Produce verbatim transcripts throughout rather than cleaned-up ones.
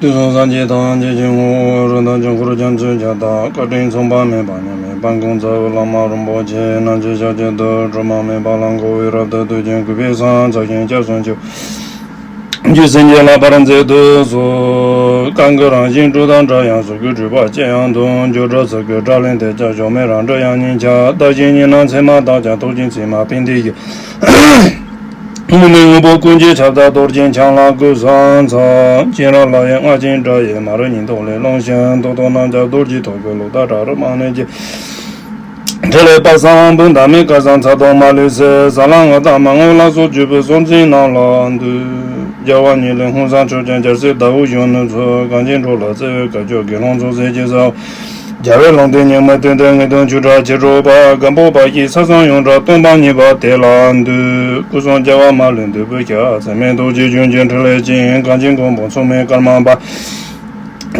དུས་གསུམ་སངས་རྒྱས་ཐམས་ཅད་ཀྱི་ངོ་བོ་རིན་ཐང་ཆོས་འཁོར་རྒྱ་མཚོའི་རྒྱ་སྟག་བཀའ་དྲིན་མཚུངས་པ་མེད་པ་མཉམ་མེད་དཔལ་མགོན་རྩ་བའི་བླ་མ་རིན་པོ་ཆེ་རྣམས་ཀྱི་ཞབས་ཀྱི་རྡུལ་དྲི་མ་མེད་པ་ལ་འགོད་པའི་རབ་ཏུ་བསྟོད་ཅིང་གུས་པས་བསངས་ཚར་ཞིང་སྐྱབས་སུ་མཆིའོ། རྒྱུད་སེམས་བསྐྱེད་ལག་པར་མཛད་དུ་གསོལ། གང་གི་རང་བཞིན་སྤྲོས་དང་བྲལ་ཡང་གཟུགས་སྐུའི་སྤྲོས་པ་ཅི་ཡང་སྟོང་། སྦྱོར་སྒྲ་ཚིག་གི་སྒྲ་ལས་འདས་ཀྱང་གཞོམ་མེད་རང་གྲོལ་དབྱིངས་ཉིད་ཁྱབ། བརྟག་ཅིང་ཉོན་ན་མཚན་མ་དག་ཀྱང་རྟོག་ཅིང་མཚན་མ་སྤངས་ཏེ་ཡི། དངོས་མེད་དངོས་པོ་ཀུན་གྱི་ཁྱབ་བདག་རྡོ་རྗེ་འཆང་ལ་གུས་ཕྱག་འཚལ། སྤྱན་རས་ལྷ་ཡི་རྔ་ཆེན་སྒྲ་ཡིས་མ་རིག་ཉིད་རྟོག་ལས་རླུང་བཞིན་ཏོག་ཏོག་རྣམས་ཀྱང་རྡོ་རྗེ་ཐོད་ཀྱི་ལུགས་ལྟར་བྲག་རི་དམག་ནི་གྱི། ཕྲིན་ལས་དཔག་བསམ་དཔག་ཏུ་མེད་སྐལ་བཟང་ཚ་གདུང་མ་ལུས་སེལ། ས་ལ་ངོ་ལྟ་མ་ངོ་ལ་སོགས་བརྒྱུད་པའི་སྲོལ་འཛིན་རྣམས་ལ་འདུད། རྒྱལ་བ་ཉིད་ལས་མངོན་སངས་ཆོས་ཀྱི་རྒྱལ་སྲས་ཟླ་འོད་གཞོན་ནུ་ཚོ། གངས་ཅན་འགྲོ་ལ་བརྩེ་བའི་བཀའ་བརྒྱུད་དགེ་སློང་ཚོགས་སྲས་ཀྱི་ས། རྒྱལ་བའི་ལུང་བསྟན་ཉི་མ་བསྟན་དོན་དངོས་དོན་ཆོས་གྲགས་ཆེར་སྒྲོག་པ། སྒམ་པོ་པ་ཡི་ས་བཟང་ཡོངས་གྲགས་སྟོན་པ་ཉིད་པ་དེ་ལ་འདུད། སྐུ་གསུང་རྒྱལ་བ་མ་ལུས་འདོད་པའི་ཞལ། ཚད་མེད་རྡོ་རྗེ་ལྗོན་ཅན་ཕྲིན་ལས་ཅན། གངས་ཅན་མགོན་པོ་མཚུངས་མེད་ཀརྨ་པ།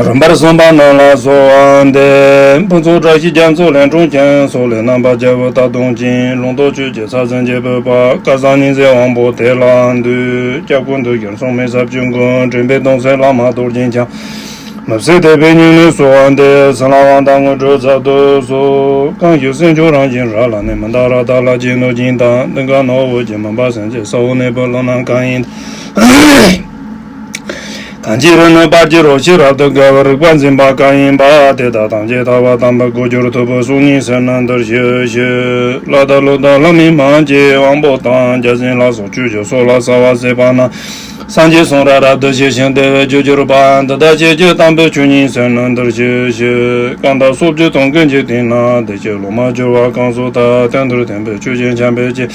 རིམ་པར་གསུངས་པ་རྣམས་ལ་གསོལ་བ་འདེབས། ཕུན་ཚོགས་བཀྲ་ཤིས་རྒྱ་མཚོ་ལས་འཁྲུངས་ཤིང་། སོག་ལེ་རྣམ་པ་བརྒྱ་པོ་རྟ་གདོང་ཅན། ལུང་རྟོགས་ཆོས་ཀྱི་ས་ཟིན་རྒྱལ་པོའི་དཔལ། སྐལ་བཟང་ཉི་ཟེར་དབང་པོ་དེ་ལ་འདུད། སྐྱབས་མགོན་འདུལ་བྱེད་མཚུངས་མེད་ཟབ་ཆོས་མགོན། འདྲེན་པའི་གདུང་སྲས་བླ་མ་རྡོ་རྗེ་འཆང་། མི་ཕྱེད་དད་པའི་སྙིང་ནས་གསོལ་བ་འདེབས། སྲིད་ལ་དབང་དང་དངོས་གྲུབ་ཟབ་ཏུ་གསོལ། གང་ཞིག་སེམས་མཆོག་རང་བཞིན་རབ་ལ་གནས། མི་འདའ་རཀྟ་ལ་སྤྱད་ནོར་སྦྱིན་དང་། གདིང་དཀར་ནག་པོ་ཅན་མུན་པ་སེལ་བྱེད། ས་འོག་གནས་པའི་ཀླུ་རྣམས་གང་ཡིན་དང་། གང་ཅི་རུ་ནི་སྤར་གྱི་རོ་ཁྱི་རབ་ཏུ་དགའ་བའི་རིག་པ་འཛིན་པ་གང་ཡིན་པ། དེ་དག་ཐམས་ཅད་ཐར་པ་དམ་པའི་སྒོ་འགྱུར་ཐུབ་པའི་གསུང་སྙན་གསན་ནི་འདིར་ཞུ་ཞུ། ལྷ་དང་ཀླུ་དང་ལྷ་མིན་མ་ཡིན་གྱི་དབང་པོ་དང་། བརྒྱ་བྱིན་ལ་སོགས་ཆོས་ཀྱི་སྲོག་ལ་ཟ་བ་ཟོས་པ་རྣམས། སངས་རྒྱས་གསུང་རབ་རབ་ཏུ་ཞི་ཞིང་བདེ་བའི་རྒྱུར་གྱུར་པ། འདི་དག་ཆོས་ཀྱི་དམ་པའི་ཆོས་ཉིད་ཟེར་ནི་འདིར་ཞུ་ཞུ། གང་དག་སྲོག་གཅོད་གཏོང་མཁན་གྱི་སྟེང་ན། བདེ་སྐྱིད་ལོ་མ་གྱུར་པ་གང་སོགས་དག། དོན་འདིར་བསྟན་པའི་ཆོས་ཀྱི་འཆད་པས་ཀྱི།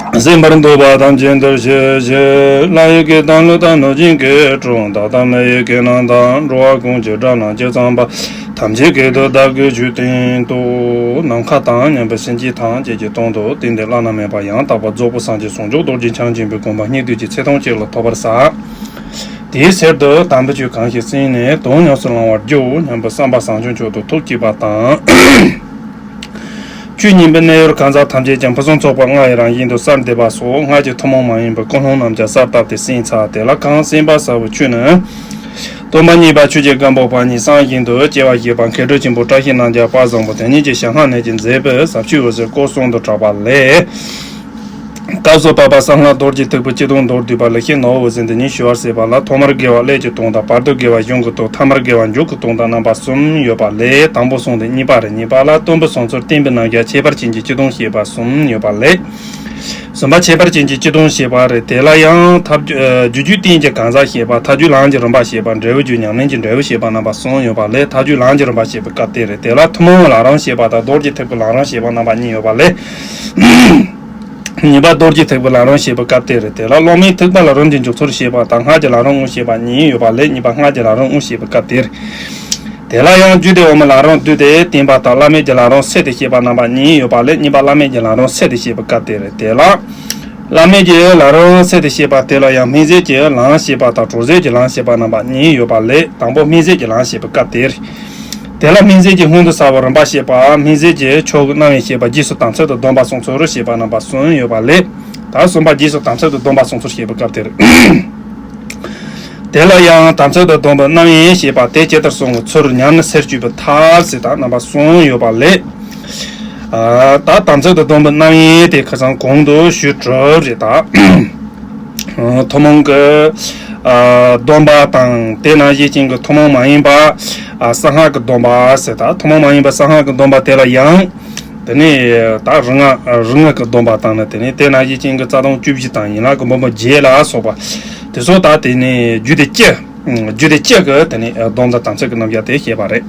གཟིགས་པར་འདོད་པ་ཐམས་ཅད་འདིར་ཞུ་ཞུ། ལྷ་ཡི་སྐད་དང་ཀླུ་དང་གནོད་སྦྱིན་སྐད། གྲུལ་བུམ་དག་དང་མི་ཡི་སྐད་རྣམས་དང་། འགྲོ་བ་ཀུན་གྱི་སྒྲ་རྣམས་ཇི་ཙམ་པ། ཐམས་ཅད་སྐད་དུ་བདག་གིས་ཆོས་བསྟན་ཏོ། ནམ་མཁའ་དང་མཉམ་པའི་སེམས་ཅན་ཐམས་ཅད་ཀྱི་དོན་དུ་དེང་འདིར་བླ་ན་མེད་པ་ཡང་དག་པར་རྫོགས་པའི་སངས་རྒྱས་ཟུང་འཇུག་རྡོ་རྗེ་འཆང་ཆེན་པོའི་དགོངས་པ་སྙིང་བསྡུས་ཀྱི་ཚིག་དོན་གཅིག་ལ་ཐོབ་པར་བྱ། དེའི་ཕྱིར་དུ་དམ་པའི་ཆོས་གང་ཞིག་གསན་ནས་དོན་ཉམས་སུ་བླང་བར་བགྱིའོ་སྙམ་པའི་བསམ་པ་བཟང་སྤྱོད་མཆོག་ཏུ་ཐུགས་བསྐྱེད་པ་དང་། ཆོས་ཉན་པའི་གནས་ཡུལ་གང་ཟག་ཐམས་ཅད་ཀྱང་ཕུན་སུམ་ཚོགས་པ་ལྔ་ཡི་རང་བཞིན་དུ་གསལ་འདེབས་པ་སོགས་སྔར་གྱི་ཐུན་མོང་མ་ཡིན་པའི་ཀུན་སློང་རྣམས་ཀྱང་གསལ་བཏབ་སྟེ་གསན་ཚར། དེ་ལ་གང་གསན་པ་ཟབ་པའི་ཆོས་ནི། སྟོན་པ་གཉིས་པ་ཆོས་ཀྱི་སྒམ་པོ་པ་ཉིད་གསང་བཞིན་དུ་སྐྱེ་བ་བཞེས་པ་མཁས་གྲུབ་ཆེན་པོ་བཀྲ་ཤིས་རྣམ་རྒྱལ་དཔལ་བཟང་པོ་དེ་ཉིད་ཀྱི་ཞལ་སྔ་ནས་ཀྱི་མཛད་པའི་ཟབ་ཆོས་འོད་ཟེར་སྐོར་གསུམ་དུ་གྲགས་པ་ལས། སྐབས་སུ་བབ་པ་གསང་སྔགས་རྡོ་རྗེ་ཐེག་པའི་སྤྱི་དོན་མདོར་བསྡུས་པ་ལེགས་བཤད་ནོར་བུ་འོད་ཟེར་འདི་ཉིད་ཞུ་བར་བྱེད་པ་ལ་ཐོག་མར་དགེ་བ་ཀླད་ཀྱི་དོན་དང་བར་དུ་དགེ་བ་གཞུང་གི་དོན་ཐ་མར་དགེ་བ་མཇུག་གི་དོན་དང་རྣམ་པ་གསུམ་ཡོད་པ་ལས་དང་པོ་གསུངས་ཏེ་གཉིས་པ་རེད། གཉིས་པ་ལ་སྟོན་པའི་གསུང་ཚུལ་བསྟན་པའི་རྣམ་གཞག་ཁྱད་པར་ཅན་གྱི་སྤྱི་དོན་བཤད་པ་གསུམ་ཡོད་པ་ལས། གསུམ་པ་ཁྱད་པར་ཅན་གྱི་སྤྱི་དོན་བཤད་པ་རེད། དེ་ལ་ཡང་ཐབས་རྒྱུ་རྒྱུ་རྒྱུད་རྟེན་གྱི་གང་ཟག་བཤད་པ། ཐལ་འགྱུར་ལམ་གྱི་རིམ་པ་བཤད་པ། འབྲས་བུ་རྒྱུ་ཉམས་ལེན་གྱི་འབྲས་བུ་བཤད་པ་རྣམ་པ་གསུམ་ཡོད་པ་ལས་ཐལ་འགྱུར་ལམ་གྱི་རིམ་པ་བཤད་པའི་སྐབས་དེ་རེད། དེ་ལ་ཐུན་མོང་བའི་ལམ་རིམ་བཤད་པ་དང་རྡོ་རྗེ་ཐེག་པའི་ལམ་རིམ་བཤད་པ་རྣམ་པ་གཉིས་ཡོད་པ་ལས། གཉིས་པ་རྡོ་རྗེ་ཐེག་པའི་ལམ་རིམ་བཤད་པའི་སྐབས་དེ་རེད། དེ་ལ་སློབ་མའི་ཐེག་པ་ལ་རིམ་གྱིས་འཇུག་ཚུལ་བཤད་པ་དང་སྔགས་ཀྱི་ལམ་རིམ་དངོས་བཤད་པ་གཉིས་ཡོད་པ་ལས་གཉིས་པ་སྔགས་ཀྱི་ལམ་རིམ་དངོས་བཤད་པའི་སྐབས་དེ་རེད། དེ་ལ་ཡང་རྒྱུད་སྡེ་འོག་མའི་ལམ་རིམ་བསྡུས་ཏེ་བསྟན་པ་དང་བླ་མེད་ཀྱི་ལམ་རིམ་བསྲེས་ཏེ་བཤད་པ་རྣམ་པ་གཉིས་ཡོད་པ་ལས་གཉིས་པ་བླ་མེད་ཀྱི་ལམ་རིམ་བསྲེས་ཏེ་བཤད་པའི་སྐབས་དེ་རེད། དེ་ལ། བླ་མེད་ཀྱི་ལམ་རིམ་བསྲེས་ཏེ་བཤད་པ་དེ་ལ་ཡང་སྨིན་བྱེད་ཀྱི་ལམ་བཤད་པ་དང་གྲོལ་བྱེད་ཀྱི་ལམ་བཤད་པ་རྣམ་པ་གཉིས་ཡོད་པ་ལས་དང་པོ་སྨིན་བྱེད་ཀྱི་ལམ་བཤད་པའི་སྐབས་དེ་རེད། དེ་ལ་སྨིན་བྱེད་ཀྱི་སྔོན་དུ་བྱ་བའི་རིམ་པ་བཤད་པ། སྨིན་བྱེད་ཀྱི་ཆོས་ཀྱི་རྣམ་དབྱེ་བཤད་པ། རྗེས་སུ་དམ་ཚིག་ཏུ་སྡོམ་པ་སོགས་ཚུལ་བཤད་པ་རྣམ་པ་གསུམ་ཡོད་པ་ལས། ད་གསུམ་པ་རྗེས་སུ་དམ་ཚིག་ཏུ་སྡོམ་པ་སོགས་ཚུལ་བཤད་པའི་སྐབས་དེར། དེ་ལ་ཡང་དམ་ཚིག་ཏུ་སྡོམ་པའི་རྣམ་དབྱེ་བཤད་པ་དེ་ཇི་ལྟར་བསྲུང་བའི་ཚུལ། ཉམས་ནས་སེལ་བཅོས་པའི་ཐབས་ཟེར་དང་རྣམ་པ་གསུམ་ཡོད་པ་ལས། ད་དམ་ཚིག་ཏུ་སྡོམ་པའི་རྣམ་དབྱེ་དེ་ཁ་སང་གོང་དུ་ཞུས་གྲུབ་རེད་ད། ཐུན་མོང་གི་སྡོམ་པ་དང་དེ་ནང་བཞིན་ཅན་གྱི་ཐུན་མོང་མ་ཡིན་པ་གསང་སྔགས་ཀྱི་སྡོམ་པ་ཟེར་ད། ཐུན་མོང་མ་ཡིན་པ་གསང་སྔགས་ཀྱི་སྡོམ་པ་དེ་ལ་ཡང་དེ་ནས་ད་རིག་སྔགས་རིག་སྔགས་ཀྱི་སྡོམ་པ་དང་ནི་དེ་ནས་དེ་ནང་བཞིན་ཅན་གྱི་རྩ་ལྟུང་བཅུ་བཞི་དང་ཡན་ལག་གི་འབུམ་པ་བརྒྱད་ལ་སོགས་པ་དེ་ཚོ་ད་དེ་ནས་རྒྱུད་སྡེ་བཅུ། རྒྱུད་སྡེ་བཅུ་གི་དེ་ནས་སྡོམ་དང་དམ་ཚིག་གི་རྣམ་གཞག་དེ་བཤད་པ་རེད།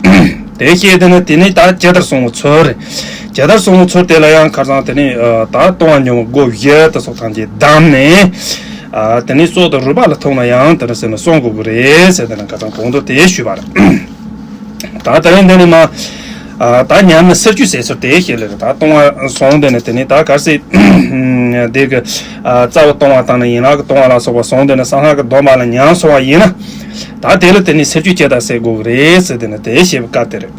དེ་བཤད་དེ་ནི་དེ་ནས་ད་ཇི་ལྟར་བསྲུང་བའི་ཚུལ་རེད། ཇི་ལྟར་བསྲུང་བའི་ཚུལ་དེ་ལ་ཡང་ཁ་སང་དེ་ནས་ད་ལྟུང་བ་འཇོམས་པའི་སྒོ་བཞི་དེ་སོགས་ཐམས་ཅད་བསྡམས་ནས། དེ་ནས་སྲོག་དང་རུས་པ་ལ་ཐུག་ན་ཡང་དེ་ནས་ཟེར་ན་བསྲུང་དགོས་ཀྱི་རེད་ཟེར་དེ་ནས་ཁ་སང་གོང་དུ་དེ་ཞུས་པ་རེད། ད་དེ་རིང་འདི་ནས་མ། ད་ཉམས་ནས་སེལ་བཅོས་ཟེར་ཚུལ་དེ་བཤད་ལེ་རེད། ད་ལྟུང་བ་སོང་དེ་ནས་དེ་ནས་ད་གལ་སྲིད་དེ་གི་རྩ་བའི་ལྟུང་བ་དང་ནི་ཡན་ལག་གི་ལྟུང་བ་ལ་སོགས་པ་སོང་དེ་ནས་གསང་སྔགས་ཀྱི་སྡོམ་པ་ལ་ཉམས་སོང་བ་ཡིན་ན། ད་དེ་ལ་དེ་ནས་སེལ་བཅོས་ཇི་ལྟར་སེལ་དགོས་ཀྱི་རེད་ཟེར་དེ་ནས་དེ་བཤད་པའི་སྐབས་དེ་རེད།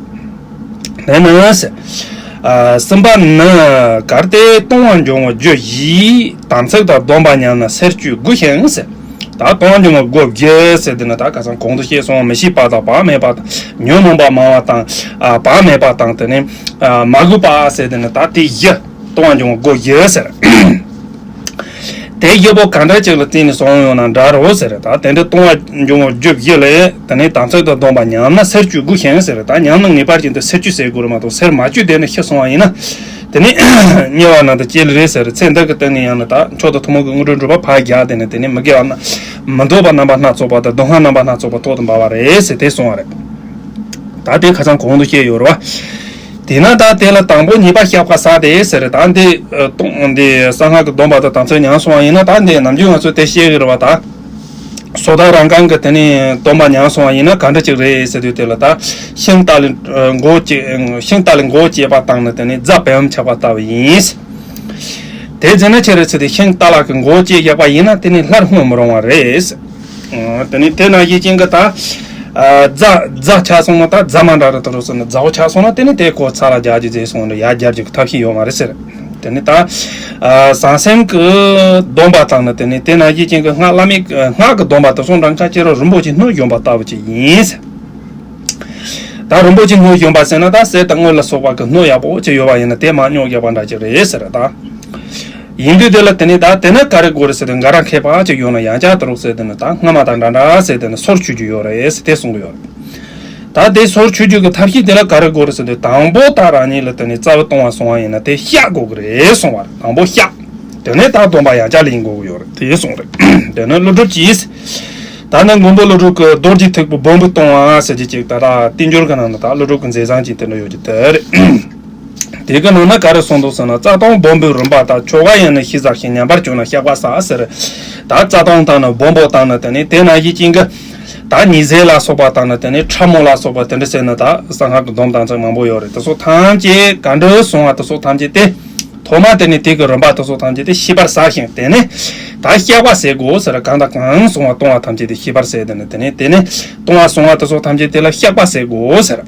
དེ་ནས་གསུམ་པ་ནི་གལ་ཏེ་ལྟུང་བ་འཇོམས་པའི་རྒྱུ་བཞི་དམ་ཚིག་དང་སྡོམ་པ་ཉམས་ན་སེལ་བཅོས་དགོས་ཤིང་ཟེར། ད་ལྟུང་བ་འབྱུང་བ་སྒོ་བཞི་ཟེར་དེ་ནི་ད་ཁ་སང་གོང་དུ་བཤད་སོང་བ་མི་ཤེས་པ་དང་བག་མེད་པ་དང་ཉོན་མོངས་པ་མང་བ་དང་ཨ་བག་མེད་པ་དང་དེ་ནི་ཨ་མ་གུས་པ་ཟེར་དེ་ནི་ད་དེ་བཞི་ལྟུང་བ་འབྱུང་བ་སྒོ་བཞི་ཟེར། དེ་བཞི་པོ་ག་འདྲ་ཅིག་ལ་བརྟེན་ནས་སོང་ཡོང་ན་འདྲ་རོ་ཟེར། ད་དེ་འདྲ་ལྟུང་བ་འབྱུང་བ་རྒྱུ་བཞི་ལས་དེ་ནི་དམ་ཚིག་དང་སྡོམ་པ་ཉམས་ན་སེར་བཅུད་དགུ་ཞན་ཟེར། ད་ཉམས་ན་ངེས་པར་ཅན་དུ་སེར་བཅུད་ཟེར་དགོས་རེད་མ་གཏོགས་སེར་མ་བཅུད་དེ་ནི་ཤི་སོང་བ་ཡིན་ན། དེ་ནི་དམྱལ་བ་ནང་དུ་སྐྱེ་ལེ་རེད་ཟེར། ཚེ་འདི་གི་སྟེང་ནས་ཡང་ན་ད་མཆོག་ཏུ་ཐུན་མོང་གི་དངོས་གྲུབ་འགྲུབ་པ་ཕར་རྒྱག་དེ་ནི་དེ་ནི་མི་དགེ་བ་ན་མི་འདོད་པ་རྣམ་པ་སྣ་ཚོགས་པ་དང་སྡུག་བསྔལ་རྣམ་པ་སྣ་ཚོགས་པ་ཐོག་ཏུ་འབབ་པ་རེད་ཟེར་དེ་གསུངས་པ་རེད། ད་དེ་ཁ་སང་གོང་དུ་བཤད་ཡོད་རེད་བ། དེས་ན་ད་དེ་ལ་དང་པོ་ཉེས་པ་བཤགས་པ་ཟེར་དེ་ཟེར། ད་འདི་ཨ་གཏོང་འདི་གསང་སྔགས་ཀྱི་སྡོམ་པ་དང་དམ་ཚིག་ཉམས་སོང་བ་ཡིན་ན་ད་འདི་ནམ་རྒྱུན་ང་ཚོས་དེ་བཤད་གི་རེད་བ་ད། སོ་ཐར་རང་རྐང་གི་དེ་ནས་སྡོམ་པ་ཉམས་སོང་བ་ཡིན་ན་ག་འདྲ་ཅིག་རེད་ཟེར་དུས་དེ་ལ་ད་ཤིང་རྟ་ལས་ཨ་མགོ་བཅད་ཤིང་རྟ་ལས་མགོ་བཅད་པ་བཏང་ནས་དེ་ནས་རྫ་བེམ་ཆགས་པ་ལྟ་བུ་ཡིན། དེ་ཟེར་ན་ཆི་རེད་ཟེར་དུས་ཤིང་རྟ་ལ་གི་མགོ་བཅད་བཞག་པ་ཡིན་ན་དེ་ནས་སླར་རྔོ་མི་རུང་བ་རེད། ཨ་དེ་ནས་དེ་ནང་བཞིན་ཅན་གྱི་ད་ཨ་རྫ་རྫ་ཆགས་སོང་ན་ད་རྫ་མ་འདྲ་རེད་དོ་རུ་སོང་ན་རྫ་བོ་ཆགས་སོང་ན་དེ་ནས་དེ་ཁོ་ཚ་ལ་རྒྱག་རྒྱུ་བཟས་སོང་ན་ཡར་རྒྱག་རྒྱུ་གི་ཐབས་ཤེས་ཡོད་མ་རེད་ཟེར། དེ་ནི་ད་ཨ་ཟང་ཟིང་གི་སྡོམ་པ་དང་ནི་དེ་ནི་དེ་ནང་བཞིན་ཅན་གྱི་སྔགས་བླ་མེད་སྔགས་ཀྱི་སྡོམ་པ་དེ་ཚོ་འདྲ་ཁ་ཅེ་ར་རིན་པོ་ཆེ་སྣོད་གཞོམ་པ་ལྟ་བུ་ཅིག་ཡིན། ད་རིན་པོ་ཆེ་སྣོད་གཞོམ་པ་ཟེར་ན་ད་གསེར་དང་དངུལ་ལ་སོགས་པ་གི་སྣོད་ཡག་པོ་ཅིག་ཡོད་པ་ཡིན་ན་དེ་མར་སྙོག་རྒྱག་པ་འདྲ་ཅིག་རེད་ཟེར་ད། ཡིན་དུས་དེ་ལ་དེ་ནི་ད་དེ་ནི་ག་རེ་དགོས་རེད་ཟེར་དུས་འགའ་ར་མཁས་པ་ཅིག་ཡོད་ན་ཡང་བསྐྱར་དུ་རོགས་ཟེར་དེ་ནི་ད་སྔ་མ་དང་འདྲ་འདྲ་ཟེར་དེ་ནི་སོར་ཆུད་རྒྱུ་ཡོད་རེད་ཟེར་དེ་གསུང་གི་ཡོད་རེད། ད་དེ་སོར་ཆུད་རྒྱུ་གི་ཐབས་ཤེས་དེ་ལ་ག་རེ་དགོས་རེད་ཟེར་དུས་དང་པོ་ད་རང་ཉིད་ལ་དེ་ནི་རྩ་བའི་ལྟུང་བ་སོང་བ་ཡིན་ན་དེ་བཤགས་དགོས་ཀྱི་རེད་གསུང་བ་རེད། དང་པོ་བཤགས། དེ་ནས་ད་སྡོམ་པ་ཡང་བསྐྱར་ལེན་དགོས་ཀྱི་ཡོད་རེད་དེ་གསུང་རེད། དེ་ནི་ཀླུ་སྒྲུབ་ཀྱིས། ད་ནི་མགོན་པོ་ཀླུ་སྒྲུབ་ཀྱི་རྡོ་རྗེ་ཐེག་པའི་སྦོམ་པོའི་ལྟུང་བ་ཟེར་གྱི་ཅིག་ད་ལྟ་བསྟན་འགྱུར་གྱི་ནང་ན་ད་ཀླུ་སྒྲུབ་ཀྱི་མཛད་བཟང་ཅིག་དེ་འདྲ་ཡོད་ཀྱི་དེ་རེད། དེ་གི་ནང་ན་ག་རེ་གསུངས་འདུག་ཟེར་ན། རྩ་ལྟུང་སྦོམ་པོའི་རིམ་པ་དང་། ཆོ་ག་ཡང་ནི་ཤེས་བྱ་ཞིང་། ཉམས་པར་གྱུར་ན་བཤགས་པ་བྱ་ཟེར། ད་རྩ་ལྟུང་དང་ནི་སྦོམ་པོ་དང་ནི་དེ་ནི་དེ་ནང་བཞིན་ཅན་གྱི་ད་ཉི་ཟེར་ལ་སོགས་པ་དང་ནི་དེ་ནི་ཁྲ་མོ་ལ་སོགས་པ་དེ་འདྲ་ཟེར་ནི་ད་གསང་སྔགས་ཀྱི་སྡོམ་དམ་ཚིག་མང་པོ་ཡོད་རེད། དེ་ཚོ་ཐམས་ཅད་ག་འདྲ་སོང་བ་དེ་ཚོ་ཐམས་ཅད་དེ་ཐོག་མ་དེ་ནི་དེ་གི་རིམ་པ་དེ་ཚོ་ཐམས་ཅད་དེ་ཤེས་པར་བྱ་ཞིང་དེ་ནི་ད་བཤགས་པ་ཟེར་དགོས་ཟེར། གང་དང་གང་སོང་བ་ལྟུང་བ་ཐམས་ཅད་དེ་ཤེས་པར་བྱས་དེ་ནི་དེ་ནི་དེ་ནི་ལྟུང་བ་སོང་བ་དེ་ཚོ་ཐམས་ཅད་དེ་ལ་བཤགས་པ་ཟེར་དགོས་ཟེར།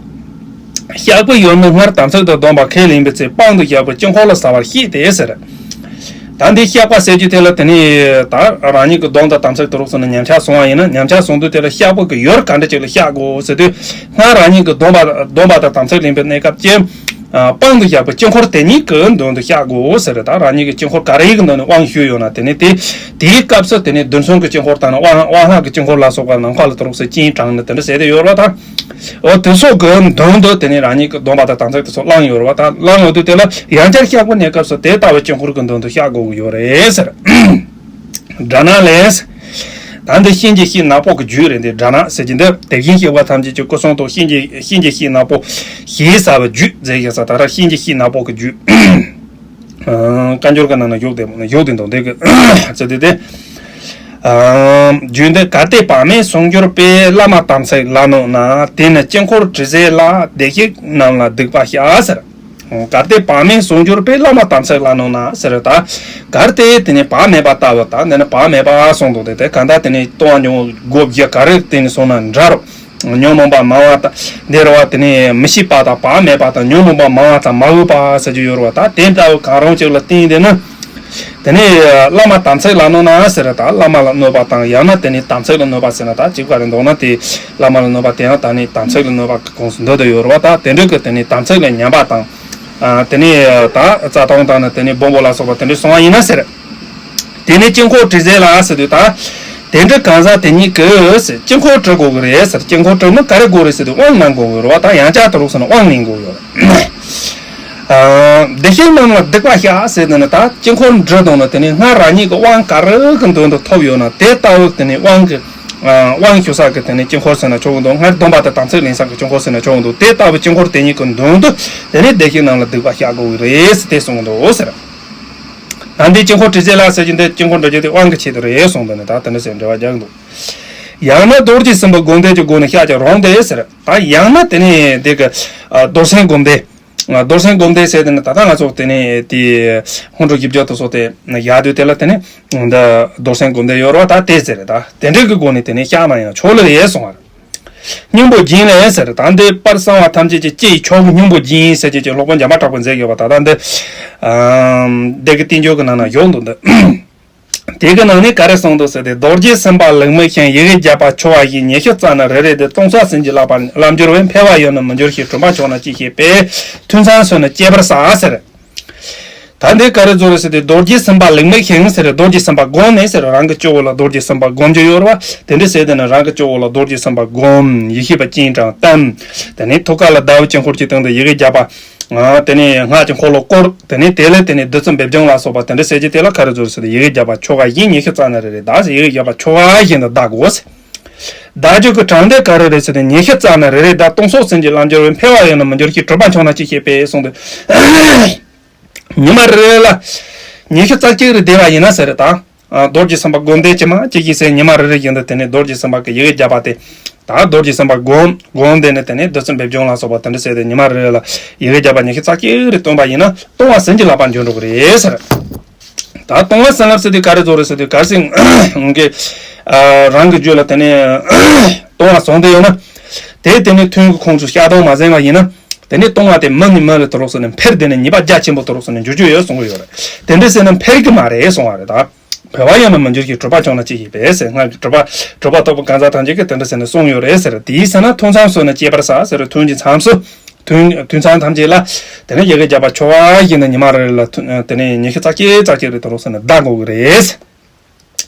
བཤགས་པའི་ཡུལ་ནི་སྔར་དམ་ཚིག་དང་སྡོམ་པ་ཁས་ལེན་པའི་ཚེ་དཔང་དུ་བཞག་པའི་དཀྱིལ་འཁོར་ལ་བྱ་བར་བཤད་དེ་ཟེར། ད་འདི་བཤགས་པ་ཟེར་རྒྱུ་དེ་ལ་དེ་ནི་ད་རང་ཉིད་ཀྱི་སྡོམ་དང་དམ་ཚིག་དེ་རོགས་སོང་ན་ཉམས་ཆག་སོང་བ་ཡིན་ན་ཉམས་ཆག་སོང་དུས་དེ་ལ་བཤགས་པའི་གི་ཡུལ་ག་འདྲ་ཅིག་ལ་བཤགས་དགོས་ཟེར་དུས། སྔར་རང་ཉིད་ཀྱི་སྡོམ་པ་སྡོམ་པ་དང་དམ་ཚིག་ལེན་པའི་གནས་སྐབས་ཀྱི་དཔང་དུ་བཞག་པའི་དཀྱིལ་འཁོར་དེ་ཉིད་ཀྱི་མདུན་དུ་བཤགས་དགོས་ཟེར། ད་རང་ཉིད་ཀྱི་དཀྱིལ་འཁོར་ག་རེ་ཡི་གི་མདུན་ནས་དབང་ཞུས་ཡོད་ན་དེ་ནི་དེ་དེའི་སྐབས་སུ་དེ་ནི་རྡུལ་ཚོན་གྱི་དཀྱིལ་འཁོར་དང་ནི་དབང་དབང་ལྷ་གི་དཀྱིལ་འཁོར་ལ་སོགས་པ་ནམ་མཁའ་ལ་དུ་རོགས་སུ་སྤྱན་དྲངས་ནས་དེ་འདྲ་ཟེར་དེ་ཡོད་རེད་བ་དང་། འོ་དེ་ཚོ་གི་མདུན་དུ་དེ་ནི་རང་ཉིད་ཀྱི་སྡོམ་པ་དང་དམ་ཚིག་དེ་ཚོ་བླངས་ཡོད་རེད་བ། ད་བླངས་ཡོད་དུས་དེ་ལ་ཡང་བསྐྱར་བཤགས་པའི་གནས་སྐབས་སུ་དེ་ལྟ་བུའི་དཀྱིལ་འཁོར་གྱི་མདུན་དུ་བཤགས་དགོས་ཀྱི་ཡོད་རེད་ཟེར། སྒྲ་ནང་ལས། ད་འདི་གཤིན་རྗེ་གཤེད་ནག་པོ་གི་རྒྱུད་རེད། འདི་སྒྲ་ནང་ཟེར་གྱི་འདི་དེ་བཞིན་གཤེགས་པ་ཐམས་ཅད་ཀྱི་སྐུ་གསུང་ཐུགས་གཤིན་རྗེ་གཤིན་རྗེ་གཤེད་ནག་པོ་ཞེས་བྱ་བའི་རྒྱུད་མཛད་ཀྱི་ས། ད་ར་གཤིན་རྗེ་གཤེད་ནག་པོ་གི་རྒྱུད། ཨ་བཀའ་འགྱུར་གྱི་ནང་ན་བཞུགས་ཏེ་བཞུགས་ཏེ་འདུག་འདི་གི་ཚེ་འདི་སྟེ། ཨ་རྒྱུད་འདི་གལ་ཏེ་བག་མེད་ཟུང་གྱུར་པས། བླ་མ་དམ་ཚིག་ལ་གནོད་ན། དེས་ན་དཀྱིལ་འཁོར་དྲི་ཟས་ལ། བདེ་གཤེགས་རྣམས་ལ་སྡིག་པ་བཤགས་ཟེར། གལ་ཏེ་བག་མེད་ཟུང་གྱུར་པས། བླ་མ་དམ་ཚིག་ལ་གནོད་ན་ཟེར། ད་གལ་ཏེ་དེ་ནི་བག་མེད་པ་ལྟ་བུ་དང་འདི་ནི་བག་མེད་པ་གསུངས་འདུག་སྟེ། དེ་གང་ལྟར་དེ་ནི་ལྟུང་བ་འབྱུང་བའི་སྒོ་བཞི་ག་རེ་བརྟེན་ནས་སོང་ན་འདྲ་རོ། ཉོན་མོངས་པ་མང་བ་དང་འདི་རེད་བ། དེ་ནི་མི་ཤེས་པ་དང་བག་མེད་པ་དང་ཉོན་མོངས་པ་མང་བ་དང་མ་གུས་པ་ཟེར་རྒྱུ་ཡོད་རེད་བ། ད་དེ་འདྲ་བོ་གང་རུང་ཅིག་ལ་བརྟེན་ཏེ་ནི། དེ་ནས་བླ་མ་དམ་ཚིག་ལ་གནོད་ན་ཟེར། ད་བླ་མ་ལ་གནོད་པ་དང་ཡང་ན་དེ་ནས་དམ་ཚིག་ལ་གནོད་པ་ཟེར་ན་ད་གཅིག་པ་རེད་འདུག་ན། དེ་བླ་མ་ལ་གནོད་པ་དེ་ཡང་ད་ནི་དམ་ཚིག་ལ་གནོད་པ་གི་ཁོངས་སུ་འདུ་དུ་ཡོད་རེད་བ། ད་དེ་འདྲ་གི་དེ་ནས་དམ་ཚིག་ལ་ཉམས་པ་དང་། ཨ་དེ་ནས་ད་རྩ་ལྟུང་དང་ནི་དེ་ནས་སྦོམ་པོ་ལ་སོགས་པ་དེ་འདྲ་སོང་བ་ཡིན་ན་ཟེར། དེ་ནས་དཀྱིལ་འཁོར་དྲི་ཟས་ལ་ཟེར་དུས་ད། དེ་འདྲ་གང་ཟག་དེ་ཉིད་ཀྱིས་ཟེར་དཀྱིལ་འཁོར་དྲི་དགོས་ཀྱི་རེད་ཟེར། དཀྱིལ་འཁོར་དྲི་ནི་ག་རེ་དགོས་རེད་ཟེར་དུས་དབང་གནང་དགོས་ཀྱི་རེད་བ། ད་ཡང་བསྐྱར་དུ་རོགས་ཟེར་ན་དབང་ལེན་དགོས་ཀྱི་ཡོད་རེད། ཨ་བདེ་གཤེགས་རྣམས་ལ་སྡིག་པ་བཤགས་ཟེར་དེ་ནི་ད་དཀྱིལ་འཁོར་འདྲི་དང་ནི་དེ་ནི་སྔར་རང་ཉིད་ཀྱི་དབང་ག་རེ་གི་མདུན་དུ་ཐོབ་ཡོད་ན་དེ་ལྟ་བུ་དེ་ནི་དབང་གི་ཨ་དབང་ཞུ་ས་གི་དེ་ནི་དཀྱིལ་འཁོར་ཟེར་ན་ཆོག་གི་འདུག་སྔར་སྡོམ་པ་དང་དམ་ཚིག་ལེན་ས་གི་དཀྱིལ་འཁོར་ཟེར་ན་ཆོག་གི་འདུག་དེ་ལྟ་བུ་དཀྱིལ་འཁོར་དེ་ཉིད་ཀྱི་མདུན་དུ་དེ་ནི་བདེ་གཤེགས་རྣམས་ལ་སྡིག་པ་བཤགས་དགོས་ཀྱི་རེད་ཟེར་དེ་གསུངས་གི་འདུག་ཟེར། ད་འདི་དཀྱིལ་འཁོར་དྲི་ཟས་ལ་ཟེར་གྱི་འདི་དཀྱིལ་འཁོར་འདྲི་རྒྱུ་དེ་དབང་གི་ཆེད་དུ་རེད་གསུངས་འདུག་ནི། ད་དེ་འདྲ་ཟེར་འགྲེལ་བ་རྒྱག་གི་འདུག་ཡང་ན་རྡོ་རྗེ་སེམས་དཔའི་སྒོམ་བཟླས་ཀྱི་སྒོ་ནས་བཤགས་ཀྱང་རུང་སྟེ་ཟེར། ད་ཡང་ན་དེ་ནི་འདི་གི་ཨ་རྡོར་སེམས་སྒོམ་བཟླས། ཨ་རྡོར་སེམས་སྒོམ་བཟླས་ཟེར་དེ་ནི་ད་ལྟ་ང་ཚོ་དེ་ནི་དེ་སྔོན་འགྲོ་བཞི་བརྒྱ་དུ་སོགས་ཏེ་ཡག་དུས་དེ་ལ་དེ་ནི་འདི་རྡོར་སེམས་སྒོམ་བཟླས་ཡོད་རེད་བ། ད་དེ་ཟེར་ད་དེ་འདྲའི་གི་སྒོ་ནས་དེ་ནི་བཤགས་ན་ཡང་ཆོག་ལེ་རེད་གསུངས་པ་རེད། སྙིང་པོ་སྦྱིན་ལས་ཟེར། ད་འདི་པར་གསང་བ་ཐམས་ཅད་ཀྱི་ལྕེ་ཡི་མཆོག་གི་སྙིང་པོ་སྦྱིན་ཟེར་གྱི་ཀྱི་སློབ་དཔོན་འཇམ་དཔལ་གྲགས་པས་མཛད་ཡོད་པ། ད་ལྟ་འདི་ཨམ་འདི་གི་བསྟན་བཅོས་ཀྱི་ནང་ན་ཡོད་འདུག་འདི། དེ་གི་ནང་ནས་ག་རེ་གསུངས་འདུག་ཟེར་ཏེ། རྡོ་རྗེ་སེམས་དཔའ་ལུགས་མི་ཤིང་། ཡི་གེ་བརྒྱ་པ་མཆོག་པ་བཞི། ཉི་ཤུ་རྩ་ནི་རེ་རེ་འདི། སྟོང་གསལ་ཟིན་གྱིས་བརླབས་པ་བརླབ་འགྱུར་བས། འཕེལ་བ་ཡོད་ན་མི་འགྱུར་ཞིང་། གྲུབ་པ་མཆོག་ན་ཅི་ཞིག་པས། ཐུན་མཚམས་སོ་ནི་གཅེས་པར་ཟ་ཟེར། ད་འདི་ག་རེ་བཟོ་རེད་ཟེར་ཏེ། རྡོ་རྗེ་སེམས་དཔའ་ལུགས་མི་ཤིང་ཟེར། རྡོ་རྗེ་སེམས་དཔའ་བསྒོམས་ནས་ཟེར། རང་གི་སྤྱི་བོ་ལ་རྡོ་རྗེ་སེམས་དཔའ་བསྒོམ་རྒྱུ་ཡོད་རེད་བ། དེ་འདྲ་ཟེར་དེ་ནི་རང་གི་སྤྱི་བོ་ལ་རྡོ་རྗེ་སེམས་དཔའ་བསྒོམ། ཡེ་ཤེས་པ་སྤྱན་དྲངས་བསྟིམ། དེ་ནས་ཐུགས་ཀ་ལ་ཟླ་བའི་དཀྱིལ་འཁོར་གྱི་སྟེང་དུ་ཡི་གེ་བརྒྱ་པ། ཨ། དེ་ནས་སྔགས་ཀྱི་འཁོར་ལོ་བསྐོར། དེ་ནས་དེ་ལས་དེ་ནས་བདུད་རྩི་འབེབས་སྦྱང་ལ་སོགས་པ་དེ་འདྲ་ཟེར་གྱི་དེ་ལ་ག་རེ་བཟོ་རེད་ཟེར་ཏེ། ཡི་གེ་བརྒྱ་པ་མཆོག་པ་བཞི། ཉི་ཤུ་རྩ་ནི་རེ་རེ་བཟླ་ཟེར། ཡི་གེ་བརྒྱ་པ་མཆོག་པ་བཞི་འདི་བཟླ་དགོས་ཟེར། བཟླ་རྒྱུ་གི་གྲངས་འདི་ག་རེ་རེད་ཟེར་ཏེ། ཉི་ཤུ་རྩ་ནི་རེ་རེ་བཟླ། སྟོང་གསལ་ཟིན་གྱིས་བརླབ་འགྱུར་བས། འཕེལ་བ་ཡོད་ན་མི་འགྱུར་ཞིང་། གྲུབ་པ་མཆོག་ན་ཅི་ཞིག་པས་གསུངས་འདུག། ཉི་མ་རེ་རེ་ལ་ཉི་ཤུ་རྩ་གཅིག་རེ་བཟླས་པ་ཡིན་ན་ཟེར་རེད་ད། ཨ། རྡོ་རྗེ་སེམས་དཔའ་བསྒོམ་བཟླས་ཇི་མ་ཇི་བཞིན་ཟེར། ཉི་མ་རེ་རེ་བཞིན་དུ་དེ་ནས་རྡོ་རྗེ་སེམས་དཔའ་གི་ཡི་གེ་བརྒྱ་པ་དེ། ད་རྡོ་རྗེ་སེམས་དཔའ་བསྒོམ་བསྒོམ་བཟླས་ནས་དེ་ནས་བདུད་རྩི་འབེབས་སྦྱང་ལ་སོགས་པ་དེ་འདྲ་ཟེར་ཏེ། ཉི་མ་རེ་རེ་ལ་ཡི་གེ་བརྒྱ་པ་ཉི་ཤུ་རྩ་གཅིག་རེ་བཏོན་པ་ཡིན་ན། ལྟུང་བ་ཟིན་གྱིས་བརླབ་པ་འགྱུར་འགྲོ་གི་རེད་ཟེར། ད་ལྟུང་བ་ཟིན་བརླབ་ཟེར་དུས་ག་རེ་བཟོ་རེད་ཟེར་དུས། གལ་སྲིད་ངེད་ཀྱི་ཨ་རང་གི་རྒྱུད་ལ་དེ་ནས་ལྟུང་བ་བཟུང་བསྡད་ཡོད་ན། དེ་དེ་ནས་ཐུན་གྱི་ཁོངས་སུ་བཤགས་སྡོམ་མ་ཟིན་པ་ཡིན་ན། དེ་ནས་ལྟུང་བ་དེ་མི་ནས་མི་ལ་དུ་རོགས་སུ་ནས་འཕེལ། དེ་ནས་ཉེས་པ་རྒྱ་ཆེན་པོ་དུ་རོགས་སུ་ནས་འགྱུར་རྒྱུ་ཡོད་གསུང་གི་ཡོད་རེད། དེ་འདྲ་ཟེར་ན་འཕེལ་གྱི་མ་རེད་གསུང་བ་རེད་ད། འཕེལ་བ་ཡོད་ན་མི་འགྱུར་ཞིང་། གྲུབ་པ་མཆོག་ན་ཅི་ཞིག་པས་ཟེར། སྔར་གྱི་གྲུབ་པ་གྲུབ་པ་ཐོབ་པའི་གང་ཟག་ཐམས་ཅད་ཀྱིས་དེ་འདྲ་ཟེར་ནས་གསུངས་ཡོད་རེད་ཟེར། དེའི་ཚེ་ན་ཐུན་མཚམས་སོ་ནི་གཅེས་པར་ཟ་ཟེར། ཐུན་གྱི་མཚམས་སུ། ཐུན་ཐུན་མཚམས་ཐམས་ཅད་ལ་དེ་ནས་ཡི་གེ་བརྒྱ་པ་མཆོག་པ་བཞི་ནི་ཉི་མ་རེ་རེ་ལ་ཐུན་དེ་ནས་ཉི་ཤུ་རྩ་གཅིག་རྩ་གཅིག་རེ་དུ་རོགས་སུ་ནས་བཟླ་དགོས་ཀྱི་རེད།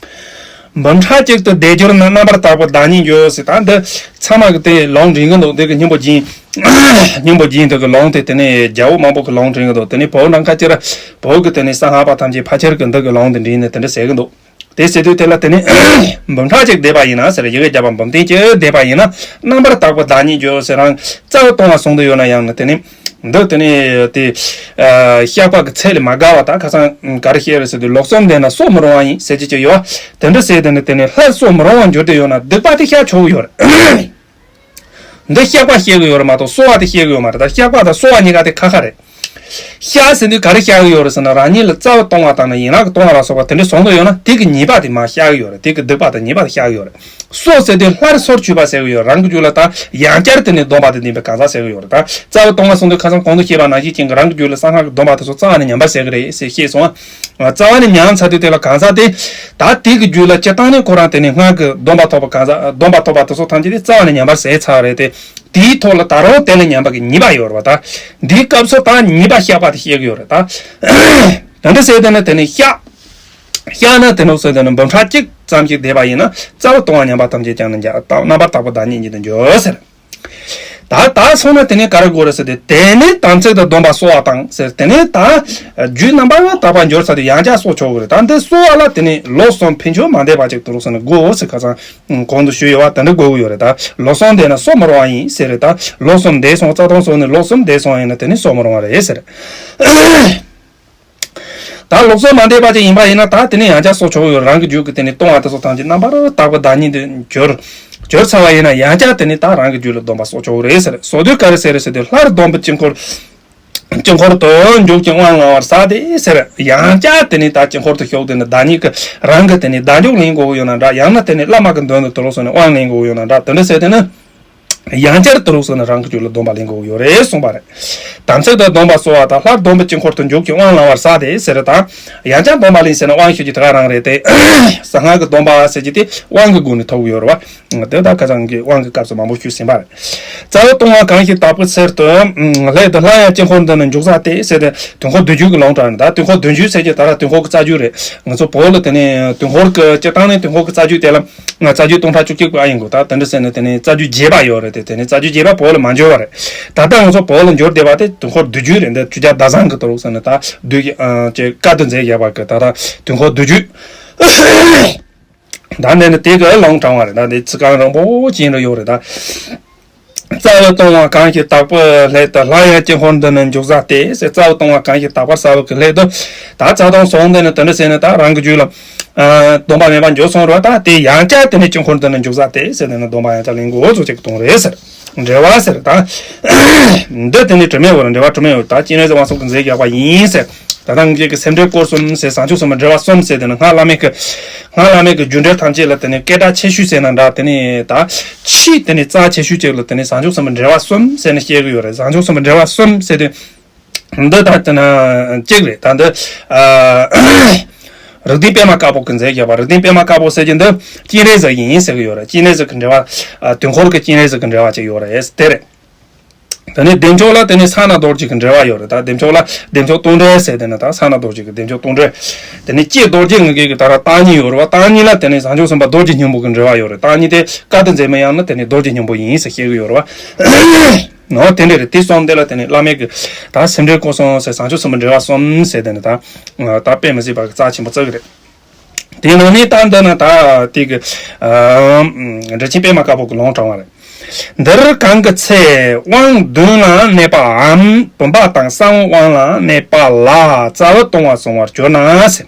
འབུམ་ཕྲག་གཅིག་ཏུ་བཟླས་གྱུར་ན། རྣམ་པར་དག་པའི་བདག་ཉིད་འགྱུར་ཟེར། ད་འདི་ཚང་མ་གི་དེ་ལུང་འདྲེན་གྱི་འདུག། འདི་གི་སྙིང་པོ་རྒྱན། སྙིང་པོ་རྒྱན་དེ་གི་ལུང་དེ་དེ་ནས་རྒྱལ་པོ་མང་པོ་གི་ལུང་འདྲེན་གྱི་འདུག། དེ་ནས་བོད་ནང་ཁ་ཅིག་ར་བོད་གི་དེ་ནས་གསང་སྔགས་པ་ཐམས་ཅད་ཕལ་ཆེར་གི་འདི་གི་ལུང་དེ་འདྲེན་ནས་དེ་འདྲ་ཟེར་གི་འདུག། དེ་ཟེར་དུས་དེ་ལ་དེ་ནས་འབུམ་ཕྲག་གཅིག་བཟླས་པ་ཡིན་ན་ཟེར། ཡི་གེ་བརྒྱ་པ་འབུམ་སྡེ་གཅིག་བཟླས་པ་ཡིན་ན། རྣམ་པར་དག་པའི་བདག་ཉིད་འགྱུར་ཟེར། རང་རྩ་བའི་ལྟུང་བ་བཟུང་དུ་ཡོད་ན་ཡང་ན། དེ་ནས་འདི་དེ་ནས་དེ་ཨ་བཤགས་པ་གི་ཚད་ལས་མ་བརྒལ་བ། ད་ཁ་སང་ག་རེ་བཤད་རེད་ཟེར་དུས། ལོག་གསུམ་བཟླས་ན་གསོ་མི་རུང་བ་ཡིན་ཟེར་གྱི་ཅིག་ཡོད། དེ་འདྲ་ཟེར་དེ་ནས་དེ་ནས་སླར་གསོ་མི་རུང་བར་འགྱུར་དུ་ཡོད་ན། སྡིག་པ་དེ་བཤགས་ཆོག་གི་ཡོད་རེད། འདི་བཤགས་པ་བཤད་གི་ཡོད་རེད་མ་གཏོགས་གསོ་བ་དེ་བཤད་གི་ཡོད་མ་རེད། ད་བཤགས་པ་དང་གསོ་བ་གཉིས་ཀ་དེ་ཁ་ཁ་རེད། བཤགས་ཟེར་དུས་ག་རེ་བཤགས་གི་ཡོད་རེད་ཟེར་ན། རང་ཉིད་ལ་རྩ་བའི་ལྟུང་བ་དང་ནི་ཡན་ལག་གི་ལྟུང་བ་ལ་སོགས་པ་དེ་འདྲ་བཟུང་གི་ཡོད་ན། དེ་གི་ཉེས་པ་དེ་མར་བཤགས་གི་ཡོད་རེད། དེ་གི་སྡིག་པ་དང་ཉེས་པ་དེ་བཤགས་གི་ཡོད་རེད། གསོ་ཟེར་དུས་སླར་སོར་ཆུད་པ་ཟེར་གི་ཡོད། རང་གི་རྒྱུད་ལ་ད་ཡང་བསྐྱར་དེ་ནས་སྡོམ་པ་དང་ལྡན་པའི་གང་ཟག་ཟེར་གི་ཡོད་རེད། ད་རྩ་བའི་ལྟུང་བ་གསུངས་དུས་ཁ་སང་གོང་དུ་བཤད་པ་ནང་བཞིན་ཅན་གྱི་རང་གི་རྒྱུད་ལ་གསང་སྔགས་ཀྱི་སྡོམ་པ་དེ་ཚོ་རྩ་བ་ནས་ཉམས་པ་ཟེར་གི་རེད་ཟེར་བཤད་སོང་། རྩ་བ་ནས་ཉམས་ཚར་དུས་དེ་ལ་གང་ཟག་དེ་ད་དེ་གི་རྒྱུད་ལ་སྤྱིར་བཏང་ནས་ཁོ་རང་དེ་ནས་སྔགས་ཀྱི་སྡོམ་པ་ཐོབ་པ་གང་ཟག་སྡོམ་པ་ཐོབ་པ་དེ་ཚོ་ཐམས་ཅད་དེ་རྩ་བ་ནས་ཉམས་པ་ཟད་ཚར་བ་རེད་དེ། དེའི་ཐོག་ལ་ད་རུང་དེ་ལ་ཉམས་པ་གི་ཉེས་པ་ཡོད་རེད་པ། ད་འདིའི་སྐབས་སུ་ད་ཉེས་པ་བཤགས་པ་དེ་བཤད་གི་ཡོད་རེད་ད། དེ་འདྲ་ཟེར་དེ་ནས་དེ་ནས་བཤགས། བཤགས་ན་དེ་ནོ་ཟེར་དེ་ནས་འབུམ་ཕྲག་གཅིག་ཙམ་ཞིག་བཟླས་པ་ཡིན་ན། རྩ་བའི་ལྟུང་བ་ཉམས་པ་ཐམས་ཅད་ཀྱང་ནི་འཇག། རྣམ་པར་དག་པའི་བདག་ཉིད་ཉིད་དུ་འགྱུར་ཟེར། ད་ད་སོང་ན་དེ་ནས་ག་རེ་དགོས་རེད་ཟེར་ཏེ། དེ་ནས་དམ་ཚིག་དང་སྡོམ་པ་གསོ་བ་དང་ཟེར། དེ་ནས་ད་རྒྱུད་རྣམ་པར་དག་པར་འགྱུར་ཚར་དུས་ཡང་བསྐྱར་གསོ་ཆོག་གི་རེད། ད་འདི་གསོ་བ་ལ་དེ་ནས་ལོ་གསུམ་ཕན་ཆད་མ་བཟླས་པ་ཅིག་ཏུ་རུ་སོང་ན་དགོས་ཟེར། ཁ་སང་གོང་དུ་ཞུས་ཡོད་པ་དེ་འདྲ་དགོས་ཀྱི་ཡོད་རེད། ད་ལོ་གསུམ་བཟླས་ན་གསོ་མི་རུང་བ་ཡིན་ཟེར་རེད། ད་ལོ་གསུམ་བཟླས་སོང་། རྩ་ལྟུང་སོང་ནས་ལོ་གསུམ་བཟླས་སོང་ཡིན་ན་དེ་ནས་གསོ་མི་རུང་བ་རེད་ཟེར། ད་ལོ་གསུམ་མ་བཟླས་པ་ཅིག་ཡིན་པ་ཡིན་ན། ད་དེ་ནས་ཡང་བསྐྱར་གསོ་ཆོག་ཡོད། རང་གི་རྒྱུད་ཀྱི་དེ་ནས་ལྟུང་བ་དེ་ཚོ་ཐམས་ཅད་རྣམ་པར་དག་པའི་བདག་ཉིད་དུ་གྱུར་གྱུར་ཚར་བ་ཡིན་ན། ཡང་བསྐྱར་དེ་ནས་ད་རང་གི་རྒྱུད་ལ་སྡོམ་པ་གསོ་ཆོག་རེད་ཟེར། གསོ་དུས་ག་རེ་ཟེར་རེད་ཟེར་དུས། སླར་སྡོམ་པའི་དཀྱིལ་འཁོར་དཀྱིལ་འཁོར་དུ་འཇུག་ཅིང་དབང་བླང་བར་ཟད་དེ་ཟེར། ཡང་བསྐྱར་དེ་ནས་ད་དཀྱིལ་འཁོར་དུ་ཞུགས་ཏེ་ནི་བདག་ཉིད་ཀྱི་རང་གི་དེ་ནས་བདག་འཇུག་ལེན་དགོས་ཀྱི་ཡོད་ན་འདྲ། ཡང་ན་དེ་ནས་བླ་མ་གི་མདུན་དུ་དུ་རུ་སོང་ནས་དབང་ལེན་དགོས་ཀྱི་ཡོད་ན་འདྲ། དེ་འདྲ་ཟེར་དེ་ནི། ཡང་བསྐྱར་དུ་རུ་སོང་ནས་རང་གི་རྒྱུད་ལ་སྡོམ་པ་ལེན་དགོས་ཀྱི་ཡོད་རེད་གསུངས་པ་རེད། དམ་ཚིག་དང་སྡོམ་པ་གསོ་བ་དང་། སླར་སྡོམ་པའི་དཀྱིལ་འཁོར་དུ་འཇུག་ཅིང་དབང་བླང་བར་ཟད་དེ་ཟེར་དང་། ཡང་བསྐྱར་སྡོམ་པ་ལེན་ཟེར་ན་དབང་ཞུ་རྒྱུ་དེ་ག་རང་རེད་དེ། གསང་སྔགས་ཀྱི་སྡོམ་པ་ཟེར་རྒྱུ་དེ་དབང་གི་སྒོ་ནས་ཐོབ་ཀྱི་ཡོད་རེད་བ། དེ་ད་ཁ་སང་གི་དབང་གི་སྐབས་སུ་མང་པོ་ཞུས་ཟིན་པ་རེད། རྩ་བའི་ལྟུང་བ་གང་ཞིག་དག་པའི་ཚུལ་དུ་སླད་དུ། སླར་ཡང་དཀྱིལ་འཁོར་འདི་ནི་འཇུག་ཟད་དེ་ཟེར་ཏེ། དུས་འཁོར་བདུན་ཅུ་གི་ལུང་དྲངས་ནས། ད་དུས་འཁོར་བདུན་ཅུ་ཟེར་རྒྱུ་ད་ར་དུས་འཁོར་གྱི་རྩ་རྒྱུད་རེད། ང་ཚོ་བོད་ལ་དེ་ནས་དུས་འཁོར་གྱི་སྤྱིར་བཏང་ནས་དུས་འཁོར་གྱི་རྩ་རྒྱུད་དེ་ལ། ང་རྩ་རྒྱུད་སྟོང་ཕྲག་བཅུ་གཅིག་པ་ཨ་ཡིན་གོ། ད་དེ་འདྲ་ཟེར་ནས་དེ་ནས་རྩ་རྒྱུད་རྒྱས་པ་ཡོད་རེད་དེ། དེ་ནས་རྩ་རྒྱུད་རྒྱས་པ་བོད་ལ་མ་འབྱོར་བ་རེད། ད་ལྟ་ང་ཚོ་བོད་ལ་འབྱོར་བསྡད་པ་དེ་དུས་འཁོར་བདུན་ཅུ་རེད། འདི་ཁྱེད་ཅག་ཟླ་བཟང་གི་དུ་རུ་ཟེར་ནས་ད་བདུད་ཀྱི་ཨ་ཅེ་བཀའ་བསྡུ་མཛད་བཞག་པ་གི་ད་ད་དུས་འཁོར་བདུན་ཅུ། ད་འདི་ནི་དེ་གི་ལུང་དྲངས་པ་རེད། ད་འདི་ཚིག་རྐང་རིང་པོ་ཅིག་ཡིན་ར་ཡོད་རེད། ད་རྩ་བའི་ལྟུང་བ་གང་ཞིག་དག་པའི་སླད་དུ། སླར་ཡང་དཀྱིལ་འཁོར་འདི་ནི་འཇུག་ཟད་དེ་ཟེར། རྩ་བའི་ལྟུང་བ་གང་ཞིག་དག་པར་བྱ་བའི་སླད་དུ། ད་རྩ་ལྟུང་སོང་དེ་ནི་དེ་འདྲ་ཟེར་ནས་ད་རང་གི་རྒྱུད་ལ་ཨ་སྡོམ་པ་མེད་པར་འགྱུར་སོང་ར། ད་དེ་ཡང་བསྐྱར་དེ་ནས་དཀྱིལ་འཁོར་འདི་ནི་འཇུག་ཟད་དེ་ཟེར་ནས་ནི་སྡོམ་པ་ཡང་བསྐྱར་ལེན་དགོས་ཚུལ་ཅིག་གཏོང་རེད་ཟེར། འགྲེལ་བ་ཟེར། ད་འདི་དེ་ནི་དྲི་མེད་འོད་རང་འགྲེལ་བ་དྲི་མེད་འོད། ད་སྤྱན་རས་གཟིགས་དབང་ཕྱུག་གིས་མཛད་བཞག་པ་ཡིན་ཟེར། ད་ལྟ་ངེད་ཀྱི་སེམས་འགྲེལ་སྐོར་གསུམ་ཟེར། བྱང་ཆུབ་སེམས་དཔའི་འགྲེལ་བ་གསུམ་ཟེར། དེ་ནི་སྔགས་བླ་མེད་ཀྱི་སྔགས་བླ་མེད་ཀྱི་རྒྱུ་འགྲེལ་ཐམས་ཅད་ལ་དེ་ནི་སྐད་གྲགས་ཆེ་ཤོས་ཟེར་ན་འདྲ། དེ་ནི་ད་ཆེས་དེ་ནི་རྩ་ཆེ་ཤོས་ཅིག་ལ་དེ་ནི་བྱང་ཆུབ་སེམས་དཔའི་འགྲེལ་བ་གསུམ་ཟེར་ནས་བཤད་ཀྱི་ཡོད་རེད། བྱང་ཆུབ་སེམས་དཔའི་འགྲེལ་བ་གསུམ་ཟེར་དེ། འདི་ད་ལྟ་ན་གཅིག་རེད། ད་འདི་ཨ་ རིགས་ལྡན་པད་མ་དཀར་པོ་གི་མཛད་བཞག་པ། རིགས་ལྡན་པད་མ་དཀར་པོ་ཟེར་གྱི་འདི་སྤྱན་རས་གཟིགས་ཡིན་ཟེར་གྱི་ཡོད་རེད། སྤྱན་རས་གཟིགས་ཀྱི་འགྲེལ་བ། ཨ། དུས་འཁོར་གྱི་སྤྱན་རས་གཟིགས་ཀྱི་འགྲེལ་བ་ཅིག་ཡོད་རེད་དེ་རེད། དེ་ནས་བདེ་མཆོག་ལ་དེ་ནས་ས་སྣ་རྡོ་རྗེ་གི་འགྲེལ་བ་ཡོད་རེད། ད་བདེ་མཆོག་ལ་བདེ་མཆོག་དོན་འགྲེལ་ཟེར། དེ་ནས་ད་ས་སྣ་རྡོ་རྗེ་གི་བདེ་མཆོག་དོན་འགྲེལ། དེ་ནས་ཀྱེ་རྡོ་རྗེ་ངེས་དགའི་གི་ད་ར་བརྟག་གཉིས་ཡོད་རེད་བ། བརྟག་གཉིས་ལ་དེ་ནས་བྱང་ཆུབ་སེམས་དཔའ་རྡོ་རྗེ་སྙིང་པོ་གི་འགྲེལ་བ་ཡོད་རེད། བརྟག་གཉིས་དེ་བཀའ་གདམས་མཛད་མའི་དབྱངས་ནི་དེ་ནས་རྡོ་རྗེ་སྙིང་པོ་ཡིན་ཟེར་བཤད་གི་ཡོད་རེད་བ། ནོ། དེ་འདྲ་རེད། དེ་གསུམ་དེ་ལ་དེ་ནས་བླ་མེད་ཀྱི་ད་སེམས་འགྲེལ་སྐུ་གསུམ་ཟེར། བྱང་ཆུབ་སེམས་དཔའི་འགྲེལ་བ་གསུམ་ཟེར། དེ་ནས་ད་ད་དཔེ་མི་སྲིད་པ་གི་རྩ་ཆེན་པོ་བརྩི་གི་རེད། དེ་ནང་ནས་ད་འདི་ན་ད་དེ་གི་ཨ་འགྲེལ་ཆེན་པད་མ་དཀར་པོ་གི་ལུང་དྲངས་པ་རེད། འདིར་གང་གི་ཚེ་དབང་བདུན་ལ་གནས་པའམ། བུམ་པ་དང་གསང་བའི་དབང་ལ་གནས་པ་ལ་རྩ་བ་སྟོང་བར་གསུངས་པར་གྱུར་ན་ཟེར།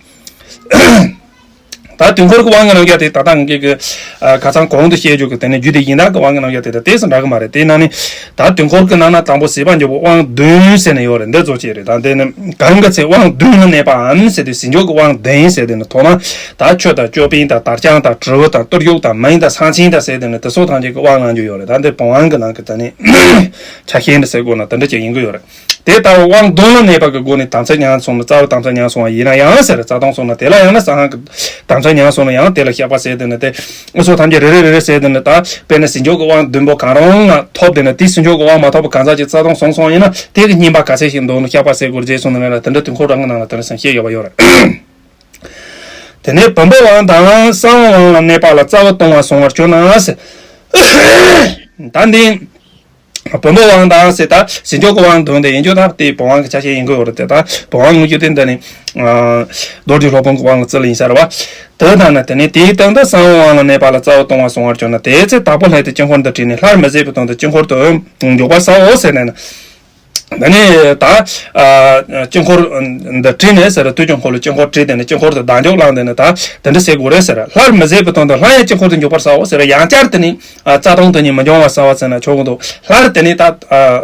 ད་དུས་འཁོར་གྱི་དབང་གི་རྣམ་གཞག་དེ་ད་ལྟ་ངེད་ཀྱི་ཨ་ཁ་སང་གོང་དུ་བཤད་རྒྱུ་གི་དེ་ནི་རྒྱུད་སྡེ་གཞན་དག་གི་དབང་གི་རྣམ་གཞག་དེ་དང་ཏོག་ཙམ་འདྲ་གི་མ་རེད། དེ་ནང་ནས་ད་དུས་འཁོར་གྱི་ནང་ན་དང་པོ་ཟད་པར་འཇུག་པའི་དབང་བདུན་ཟེར་ནས་ཡོད་རེད། འདི་ཚོ་ཅི་རེད། ད་དེ་ནི་གང་གི་ཚེ་དབང་བདུན་ལ་གནས་པའམ་ཟེར་དུས་ཟད་འཇུག་གི་དབང་བདུན་ཟེར་དེ་ནི་ཐོག་མ་ད་ཆོས་དང་ཅོད་པན་དང་དར་དཔྱངས་དང་དྲིལ་བུ་དང་གཏོར་བཅུག་དང་མིང་དང་གསང་ཆེན་དང་ཟེར་དེ་ནི་དེ་ཚོ་ཐམས་ཅད་ཀྱི་དབང་གནང་རྒྱུ་ཡོད་རེད། ད་འདི་བུམ་དབང་གི་ནང་གི་ད་ནི་ཆ་ཤས་འདི་ཟེར་དགོས་ན་དེ་འདྲ་ཅིག་ཡིན་གི་ཡོད་རེད། དེ་ལྟ་བུ་དབང་བདུན་ལ་གནས་པ་གི་སྒོ་ནས་དམ་ཚིག་ཉམས་སོང་ན། རྩ་བའི་དམ་ཚིག་ཉམས་སོང་བ་ཡིན་ན་ཡང་ཟེར། རྩ་ལྟུང་སོང་ན་དེ་ལ་ཡང་ན་གསང་སྔགས་ཀྱི་དམ་ཚིག་ཉམས་སོང་ན་ཡང་དེ་ལ་བཤགས་པ་ཟེར་དེ་ནི་དེ་ཨེ་སོ་ཐམས་ཅད་རེ་རེ་རེ་རེ་ཟེར་དེ་ནི་ད་དཔེར་ན་ཟད་འཇུག་གི་དབང་བདུན་པོ་གང་རུང་ང་ཐོབ་དེ་ནི་དེ་ཟད་འཇུག་གི་དབང་མ་ཐོབ་པ་གང་ཟག་ཅིག་རྩ་ལྟུང་སོང་སོང་ཡིན་ན་དེ་གི་བསྙེན་པ་ག་ཚད་ཞིག་འདུག་ན་བཤགས་པ་ཟེར་དགོས་རེད་ཟེར་གསུངས་ནས་ལ་དེ་འདྲ་དུས་འཁོར་རང་གི་ནང་ལ་དེ་འདྲ་ཟེར་བཤད་ཡོད་པ་ཡོད་རེད། དེ་ནས་བུམ་པའི་དབང་དང་གསང་བའི་དབང་ལ་གནས་པ་ལ་རྩ་བ་སྟོང་བར་གསུངས་པར་གྱུར་ན་ཟེར། ད་འདི། བུམ་པའི་དབང་དང་ཟེར། ད་ཟད་འཇུག་གི་དབང་བདུན་དེ་ཡིན་རྒྱུ་ད་དེ་བུམ་དབང་གི་ཆ་ཤས་ཡིན་དགོས་ཡོད་རེད་དེ། ད་བུམ་དབང་དངོས་རྒྱུ་དེ་འདི་ནི་རྡོ་རྗེ་སློབ་དཔོན་གྱི་དབང་གི་རྩིས་ལ་ཡིན་ས་རེད་བ། དེ་ལྟར་ན་དེ་ནི་དེའི་སྟེང་དུ་གསང་བའི་དབང་ལ་གནས་པ་ལ་རྩ་བ་སྟོང་བར་གསུངས་པར་གྱུར་ན། དེའི་ཚེ་དྭགས་པོ་ལྷས་ཏེ་དཀྱིལ་འཁོར་འདི་བྲིས་ནས་སླར་མི་ཟད་པའི་དོན་དུ་དཀྱིལ་འཁོར་དུ་འཇུག་པར་བྱའོ་ཟེར་ནས་ན། ད་ནི་ད་དཀྱིལ་འཁོར་འདི་བྲིས་ནས་ཟེར། དུས་ཀྱི་འཁོར་ལོ་དཀྱིལ་འཁོར་བྲིས་ཏེ་ནི་དཀྱིལ་འཁོར་དུ་བདག་འཇུག་བླངས་ཏེ་ནི་ད་དེ་འདྲ་ཟེར་དགོས་རེད་ཟེར། སླར་མི་ཟད་པའི་དོན་དུ་སླར་ཡང་དཀྱིལ་འཁོར་དུ་འཇུག་པར་བྱའོ་ཟེར། ཡང་བསྐྱར་དེ་ནི། ཨ། རྩ་ལྟུང་དེ་ཉིད་མི་འབྱུང་བར་བྱ་བ་ཟེར་ན་ཆོག་གི་འདུག་སླར་དེ་ནས་ད་ཨ་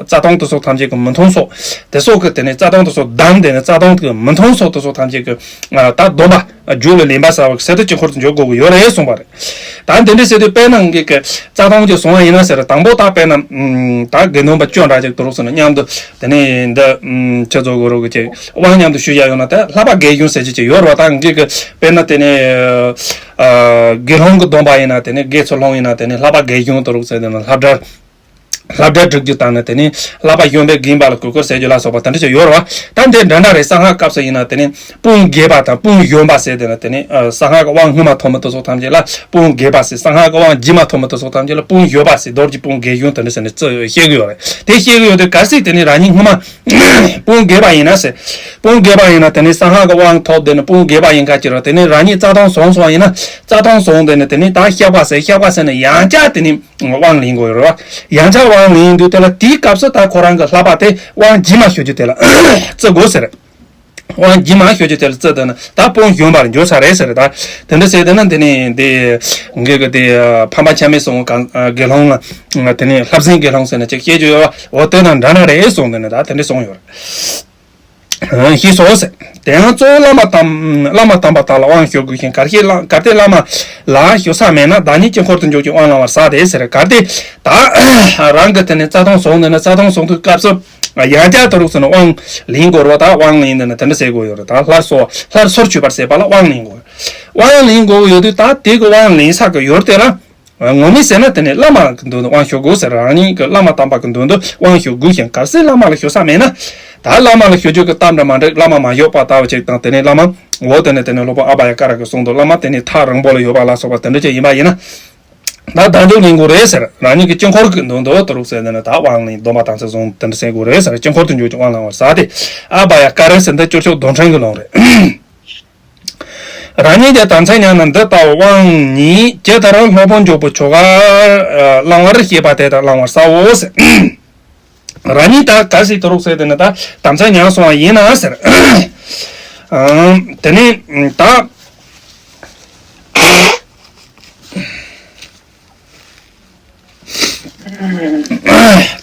རྩ་ལྟུང་དེ་ཚོ་ཐམས་ཅད་ཀྱི་མི་མཐུན་ཕྱོགས་དེ་ཚོ་གི་དེ་ནས་རྩ་ལྟུང་དེ་ཚོ་བསྡམས་ཏེ་ནས་རྩ་ལྟུང་གི་མི་མཐུན་ཕྱོགས་དེ་ཚོ་ཐམས་ཅད་ཀྱི་ཨ་ད་སྡོམ་པ་རྒྱུད་ལ་ལེན་པ་ཟེར་བ་གི་ཚེ་ད་དཀྱིལ་འཁོར་དུ་འཇུག་དགོས་ཀྱི་ཡོད་རེད་གསུངས་པ་རེད། ད་འདི་འདྲ་ཟེར་དུས་དཔེར་ན་ངེད་ཀྱི་རྩ་ལྟུང་ཅིག་བཟུང་བ་ཡིན་ན་ཟེར། དང་པོ་ད་དཔེར་ན་ཨ་ད་དགེ་འདུན་པ་ཅོ་འདྲ་ཅིག་ཏུ་རུག་ཟེར་ན་མཉམ་དུ་དེ་ནས་འདི་ཨ་ཁྱེད་ཚོ་གི་རོགས་ཀྱི་དབང་མཉམ་དུ་ཞུ་བྱ་ཡོད་ན་ད་བསླབ་པ་དགེ་སྦྱོང་ཟེར་གྱི་ཅིག་ཡོད་རེད་བ། ད་ངེད་ཀྱི་དཔེར་ན་དེ་ནས། ཨ། དགེ་སློང་གི་སྡོམ་པ་ཡིན་ན་དེ་ནི་དགེ་ཚུལ་སློང་ཡིན་ན་དེ་ནི་བསླབ་པ་དགེ་སྦྱོང་དུ་རུག་ཟེར་དེ་ནི་བསླབ་གྲྭ། བསླབ་གྲྭ་སྒྲུབ་རྒྱུ་དང་ནི་དེ་ནི་བསླབ་པ་གཞོན་པས་རྒན་པ་ལ་གུས་བཀུར་ཟེར་རྒྱུ་ལ་སོགས་པ་དེ་འདྲ་ཅིག་ཡོད་རེད་བ། ད་འདི་འདྲ་འདྲ་རེད། གསང་སྔགས་སྐབས་སུ་ཡིན་ན་དེ་ནི་དཔུང་རྒྱས་པ་དང་དཔུང་གཞོན་པ་ཟེར་དེ་ནི་དེ་ནི་ཨ་གསང་སྔགས་ཀྱི་དབང་སྔོན་མ་ཐོབ་མི་དེ་ཚོ་ཐམས་ཅད་ལ་དཔུང་རྒྱས་པ་ཟེར། གསང་སྔགས་ཀྱི་དབང་རྗེས་མ་ཐོབ་མི་དེ་ཚོ་ཐམས་ཅད་ལ་དཔུང་གཞོན་པ་ཟེར། རྡོ་རྗེ་དཔུང་རྒྱས་གཞོན་དེ་འདྲ་ཟེར་ནས་བརྩི་བཤད་གི་ཡོད་རེད། དེ་བཤད་གི་ཡོད་དུས་གལ་སྲིད་དེ་ནི་རང་ཉིད་སྔོན་མ། དཔུང་རྒྱས་པ་ཡིན་ན་ཟེར། དཔུང་རྒྱས་པ་ཡིན་ན་དེ་ནི་གསང་སྔགས་ཀྱི་དབང་ཐོབ་དེ་ནི་དཔུང་རྒྱས་པ་ཡིན་ཁ་ཅིག་རོ། དེ་ནི་རང་ཉིད་རྩ་ལྟུང་སོང་སོང་ཡིན་ན་རྩ་ལྟུང་སོང་དེ་ནི་དེ་ནི་ད་བཤགས་པ་ཟེར། བཤགས་པ་ཟེར་ནས་ཡང་བསྐྱར་དེ་ནི་དབང་ལེན་དགོས་རེད་བ། ཡང་བསྐྱར་དབང་ལེན་དུས་དེ་ལ་དེའི་སྐབས་སུ་ད་ཁོ་རང་གི་བསླབ་པ་དེ་དབང་རྗེས་མ་ཞུ་རྒྱུ་དེ་ལ་བརྩི་དགོས་ཟེར། དབང་རྗེས་མ་ཞུ་རྒྱུ་དེ་ལ་བརྩི་དེ་ནི་ད་དཔུང་གཞོན་པར་འགྱུར་ས་རེད་ཟེར། ད་དེ་འདྲ་ཟེར་དེ་ན་དེ་ནི་དེ་ངེད་ཀྱི་དེ་ཕམ་པ་ཆ་མེད་སོང་དགེ་སློང་ལ་དེ་ནི་བསླབ་ཟིན་དགེ་སློང་ཟེར་ནས་ཅིག་བཤད་རྒྱུ་ཡོད་བ། འོ་དེ་དང་འདྲ་འདྲ་རེད་གསུངས་དེ་ནི་ད་དེ་འདྲ་གསུངས་ཡོད་རེད། ཞེས་སོ་ཟེར། དེ་ཡང་གཙོ་བོ་བླ་མ་དམ་བླ་མ་དམ་པ་དག་ལ་དབང་ཞུ་དགོས་ཤིང་། གལ་ཏེ་བླ་གལ་ཏེ་བླ་མ་ལ་ཞུ་ས་མེད་ན་བདག་ཉིད་དཀྱིལ་འཁོར་དུ་འཇུག་ཅིང་དབང་བླང་བར་བྱ་སྟེ་ཟེར། གལ་ཏེ་ད་རང་གི་དེ་ནས་རྩ་ལྟུང་སོང་དེ་ནས་རྩ་ལྟུང་སོང་དུས་སྐབས་སུ་ཡང་བསྐྱར་དུ་རུག་ཟེར་ན་དབང་ལེན་དགོས་རེད་བ། ད་དབང་ལེན་དེ་ནས་དེ་འདྲ་ཟེར་དགོས་ཡོད་རེད། ད་སླར་གསོ་སླར་གསོར་གྱུར་པར་བྱེད་པ་ལ་དབང་ལེན་དགོས། དབང་ལེན་དགོས་ཡོད་དུས་ད་དེ་གི་དབང་ལེན་ས་གི་ཡུལ་དེ་ལ། ངོ་མས་ཟེར་ན་དེ་ནི་བླ་མ་གི་མདུན་དུ་དབང་ཞུ་དགོས་ཟེར། རང་ཉིད་ཀྱི་བླ་མ་དམ་པ་གི་མདུན་དུ་དབང་ཞུ་དགོས་ཤིང་། གལ་སྲིད་བླ་མ་ལ་ཞུ་ས་མེད་ན། ད་བླ་མ་ལ་ཞུ་རྒྱུ་གི་གཏམ་འདྲ་མ་འགྲིག་བླ་མ་མ་ཞུ་བ་ལྟ་བུ་ཅིག་དང་། དེ་ནས་བླ་མ་འོ་དེ་ནས་དེ་ནས་སློབ་དཔོན་ཨ་བྷ་ཡ་ཀ་ར་གི་གསུང་དུ་བླ་མ་དེ་ནས་ཐག་རིང་པོ་ལ་ཡོད་པ་ལ་སོགས་པ་དེ་འདྲ་ཅིག་ཡིན་པ་ཡིན་ན། ད་བདག་འཇུག་ལེན་དགོས་རེད་ཟེར། རང་ཉིད་ཀྱི་དཀྱིལ་འཁོར་གྱི་མདུན་དུ་དུ་རུག་ཟེར་ནས་ད་དབང་ལེན་སྡོམ་པ་དམ་ཚིག་བཟུང་དེ་འདྲ་ཟེར་དགོས་རེད་ཟེར། དཀྱིལ་འཁོར་དུ་འཇུག་ཅིང་དབང་བླང་བར་བྱ་སྟེ། ཨ་བྷ་ཡ་ཀ་ར་ཟེར་འདི་སྤྱོད་ཕྱོགས་རྡུལ་ཕྲན་གྱི་ལུང་རེད། རང་ཉིད་ཀྱི་དམ་ཚིག་ཉམས་ན་འདི་ལྟ་བུ་དབང་ཉིད་ཇི་ལྟར་སློབ་དཔོན་འཇུག་པའི་ཆོ་ག་བླང་བར་བཤད་པ་དེ་ལྟར་བླང་བར་བྱའོ་ཟེར། རང་ཉིད་ད་ག་ཟིག་དུ་རུག་ཟེར་དེ་ནི་ད་དམ་ཚིག་ཉམས་སོང་བ་ཡིན་ན་ཟེར། ཨང་། དེ་ནི་ད་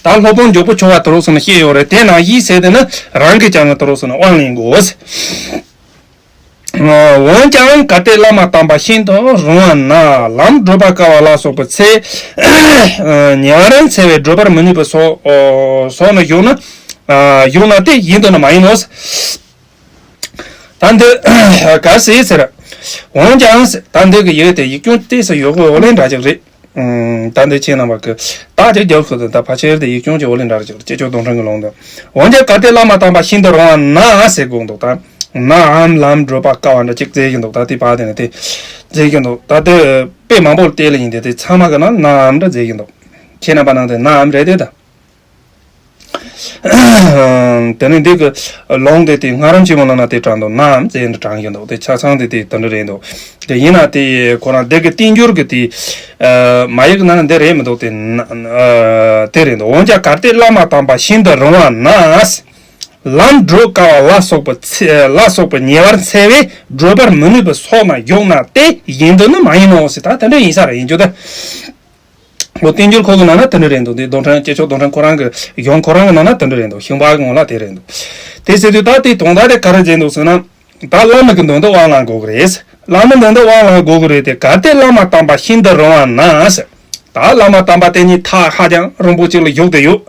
ད་སློབ་དཔོན་འཇུག་པའི་ཆོ་ག་དུ་རུག་ཟེར་ནས་བཤད་ཡོད་རེད། དེ་ནང་བཞིན་ཟེར་དེ་ནི་རང་གིས་ཀྱང་ནི་དུ་རུག་ཟེར་ནས་དབང་ལེན་དགོས། འོན་ཀྱང་གལ་ཏེ་བླ་མ་དམ་པ་ཤིན་ཏུ་རུང་བ་ན་ལམ་བགྲོད་པ་དཀའ་བ་ལ་སོགས་པའི་ཚེ། ཉེ་བར་འཚེ་བས་བགྲོད་པར་མི་ནུས་པའི་སོ་སོ་ནི་བཞུགས་ན་བཞུགས་ན་དེ་ཡིན་དུ་ནི་མ་ཡིན་ནོ། ད་འདི་ག་ཟེར་ཟེར། འོན་ཀྱང་ཟེར། ད་འདི་གི་ཡི་གེ་དེ་ཡིག་རྐྱང་ཏོག་ཙམ་ཡོད་དགོས་འོ་ལེན་འདྲ་ཅིག་རེད། ཨུམ། ད་འདི་ཁྱེད་རྣམ་པ་གི་ད་ཅིག་རྒྱབ་ཁུལ་དུ་ད་ཕལ་ཆེར་དེ་ཡིག་རྐྱང་ཅིག་འོ་ལེན་འདྲ་ཅིག་རེད། སྤྱི་ཁྱབ་རྡུལ་ཕྲན་གྱི་ལུང་དུ། འོན་ཀྱང་གལ་ཏེ་བླ་མ་དམ་པ་ཤིན་ཏུ་རིང་བ་ན་ཟེར་དགོས་འདུག་ད་ནའམ་ལམ་བགྲོད་པ་དཀའ་བ་འདྲ་ཅིག་མཛད་ཀྱི་འདུག་ད་དེ་བར་དེ་ནས་དེ་མཛད་ཀྱི་འདུག་ད་དེ་དཔེ་མང་པོ་བལྟས་ལ་ཡིན་ཏེ་དེ་ཚང་མ་གི་ནང་ནའམ་འདྲ་མཛད་ཀྱི་འདུག་ཁྱེད་རྣམ་པ་ནང་དེ་ནའམ་རེད་དེ་ད། དེ་ནས་འདི་གི་ལུང་དེ་དེ་སྔ་རིམ་ཆེན་མོ་ནང་ན་དེ་དྲངས་འདུག་ནའམ་ཟེར་འདི་དྲངས་ཀྱི་འདུག་དེ་ཆ་ཚང་དེ་དེ་དེ་འདྲ་རེད་འདུག་དེ་ཡིན་ན་དེ་ཁོ་རང་འདི་གི་བསྟན་འགྱུར་གི་དེ་མ་ཡིག་ནང་ན་འདི་རེད་མི་འདུག་དེ་ན་དེ་རེད་འདུག་འོན་ཀྱང་གལ་ཏེ་བླ་མ་དམ་པ་ཤིན་ཏུ་རིང་བ་ན། ལམ་བགྲོད་དཀའ་བ་ལ་སོགས་པའི་ཚེ་ལ་སོགས་པའི་ཉེ་བར་འཚེ་བས་བགྲོད་པར་མི་ནུས་པའི་སོགས་ན་ཡོད་ན་སྟེ་ཡིན་དུ་ནི་མ་ཡིན་ནོ་ཟེར། ད་དེ་འདྲ་ཡིན་ས་རེད། ཡིན་རྒྱུ་དེ། འོ་བསྟན་འགྱུར་ཁོ་གི་ནང་ན་དེ་འདྲ་རེད་འདུག་དེ་རྡུལ་ཕྲན་སྤྱི་ཁྱབ་རྡུལ་ཕྲན་ཁོ་རང་གི་གཞུང་ཁོ་རང་གི་ནང་ན་དེ་འདྲ་རེད་འདུག་ཤིང་པ་གི་ངོ་ལ་དེ་རེད་འདུག་དེ་ཟེར་དུས་ད་དེ་དོན་དག་དེ་ག་རེ་མཛད་འདུག་ཟེར་ན། ད་བླ་མ་གི་མདུན་དུ་དབང་བླང་དགོས་ཀྱི་རེད། བླ་མ་མདུན་དུ་དབང་བླང་དགོས་ཀྱི་རེད་དེ། གལ་ཏེ་བླ་མ་དམ་པ་ཤིན་ཏུ་རིང་བ་ན་ཟེར། ད་བླ་མ་དམ་པ་དེ་ཉིད་ཐག་ཧ་ཅང་རིང་པོ་ཅིག་ལ་བཞུགས་ཏེ་ཡོད།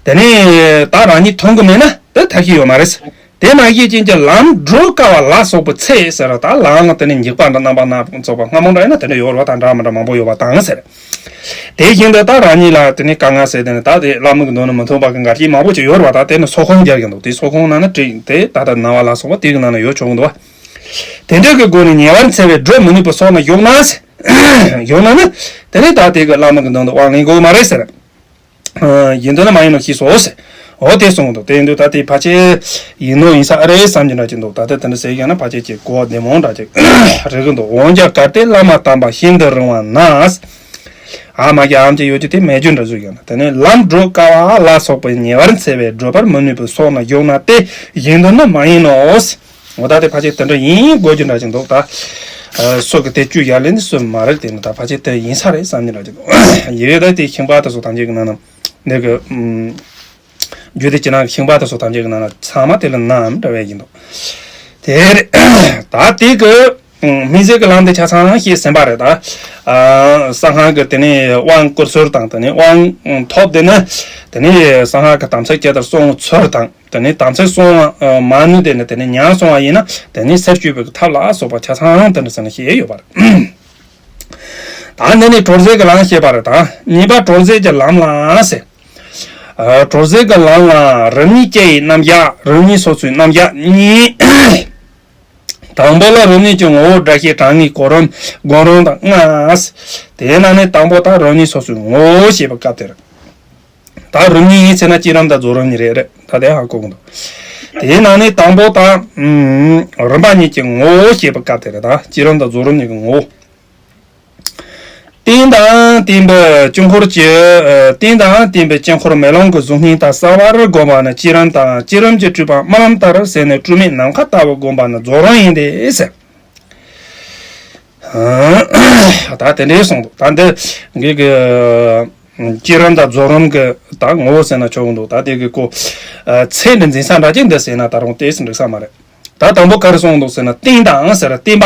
དེ་ནས་ད་རང་ཉིད་མཐོང་གི་མེད་ན་དེ་ཐབས་ཤེས་ཡོད་མ་རེད། དེ་མ་ཤེས་ཅན་གྱི་ལམ་བགྲོད་དཀའ་བ་ལ་སོགས་པའི་ཚེ་ཟེར་བ་ད་ལམ་ལ་དེ་ནས་འཇིགས་པ་འདྲ་རྣམ་པ་སྣ་ཚོགས་པ་སྔ་མོ་འདྲ་ཡིན་ན་དེ་འདྲ་ཡོད་རེད་བ། ད་འདྲ་མི་འདྲ་མང་པོ་ཡོད་པ་དང་ཟེར། དེ་བཞིན་དུ་ད་རང་ཉིད་ལ་དེ་ནས་དཀའ་ངལ་ཟེར་དེ་ནི་ད་དེ་བླ་མ་གི་མདུན་ན་མི་མཐུན་པ་གི་འགལ་རྐྱེན་མང་པོ་ཅིག་ཡོད་རེད་བ། ད་དེ་ནི་སོ་ཁོང་རྒྱག་གི་འདུག་དེ་སོ་ཁོང་ནང་ན་བྲིས་དེ་ད་ལྟ་ན་བ་ལ་སོགས་པ་དེ་གི་ནང་ན་ཡོད་ཆོག་གི་འདུག་བ། དེ་འདྲ་གི་སྒོ་ནས་ཉེ་བར་འཚེ་བས་བགྲོད་མི་ནུས་པའི་སོགས་ན་ཡོད་ན་ཟེར། ཡོད་ན་ནི་དེ་ནི་ད་དེ་གི་བླ་མ་གི་མདུན་དུ་དབང་ལེན་དགོས་མ་རེད་ཟེར། ཡིན་དུ་ནི་མ་ཡིན་ནོ་ཞེས་སོ་ཟེར། འོ་དེ་གསུངས་འདུག་དེ་ཡིན་དུས་ད་དེ་ཕལ་ཆེར་ཡིན་ནོ་ཡིན་ས་ཨ་རེད་བསམ་གྱི་འདྲ་ཅིག་འདུག་ད་ལྟ་དེ་འདྲ་ཟེར་ཡོད་ན་ཕལ་ཆེར་ཅིག་གོ་བདེ་མོ་འདྲ་ཅིག་རེད་གི་འདུག་འོན་ཀྱང་གལ་ཏེ་བླ་མ་དམ་པ་ཤིན་ཏུ་རིང་བ་ན། ཨ་མ་གི་ཨམ་ཅིག་ཡོད་ཀྱི་དེ་མེད་རྒྱུ་འདྲ་བཟོས་ཡོད་ན། དེ་ནས་ལམ་བགྲོད་དཀའ་བ་ལ་སོགས་པའི་ཉེ་བར་འཚེ་བས་བགྲོད་པར་མི་ནུས་པའི་སོགས་ན་ཡོད་ན་སྟེ་ཡིན་དུ་ནི་མ་ཡིན་ནོ། འོ་ད་དེ་ཕལ་ཆེར་དེ་འདྲ་ཡིན་དགོས་རྒྱུ་འདྲ་ཅིག་འདུག་ད་སོ་གི་དེ་བཅུ་ཡར་ལེན་དེ་སུ་མ་རེད། དེ་ནི་ད་ཕལ་ཆེར་དེ་ཡིན་ས་རེད་བསམ་གྱི་འདྲ་ཅིག་འདུག་ཡི་གེ་ད་དེ་ཤིང་པ་དེ་སོགས་ཐམས་ཅད་ཀྱི་ནང་ན་འདི་གི་རྒྱུད་སྡེ་ཕྱི་ནང་གི་ཤིང་པ་དེ་སོགས་ཐམས་ཅད་ཀྱི་ནང་ན་ཚང་མ་དེ་ལ་ནའམ་འདྲ་བས་ཡིན་འདུག་དེ་རེད། ད་དེ་གི་སྨིན་བྱེད་ཀྱི་ལམ་དེ་ཆ་ཚང་བཤད་ཟིན་པ་རེད། ད་གསང་སྔགས་ཀྱི་དེ་ནས་དབང་བསྐུར་ཚུལ་དང་། དེ་ནས་དབང་ཐོབ་དེ་ནས་དེ་ནས་གསང་སྔགས་ཀྱི་དམ་ཚིག་ཇི་ལྟར་བསྲུང་ཚུལ་དང་། དེ་ནས་དམ་ཚིག་བསྲུང་བ་མ་ནུས་དེ་ནས་དེ་ནས་ཉམས་སོང་བ་ཡིན་ན་དེ་ནས་ཚེ་བཅད་པའི་ཐབས་ལ་སོགས་པ་ཆ་ཚང་དེ་འདྲ་ཟེར་ནས་བཤད་ཡོད་པ་རེད། ད་འདི་ནས་གྲོལ་ཟས་ཀྱི་ལམ་བཤད་པ་རེད། ད་གཉིས་པ་གྲོལ་ཟས་ཀྱི་ལམ་ལ་ཟེར། གྲོལ་ཟས་ཀྱི་ལམ་ལ་རིམ་གཉིས་སྐྱེ་བའི་རྣམ་གཞག་རིམ་གཉིས་སོ་སོའི་རྣམ་གཞག་གཉིས། དང་པོ་ལ་རིམ་གཉིས་ཀྱི་ངོ་བོ་སྒྲ་ཤེས་དྲང་ངེས་གོ་རིམ་སྒོམ་རིམ་དང་ལྔ། དེའི་ནང་ནས་དང་པོ་དང་རིམ་གཉིས་སོ་སོའི་ངོ་བོ་ཞེས་པའི་སྐབས་དེར། ད་རིམ་གཉིས་ཡིན་ཟེར་ན་བསྐྱེད་རིམ་དང་རྫོགས་རིམ་གཉིས་རེད། རེད། ད་དེ་ཧ་གོ་གི་འདུག་དེའི་ནང་ནས་དང་པོ་དང་རིམ་པ་གཉིས་ཀྱི་ངོ་བོ་ཞེས་པའི་སྐབས་དེ་རེད། ད་བསྐྱེད་རིམ་དང་རྫོགས་རིམ་གཉིས་ཀྱི་ངོ་བོ། རྟེན་དང་བརྟེན་པའི་དཀྱིལ་འཁོར་གྱི། རྟེན་དང་བརྟེན་པའི་དཀྱིལ་འཁོར་མེ་ལོང་གི་གཟུགས་བརྙན་དང་གསལ་བར་བསྒོམ་པ་ནི་བསྐྱེད་རིམ་དང་། བསྐྱེད་རིམ་གྱི་སྤྲོས་པ་རྨི་ལམ་ལྟར་ཟད་ནས་སྤྲོས་མེད་ནམ་མཁའ་ལྟ་བུར་བསྒོམ་པ་ནི་རྫོགས་རིམ་ཡིན་ཏེ་ཟེར། ད་དེ་འདྲའི་གསུངས་འདུག་ད་འདི་གི་གི་བསྐྱེད་རིམ་དང་རྫོགས་རིམ་གྱི་ད་ངོ་བོ་ཟེར་ན་ཆོག་གི་འདུག་ད་དེ་གི་ཀོ་ཚད་འདི་འཛིན་ས་འདྲ་ཅིག་འདི་ཟེར་ན་ད་རུང་ཏོག་ཙམ་འགྲིག་ས་མ་རེད། ད་དང་པོ་ག་རེ་གསུངས་འདུག་ཟེར་ན། རྟེན་དང་ཟེར། རྟེན་པ།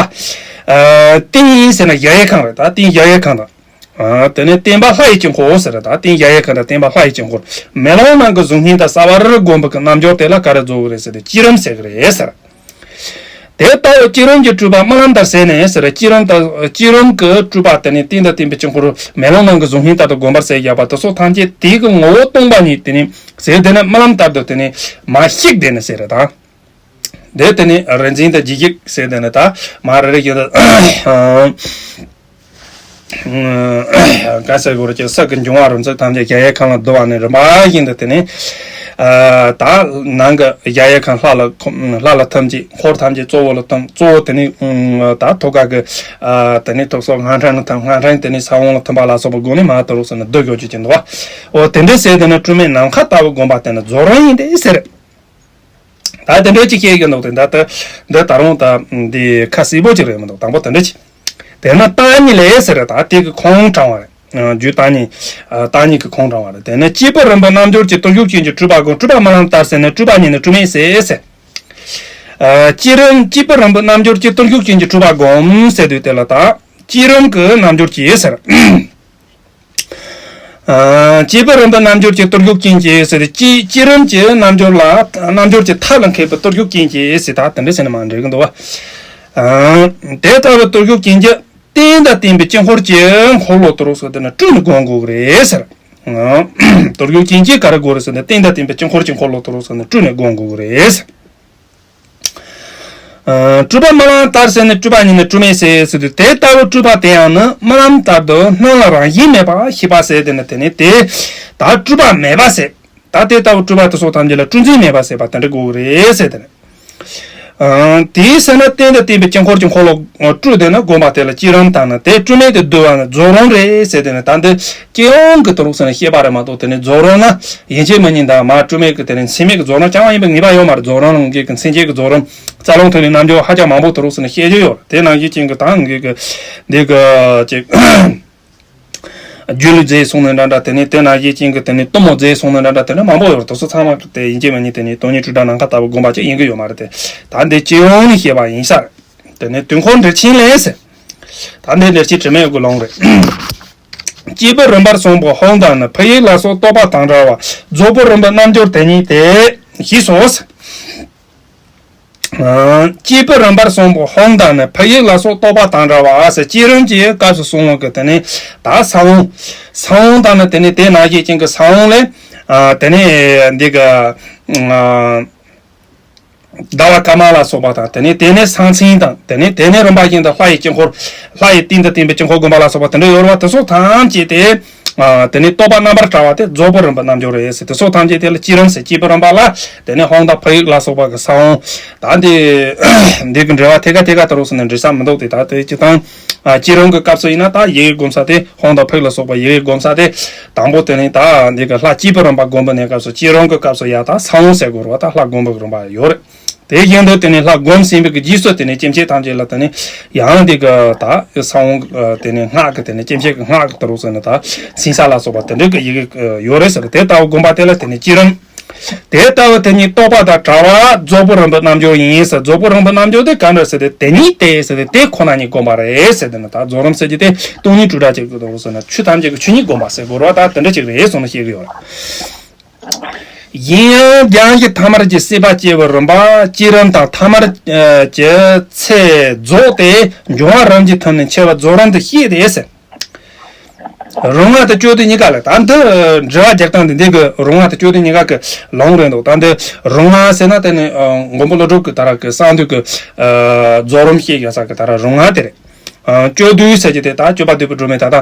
རྟེན་ཟེར་ན་གཞལ་ཡས་ཁང་རེད། ད་རྟེན་གཞལ་ཡས་ཁང་དང་། དེ་ནས་བརྟེན་པ་ལྷ་ཡི་དཀྱིལ་འཁོར་ཟེར། ད་རྟེན་གཞལ་ཡས་ཁང་དང་བརྟེན་པ་ལྷ་ཡི་དཀྱིལ་འཁོར། མེ་ལོང་ནང་གི་གཟུགས་བརྙན་དང་གསལ་བར་བསྒོམ་པའི་རྣལ་འབྱོར་དེ་ལ་ག་རེ་རྫོགས་ཀྱི་རེད་ཟེར་ཏེ་བསྐྱེད་རིམ་ཟེར་གྱི་རེད་ཟེར། དེ་ལྟ་བུ་བསྐྱེད་རིམ་གྱི་སྤྲོས་པ་རྨི་ལམ་ལྟར་ཟད་ནས་ཟེར། བསྐྱེད་རིམ་དང་བསྐྱེད་རིམ་གྱི་སྤྲོས་པ་དེ་ནི་རྟེན་དང་བརྟེན་པའི་དཀྱིལ་འཁོར་མེ་ལོང་ནང་གི་གཟུགས་བརྙན་ལྟར་དུ་བསྒོམ་པར་ཟད་བཞག་པ་དེ་སོགས་ཐམས་ཅད་དེ་གི་ངོ་བོ་སྟོང་པ་ཉིད་དེ་ནི་ཟད་དེ་ནི་རྨི་ལམ་ལྟར་དུ་དེ་ནི་མར་ཤིག་དེ་ནི་ཟེར་རེད་ད། འདི་དེ་ནི་རིལ་འཛིན་དང་ལྗིད་ཤུགས་ཟེར་དེ་ནི་ད་མ་རེ་རེ་བཞིན་དུ་ག་ཟེར་དགོས་རེད་ཀྱི་ས་གི་འབྱུང་བ་རིམ་ཚད་ཐམས་ཅད་གཞལ་ཡས་ཁང་ལ་བསྡུ་བ་ནི་རིམ་པ་བཞིན་དུ་དེ་ནི་ད་ནང་གི་གཞལ་ཡས་ཁང་ལྷ་ལ་ལྷ་ལ་ཐིམ་གྱི་འཁོར་ཐམས་ཅད་གཙོ་བོ་ལ་ཐིམ། གཙོ་བོ་དེ་ནི་ད་ཐོག་ཁ་གི་དེ་ནི་ཐོག་སོགས་སྔགས་ཕྲེང་ལ་ཐིམ། སྔགས་ཕྲེང་དེ་ནི་ས་བོན་ལ་ཐིམ་པ་ལ་སོགས་པའི་སྒོ་ནས་མ་དུ་རུག་ཟེར་ནས་བསྡུ་དགོས་ཀྱི་ཅི་འདུག་བ། འོ་དེ་འདྲའི་ཟེར་དེ་ནི་སྤྲོས་མེད་ནམ་མཁའ་ལྟ་བུ་བསྒོམ་པ་དེ་ནི་རྫོགས་རིམ་ཡིན་ཏེ་ཟེར། ད་དེ་འདྲའི་ཅིག་བཤད་ཀྱི་འདུག་སྟེ། ད་ལྟ་འདི་ད་རུང་ད་འདི་ཁ་གསལ་པོ་ཅིག་རེད་མི་འདུག་དང་པོ་དེ་འདྲ་ཅིག་དེ་ན་བརྟེན་པ་ལྷ་ཟེར། ད་དེ་གི་ཁུངས་དྲངས་པ་རེད། རྒྱུད་བརྟེན་པ་ལྷ་གི་ཁུངས་དྲངས་པ་རེད། དེ་ནས་སྐྱེས་བུ་རིམ་པའི་རྣལ་འབྱོར་གྱི་བརྟུལ་ཞུགས་ཅན་གྱི་སྤྲུལ་པ་སྒོམ། སྤྲུལ་པ་རྨི་ལམ་ལྟར་ཟད་ནས་སྤྲོས་པ་ཉིད་ནི་སྤྲོས་མེད་ཟད་ཟེར། བསྐྱེད་རིམ་སྐྱེས་བུ་རིམ་པའི་རྣལ་འབྱོར་གྱི་བརྟུལ་ཞུགས་ཅན་གྱི་སྤྲུལ་པ་སྒོམ་ཟེར་དུས་དེ་ལ་ད་བསྐྱེད་རིམ་གྱི་རྣལ་འབྱོར་གྱི་ཟེར། སྐྱེས་བུ་རིམ་པའི་རྣལ་འབྱོར་གྱི་བརྟུལ་ཞུགས་ཅན་གྱི་ཟེར་ཏེ། སྐྱེ་བསྐྱེད་རིམ་གྱི་རྣལ་འབྱོར་ལ་རྣལ་འབྱོར་གྱི་ཐབས་ལ་མཁས་པའི་བརྟུལ་ཞུགས་ཅན་གྱི་ཟེར། ད་དེ་འདྲ་ཟེར་ན་མ་འགྲིག་གི་འདུག་བ། དེ་ལྟ་བུའི་དུར་ཞུགས་ཅན་གྱི་རྟེན་དང་བརྟེན་པའི་དཀྱིལ་འཁོར་གྱི་འཁོར་ལོ་དུ་རུ་སོགས་དེ་ནི་སྤྲུལ་ནས་བསྒོམ་དགོས་ཀྱི་རེད་ཟེར། དུར་ཞུགས་ཅན་གྱི་ག་རེ་དགོས་རེད་ཟེར་ན་རྟེན་དང་བརྟེན་པའི་དཀྱིལ་འཁོར་གྱི་འཁོར་ལོ་དུ་རུ་སོགས་ནི་སྤྲུལ་ནས་བསྒོམ་དགོས་ཀྱི་རེད་ཟེར། སྤྲུལ་པ་རྨི་ལམ་ལྟར་ཟེར་ནས་སྤྲུལ་པ་ཉིད་ནི་སྤྲུལ་མེད་ཟེར་ཟེར་དུས་དེ་ལྟ་བུའི་སྤྲུལ་པ་དེ་ཡང་ནི་རྨི་ལམ་ལྟར་དུ་སྣང་ལ་རང་བཞིན་མེད་པ་ཤེས་པ་ཟེར་དེ་ནི་དེ་ནི་དེ་ད་སྤྲུལ་པ་མེད་པ་ཟེར། ད་དེ་ལྟ་བུ་སྤྲུལ་པ་དེ་སོགས་ཐམས་ཅད་ལ་སྤྲུལ་འཛིན་མེད་པ་ཟེར་བ་དེ་འདྲ་དགོས་ཀྱི་རེད་ཟེར་དེ་ནི། དེའི་ཚེ་ན་རྟེན་དང་བརྟེན་པའི་དཀྱིལ་འཁོར་གྱི་འཁོར་ལོ་སྤྲུལ་དེ་ན་བསྒོམ་པ་དེ་ལ་བསྐྱེད་རིམ་དང་ནི་དེ་སྤྲུལ་མེད་དུ་བསྡུ་བ་ནི་རྫོགས་རིམ་རེད་ཟེར་དེ་ནི་ད་འདི་སྤྱི་ཡོངས་ཀྱི་དུ་རུག་ཟེར་ནས་བཤད་པ་རེད་མ་གཏོགས་དེ་ནི་རྫོགས་རིམ་ན་ཡིན་གཅིག་མིན་གཉིས་དང་མ་སྤྲུལ་མེད་ཀྱི་དེ་ནི་མཚན་མེད་ཀྱི་རྫོགས་རིམ་རྐྱང་བ་ཡིན་པའི་ངེས་པ་ཡོད་མ་རེད། རྫོགས་རིམ་ལ་ངེས་ཀྱི་མཚན་བཅས་ཀྱི་རྫོགས་རིམ་རྩ་རླུང་ཐིག་ལེའི་རྣལ་འབྱོར་ཧ་ཅང་མང་པོ་དུ་རུག་ཟེར་ནས་བཤད་རྒྱུ་ཡོད་རེད། དེ་ནང་བཞིན་ཅན་གྱི་ད་ངེས་ཀྱི་འདི་གི་ཅིག་སྒྱུ་ལུས་རྫས་གསུངས་ནས་འདྲ་འདྲ་དེ་ནས་དེ་ན་ཡེ་ཅན་གྱི་དེ་ནས་གཏུམ་མོ་རྫས་གསུངས་ནས་འདྲ་འདྲ་དེ་ནས་མང་པོ་ཡོད་རེད། དེ་ཚོ་ཚང་མ་དེ་ཡིན་གཅིག་མིན་གཉིས་དེ་ནས་སྟོང་ཉིད་སྤྲོས་བྲལ་ནམ་མཁའ་ལྟ་བུ་བསྒོམ་པ་ཅིག་ཡིན་གྱི་ཡོད་མ་རེད་དེ། ད་འདི་སྤྱི་ཡོངས་ནས་བཤད་པ་ཡིན་ས་རེད། དེ་ནས་དུས་འཁོར་འགྲེལ་ཆེན་ལས་ཟེར། ད་འདི་འགྲེལ་ཆེན་དྲི་མེད་དགུ་ལོང་རེད། སྐྱེས་བུ་རིམ་པར་སོང་བའི་ཧཱུྃ་དང་ནི་ཕུ་ཡུག་ལ་སོགས་བསྟོད་པ་དང་བྲལ་བ། རྫོགས་པའི་རིམ་པའི་རྣལ་འབྱོར་དེ་ཉིད་དེ། ཞེས་སོ། སྐྱེས་བུ་རིམ་པར་སོང་བའི་ཧཱུྃ་དང་ནི་ཕུ་ཡུག་ལ་སོགས་བསྟོད་པ་དང་བྲལ་བ་ཟེར་བསྐྱེད་རིམ་གྱི་སྐབས་སུ་གསུངས་པ་གི་དེ་ནི་ད་ས་བོན། ས་བོན་དང་ནི་དེ་ནི་དེ་ནང་བཞིན་ཅན་གྱི་ས་བོན་ལས་དེ་ནི་འདི་གི་ཟླ་བ་སྐར་མ་ལ་སོགས་པ་དང་དེ་ནི་དེ་ནི་སང་ཚིང་དང་དེ་ནི་དེ་ནི་རིམ་པ་བཞིན་དུ་ལྷ་ཡི་དཀྱིལ་འཁོར། ལྷ་ཡི་རྟེན་དང་བརྟེན་པའི་དཀྱིལ་འཁོར་བསྒོམ་པ་ལ་སོགས་པ་དེ་འདྲ་ཡོད་རེད་བ། དེ་ཚོ་ཐམས་ཅད་དེ། དེ་ནས་བསྟོད་པ་རྣམ་པར་བཀྲ་བ་དེ་རྫོགས་པའི་རིམ་པའི་རྣལ་འབྱོར་རེད་ཟེར། དེ་ཚོ་ཐམས་ཅད་དེ་ལ་སྐྱེས་རིམ་ཟེར། སྐྱེས་བུ་རིམ་པ་ལ་དེ་ནས་ཧཱུྃ་དང་ཕུ་ཡུག་ལ་སོགས་པ་གི་ས་བོན། ད་འདི་འདི་གི་འགྲེལ་བ་ཐད་ཀ་ཐད་ཀ་དུ་རུག་ཟེར་ནས་འགྲེལ་ས་མི་འདུག་སྟེ། ད་དེ་སྤྱི་བཏང་སྐྱེས་རིམ་གྱི་སྐབས་སུ་ཡིན་ན་ད་ཡི་གེ་བསྒོམ་ས་དེ་ཧཱུྃ་དང་ཕུ་ཡུག་ལ་སོགས་པ་ཡི་གེ་བསྒོམ་ས་དེ་དང་པོ་དེ་ནས་ད་འདི་གི་ལྷ་སྐྱེས་བུ་རིམ་པ་བསྒོམ་པའི་གནས་སྐབས་སུ་སྐྱེས་རིམ་གྱི་སྐབས་སུ་ཡ་ད་ས་བོན་ཟེར་དགོས་རེད་བ། ད་ལྷ་བསྒོམ་པའི་རིམ་པ་ཡོད་རེད། དེ་བཞིན་དུ་དེ་ནས་ལྷ་བསྒོམས་ཟིན་པའི་རྗེས་སུ་དེ་ནས་སྐྱེ་མཆེད་ཐམས་ཅད་ལ་དེ་ནས་ཡང་འདི་གི་ད་ས་བོན་དེ་ནས་སྔགས་ཀྱི་དེ་ནས་སྐྱེ་མཆེད་ཀྱི་སྔགས་ཀྱི་དུ་རུག་ཟེར་ནས་ད་སིང་ས་ལ་སོགས་པ་དེ་འདྲ་གི་ཡི་གེ་ཡོད་རེད་ཟེར། དེ་ལྟ་བུ་བསྒོམ་པ་དེ་ལ་དེ་ནས་སྐྱེས་རིམ། དེ་ལྟ་བུ་དེ་ཉིད་བསྟོད་པ་དང་བྲལ་བ་རྫོགས་པའི་རིམ་པའི་རྣལ་འབྱོར་ཡིན་ཟེར། རྫོགས་པའི་རིམ་པའི་རྣལ་འབྱོར་དེ་ག་འདྲ་ཟེར་ཏེ་དེ་ཉིད་དེ་ཟེར་ཏེ་དེ་ཁོ་ན་ཉིད་བསྒོམ་པ་རེད་ཟེར། དེ་ནི་ད་རྫོགས་རིམ་ཟེར་གྱི་དེ་སྟོང་ཉིད་སྤྲོས་བྲལ་གྱི་དུ་རུག་ཟེར་ན་ཆོས་ཐམས་ཅད་ཀྱི་ཆོས་ཉིད་བསྒོམ་པ་ཟེར་དགོས་རེད་བ། ད་དེ་འདྲ་ཅིག་རེད་གསུངས་ནས་བཤད་ཀྱི་ཡོད་རེད། ཡིན་ཡང་རྒྱང་གི་ཐ་མར་གྱི་སྲེད་པ་སྐྱེ་བའི་རིམ་པ་སྐྱེས་རིམ་དང་ཐ་མར་གྱི་ཚེ་རྫོགས་ཏེ་འབྱུང་བ་རིམ་གྱིས་ཐུང་ནས་འཆི་བ་རྫོགས་རིམ་དུ་བཤད་དེ་ཟེར། རིམ་ལྔ་དང་བཅུ་བདུན་གཉིས་ཀ་ལ་ད་འདི་འགྲེལ་བ་རྒྱག་སྟངས་འདི་འདི་གི་རིམ་ལྔ་དང་བཅུ་བདུན་གཉིས་ཀ་གི་ལུང་རེད་འདུག་ད་འདི་རིམ་ལྔ་ཟེར་ན་དེ་ནི་མགོན་པོ་ཀླུ་སྒྲུབ་ཀྱི་ད་ར་གི་གསང་འདུས་ཀྱི་རྫོགས་རིམ་བཤད་ཡོད་ས་གི་ད་ར་རིམ་ལྔ་དེ་རེད། བཅུ་བདུན་ཟེར་གྱི་དེ་ད་སྤྱོད་པ་འདུས་པའི་སྒྲོན་མེ་ད་ལྟ་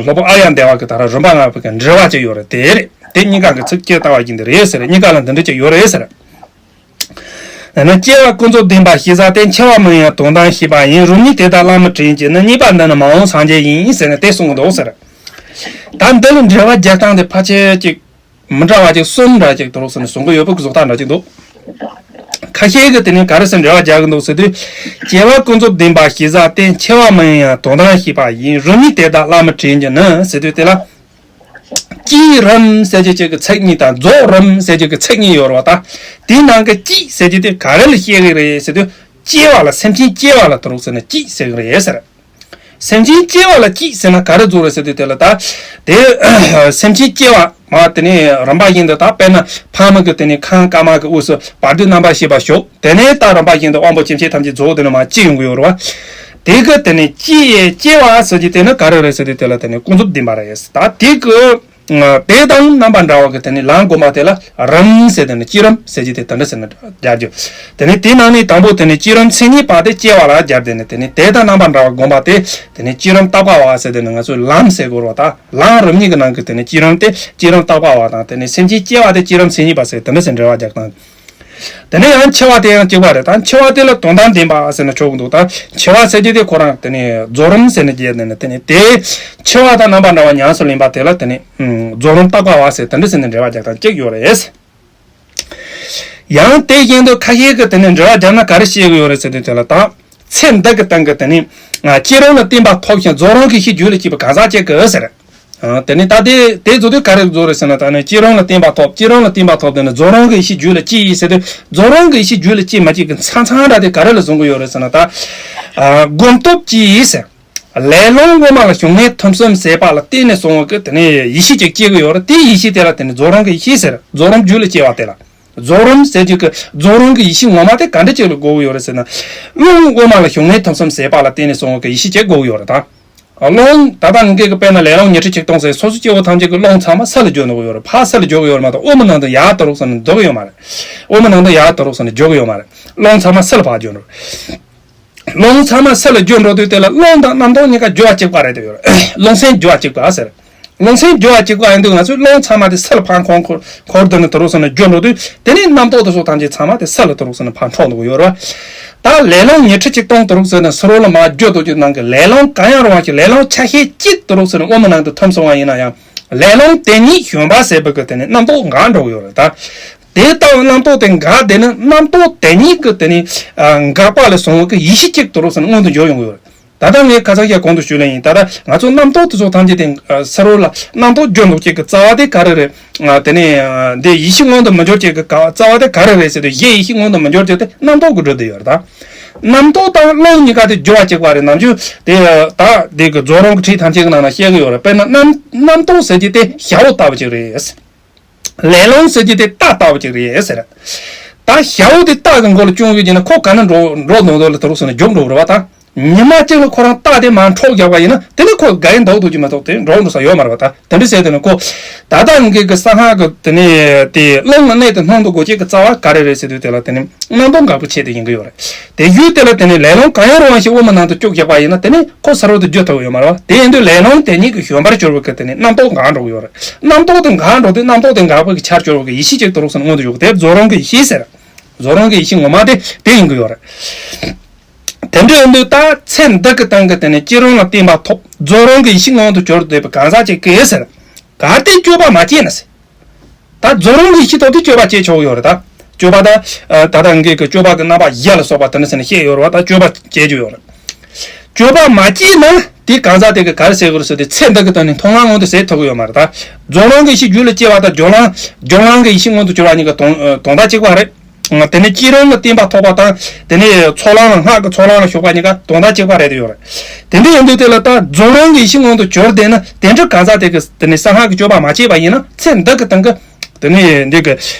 སློབ་དཔོན་ཨཱརྱ་དེ་བ་གི་ད་ར་རིམ་པ་ལྔ་པོ་གི་འགྲེལ་བ་ཅིག་ཡོད་རེད། དེ་རེད། དེ་གཉིས་ཀ་གི་ཚིག་སྐྱེལ་ལྟ་བ་ཡིན་དེ་རེད་ཟེར། གཉིས་ཀ་ལ་འདི་འདྲ་ཅིག་ཡོད་རེད་ཟེར། ཡང་ན་སྐྱེ་བ་ཀུན་རྫོབ་བདེན་པ་ཞེས་བྱ་སྟེ་འཆི་བ་མིན་ཡང་དོན་དམ་ཤེས་པ་ཡིན། རིམ་གཉིས་དེ་དག་བླ་མེད་དྲན་གྱི་ནི། གཉིས་པ་འདི་ནི་མ་འོངས་སངས་རྒྱས་ཡིན་ཟེར་ནས་དེ་གསུང་གི་འདུག་ཟེར། ད་འདི་ལ་འགྲེལ་བ་རྒྱག་སྟངས་དེ་ཕལ་ཆེར་ཅིག་མི་འདྲ་བ་ཅིག་གསུམ་འདྲ་ཅིག་དུ་རུག་ཟེར་ནས་གསུང་གི་ཡོད་པའི་བཟོ་ལྟ་འདྲ་ཅིག་འདུག་ཁ་ཤས་ཀྱིས་དེ་ནི་ག་རེ་ཟེར་འགྲེལ་བ་རྒྱག་གི་འདུག་ཟེར་དུས། སྐྱེ་བ་ཀུན་རྫོབ་བདེན་པ་ཞེས་བྱ་སྟེ། འཆི་བ་མིན་ཡང་དོན་དམ་ཤེས་པ་ཡིན། རིམ་གཉིས་དེ་དག་བླ་མེད་དྲན་གྱི་ནི་ཟེར་དུས་དེ་ལ། སྐྱེས་རིམ་ཟེར་གྱི་ཅིག་གི་ཚིག་གཉིས་དང་རྫོགས་རིམ་ཟེར་གྱི་གི་ཚིག་གཉིས་ཡོད་རེད་བ། ད་དེའི་ནང་གི་སྐྱེས་ཟེར་གྱི་དེ་ག་རེ་ལ་བཤད་གི་རེད་ཟེར་དུས། སྐྱེ་བ་ལ་སེམས་ཅན་སྐྱེ་བ་ལ་དུ་རུག་ཟེར་ནས་སྐྱེས་ཟེར་གི་རེད་ཟེར། སེམས་ཅན་སྐྱེ་བ་ལ་སྐྱེས་ཟེར་ན་ག་རེ་བཟོ་རེད་ཟེར་དུས་དེ་ལ་ད། དེ་སེམས་ཅན་སྐྱེ་བ་མ་དེ་ནས་རིམ་པ་བཞིན་དུ་ད་དཔེར་ན་ཕ་མ་གི་དེ་ནས་ཁམས་དཀར་དམར་གི་དབུས་སུ་བར་དོའི་རྣམ་པར་ཤེས་པ་ཞོག་དེ་ནས་ད་རིམ་པ་བཞིན་དུ་དབང་པོ་སྐྱེ་མཆེད་ཐམས་ཅད་རྫོགས་དེ་ནས་མ་སྐྱེ་ཡོང་གི་ཡོད་རེད་བ། དེ་གི་དེ་ནས་སྐྱེ་ཡི་སྐྱེ་བ་ཟེར་གྱི་དེ་ནི་ག་རེ་རེད་ཟེར་དུས་དེ་ལ་དེ་ནས་ཀུན་རྫོབ་བདེན་པ་རེད། ད་དེ་གི་དེ་དང་རྣམ་པ་འདྲ་བ་གི་དེ་ནི་ལམ་སྒོམ་པ་དེ་ལ་རིམ་ཟེར་དེ་ནི་བསྐྱེད་རིམ་ཟེར་གྱི་དེ་དེ་འདྲ་ཟེར་ནས་སྦྱར་རྒྱུ། དེ་ནི་དེའི་ནང་ནས་དང་པོ་དེ་ནི་བསྐྱེད་རིམ་མཚན་ཉིད་པ་དེ་སྐྱེ་བ་ལ་སྦྱར་དེ་ནི་དེ་ནི་དེ་དང་རྣམ་པ་འདྲ་བ་སྒོམ་པ་དེ་དེ་ནི་བསྐྱེད་རིམ་བརྟག་པ་བ་ཟེར་དེ་ནི་ང་ཚོས་ལམ་ཟེར་དགོས་རེད་བ། ད་ལམ་རིམ་གཉིས་ཀྱི་ནང་གི་དེ་ནི་བསྐྱེད་རིམ་དེ་བསྐྱེད་རིམ་བརྟག་པ་བ་དང་དེ་ནི་སེམས་ཅན་སྐྱེ་བ་དེ་བསྐྱེད་རིམ་མཚན་ཉིད་པ་ཟེར་དེ་འདྲ་ཟེར་འགྲེལ་བ་རྒྱག་སྟངས། དེ་ནས་ཡང་འཆི་བ་དེ་ཡང་གཅིག་པ་རེད། ད་འཆི་བ་དེ་ལ་དོན་དམ་བདེན་པ་ཟེར་ནས་ཆོག་གི་འདུག་ད་འཆི་བ་ཟེར་རྒྱུ་དེ་ཁོ་རང་དེ་ནས་རྫོགས་རིམ་ཟེར་ནས་བརྗོད་དེ་ནས་དེ་ནས་དེ་འཆི་བ་དང་རྣམ་པ་འདྲ་བ་ཉམས་སུ་ལེན་པ་དེ་ལ་དེ་ནས་རྫོགས་རིམ་བརྟག་པ་བ་ཟེར་དེ་འདྲ་ཟེར་ནས་འགྲེལ་བ་རྒྱག་སྟངས་གཅིག་ཡོད་རེད། ཡང་དེ་བཞིན་དུ་ཁ་ཤས་ཀྱིས་དེ་ནས་འགྲེལ་བ་རྒྱག་ན་ག་རེ་བཤད་ཀྱི་ཡོད་རེད་ཟེར་དུས་དེ་ལ་ད་ཚེ་འདི་གི་སྟེང་གི་དེ་ནས་སྐྱེ་རིམ་ལ་བརྟེན་པ་ཐོབ་ཤིང་རྫོགས་རིམ་གྱི་ཡེ་ཤེས་རྒྱུད་ལ་སྐྱེས་པའི་གང་ཟག་གཅིག་གིས་ཟེར། ཨ། དེ་ནས་ད་དེ་དེ་བཟོ་དུས་ག་རེ་བཟོ་རེད་ཟེར་ན། ད་ནི་སྐྱེ་རིམ་ལ་བརྟེན་པ་ཐོབ། སྐྱེ་རིམ་ལ་བརྟེན་པ་ཐོབ། དེ་ནི་རྫོགས་རིམ་གྱི་ཡེ་ཤེས་རྒྱུད་ལ་སྐྱེས་ཡིན་ཟེར་དུས། རྫོགས་རིམ་གྱི་ཡེ་ཤེས་རྒྱུད་ལ་སྐྱེས་མ་སྐྱེས་ཀྱི་མཚམས་མཚམས་འདྲ་དེ་ག་རེ་ལ་བཟུང་གི་ཡོད་རེད་ཟེར་ན། ད་ཨ་སྒོམ་སྟོབས་ཀྱིས་ཟེར། ལས་རླུང་དབུ་མ་ལ་ཞུགས་ནས་ཐིམ་གསུམ་ཟད་པ་ལ་བརྟེན་ནས་སོང་བ་གི་དེ་ནི་ཡེ་ཤེས་ཅིག་སྐྱེ་གི་ཡོད་རེད། དེའི་ཡེ་ཤེས་དེ་ལ་དེ་ནི་རྫོགས་རིམ་གྱི་ཡེ་ཤེས་ཟེར། རྫོགས་རིམ་རྒྱུད་ལ་སྐྱེ་བ་དེ་ལ། རྫོགས་རིམ་ཟེར་གྱི་གི་རྫོགས་རིམ་གྱི་ཡེ་ཤེས་ངོ་མ་དེ་ག་འདྲ་ཅིག་ལ་དགོས་ཀྱི་ཡོད་རེད་ཟེར་ན། རླུང་དབུ་མ་ལ་ཞུགས་གནས་ཐུན་གསུམ་ཟད་པ་ལ་བརྟེན་ནས་སོང་བའི་གི་ཡེ་ཤེས་ཅིག་དགོས་ཀྱི་ཡོད་རེད་ད། རླུང་ད་ལྟ་ངེད་ཀྱི་དཔེར་ན་ལས་རླུང་ཉི་ཁྲི་ཆིག་སྟོང་ཟེར་སོ་སོ་སྐྱེ་བོ་ཐམས་ཅད་ཀྱི་རླུང་ཚང་མ་ས་ལ་འཇོག་འདུག་ཡོད་རེད། ཕར་ས་ལ་འཇོག་གི་ཡོད་རེད་མ་གཏོགས་དབུ་མའི་ནང་དུ་ཡར་དུ་རུག་ཟེར་ནས་འཇོག་གི་ཡོད་མ་རེད། དབུ་མའི་ནང་དུ་ཡར་དུ་རུག་ཟེར་ནས་འཇོག་གི་ཡོད་མ་རེད། རླུང་ཚང་མ་ས་ལ་ཕར་འཇོག་འགྲོ། རླུང་ཚང་མ་ས་ལ་འཇོག་འགྲོ་དུས་དེ་ལ་རླུང་དང་རྣམ་རྟོག་གཉིས་ཀ་རྒྱུ་བ་གཅིག་པ་རེད་དེ་ཡོད་རེད། རླུང་སེམས་རྒྱུ་བ་གཅིག་པ་ཟེར། རླུང་སེམས་རྒྱུ་བ་གཅིག་པ་ཡིན་དུས་ང་ཚོས་རླུང་ཚང་མ་དེ་ས་ལ་ཕར་འཁོར་འཁོར་འཁོར་དུ་ནས་དུ་རུག་ཟེར་ནས་འཇོག་འགྲོ་དུས་དེ་ནས་རྣམ་རྟོག་དེ་ཚོ་ཐམས་ཅད་ཚང་མ་དེ་ས་ལ་དུ་རུག་ཟེར་ནས་ཕར་འཕྲོ་འགྲོ་གི་ཡོད་རེད། ད་ལས་རླུང་ཉི་ཁྲི་ཆིག་སྟོང་དུ་རུག་ཟེར་ནས་ས་རོ་ལ་མར་འཇོག་འགྲོ་དུས་ནང་གི་ལས་རླུང་གང་ཡང་རུང་བ་ཞིག་ལས་རླུང་ཆ་ཤས་གཅིག་དུ་རུག་ཟེར་ནས་དབུ་མའི་ནང་དུ་ཐིམ་སོང་བ་ཡིན་ན་ཡང་། ལས་རླུང་དེ་ཉིད་ཞོན་པ་ཟེར་བའི་གི་དེ་ནི་རྣམ་རྟོག་འགག་འགྲོ་གི་ཡོད་རེད་ད། དེ་ལྟ་བུ་རྣམ་རྟོག་དེ་འགག་དེ་ནི་རྣམ་རྟོག་དེ་ཉིད་ཀྱི་དེ་ནི་ཨ་འགག་པ་ལ་སོང་བའི་གི་ཡེ་ཤེས་གཅིག་དུ་རུག་ཟེར་ནས་མངོན་དུ་འགྱུར་ཡོང་གི་ཡོད་རེད། ད་ལྟ་ངས་ཁ་སང་ཞག་གོང་དུ་ཞུས་ལ་ཡིན། ད་ལྟ་ང་ཚོ་རྣམ་རྟོག་དེ་ཚོ་ཐམས་ཅད་དེ་ཨ་ས་རོ་ལ་རྣམ་རྟོག་འགྱུར་འདུག་ཅིག་གི་རྩ་བ་དེ་ག་རེ་རེད། ཨ་དེ་ནི་ཨ་འདི་ཡེ་ཤེས་མངོན་དུ་མི་འགྱུར་ཅིག་གི་ག་རྩ་བ་དེ་ག་རེ་རེད་ཟེར་དུས་གཞན་ཡེ་ཤེས་མངོན་དུ་མི་འགྱུར་ཅིག་དེ་རྣམ་རྟོག་གི་སྒྲུབ་བསྡད་ཡོད་རེད་ད། རྣམ་རྟོག་དང་རླུང་གཉིས་ཀ་དེ་རྒྱུ་བ་གཅིག་པ་རེད། ནམ་རྒྱུན་དེ་ད་དེ་གི་རྫོགས་རིམ་གྱི་ཁྲིད་ཐམས་ཅད་ཀྱི་ནང་ན་བཤད་གི་ཡོད་རེད། དཔེར་ན་རྣམ་རྣམ་རྟོག་ཟེར་གྱི་དེ་ཞ་བོ་ལྟ་བུ་ཅིག་རེད། ལས་རླུང་ཟེར་གྱི་དེ་རྟ་ལྟ་བུ་ཅིག་རེད་ཟེར། ད་ཞ་བོ་དེ་རྟ་གི་མགོ་ལ་བཅོམ་ཡོད་ཀྱི་ན་ཁོ་ག་ན་འགྲོ་འགྲོ་འདོད་འདོད་ལ་དུ་རུག་ཟེར་ནས་རྒྱུག་འགྲོ་རེད་བ་ད། ཉི་མ་གཅིག་ལ་ཁོ་རང་རྟ་དེ་མར་འཕྲོག་རྒྱག་པ་ཡིན་ན་དེ་ནི་ཁོ་དགའ་ཡི་འདུག་འདུག་ཅིག་མ་གཏོགས་དེ་འགྲོ་འགྲོ་ས་ཡོད་མ་རེད་བ་ད། དེ་འདྲ་བྱས་དེ་ནི་ཁོ་ད་ལྟ་ངེད་ཀྱི་གསང་སྔགས་ཀྱི་དེ་ནི་དེ་རླུང་ལ་གནད་དུ་སྣང་འདུག་གོ་ཅིག་གི་རྩ་བ་ག་རེ་རེད་ཟེར་དུས་དེ་ལ་དེ་ནི་རྣམ་རྟོག་འགག་པའི་ཆེད་དུ་ཡིན་གི་ཡོད་རེད། དེ་ཡུལ་དེ་ལ་དེ་ནི་ལས་རླུང་གང་ཡང་རུང་བ་ཞིག་དབུ་མའི་ནང་དུ་བཅུག་བཞག་པ་ཡིན་ན་དེ་ནི་ཁོ་ས་རོ་དུ་འགྱུར་ཐུབ་ཡོད་མ་རེད་བ། དེ་ཡིན་དུས་ལས་རླུང་དེ་ཉིད་ཀྱི་ཞོན་པར་གྱུར་བའི་གི་དེ་ནི་རྣམ་རྟོག་འགག་འགྲོ་གི་ཡོད་རེད། རྣམ་རྟོག་དེ་འགག་འགྲོ་དུས་རྣམ་རྟོག་དེ་འགག་པའི་གི་ཆར་གྱུར་བའི་གི་ཡེ་ཤེས་གཅིག་དུ་རུག་ཟེར་ནས་མངོན་དུ་གྱུར་གི་དེ་རྫོགས་རིམ་གྱི་ཡེ་ཤེས་ཟེར། རྫོགས་རིམ་གྱི་ཡེ་ཤེས་ངོ་མ་དེ་དེ་ཡིན་གི་ཡོད་རེད། དེ་འདྲ་ཡིན་དུས་ད་ཚེ་འདི་གི་སྟེང་གི་དེ་ནི་བསྐྱེད་རིམ་ལ་བརྟེན་པ་ཐོབ་རྫོགས་རིམ་གྱི་ཡེ་ཤེས་མངོན་དུ་གྱུར་བསྡད་པའི་གང་ཟག་ཅིག་གིས་ཟེར། གལ་ཏེ་སྤྱོད་པ་མ་སྐྱེས་ན་ཟེར། ད་རྫོགས་རིམ་གྱི་ཡེ་ཤེས་ཐོབ་དུས་སྤྱོད་པ་སྐྱེ་ཆོག་གི་ཡོད་རེད་ད། སྤྱོད་པ་ད་ད་ལྟ་ངེད་ཀྱི་སྤྱོད་པ་གི་རྣམ་པ་བཞི་ལ་སོགས་པ་དེ་འདྲ་ཟེར་ནས་བཤད་ཡོད་རེད་བ། ད་སྤྱོད་པ་སྐྱེ་རྒྱུ་ཡོད་རེད། སྤྱོད་པ་མ་སྐྱེས་ན་དེ་གང་ཟག་དེ་གི་ག་རེ་ཟེར་དགོས་རེད་ཟེར་དུས་ཚེ་འདི་གི་སྟེང་ནས་མཐོང་ལམ་མངོན་དུ་ཟད་ཐུབ་ཀྱི་ཡོད་མ་རེད་ད། རྫོགས་རིམ་གྱི་ཡེ་ཤེས་རྒྱུད་ལ་སྐྱེ་བ་དང་སྦྱོར་ལམ་སྦྱོར་ལམ་གྱི་ཡེ་ཤེས་མངོན་དུ་གྱུར་བ་གཉིས་ཀ་དོན་དོན་དག་གཅིག་པ་རེད། དེ་ནས་བསྐྱེད་རིམ་ལ་བརྟེན་པ་ཐོབ་པ་དང་དེ་ནས་ཚོགས་ལམ་ལ་སྔགས་ཀྱི་ཚོགས་ལམ་ལ་ཞུགས་པ་གཉིས་ཀ་དོན་དག་གཅིག་པ་རེད་དེ་ཡོད་རེད། དེ་འདྲ་ཡིན་དུས་དེ་ལ་ད་རྫོགས་རིམ་གྱི་ཡེ་ཤེས་མངོན་དུ་གྱུར་བསྡད་ན་དེ་འདྲ་གང་ཟག་དེ་གི་དེ་ནས་གསང་སྔགས་ཀྱི་སྤྱོད་པ་མ་སྐྱེས་པ་ཡིན་ན་ཚེ་འདི་གི་སྟེང་གི་དེ་ནས་འདི་གི་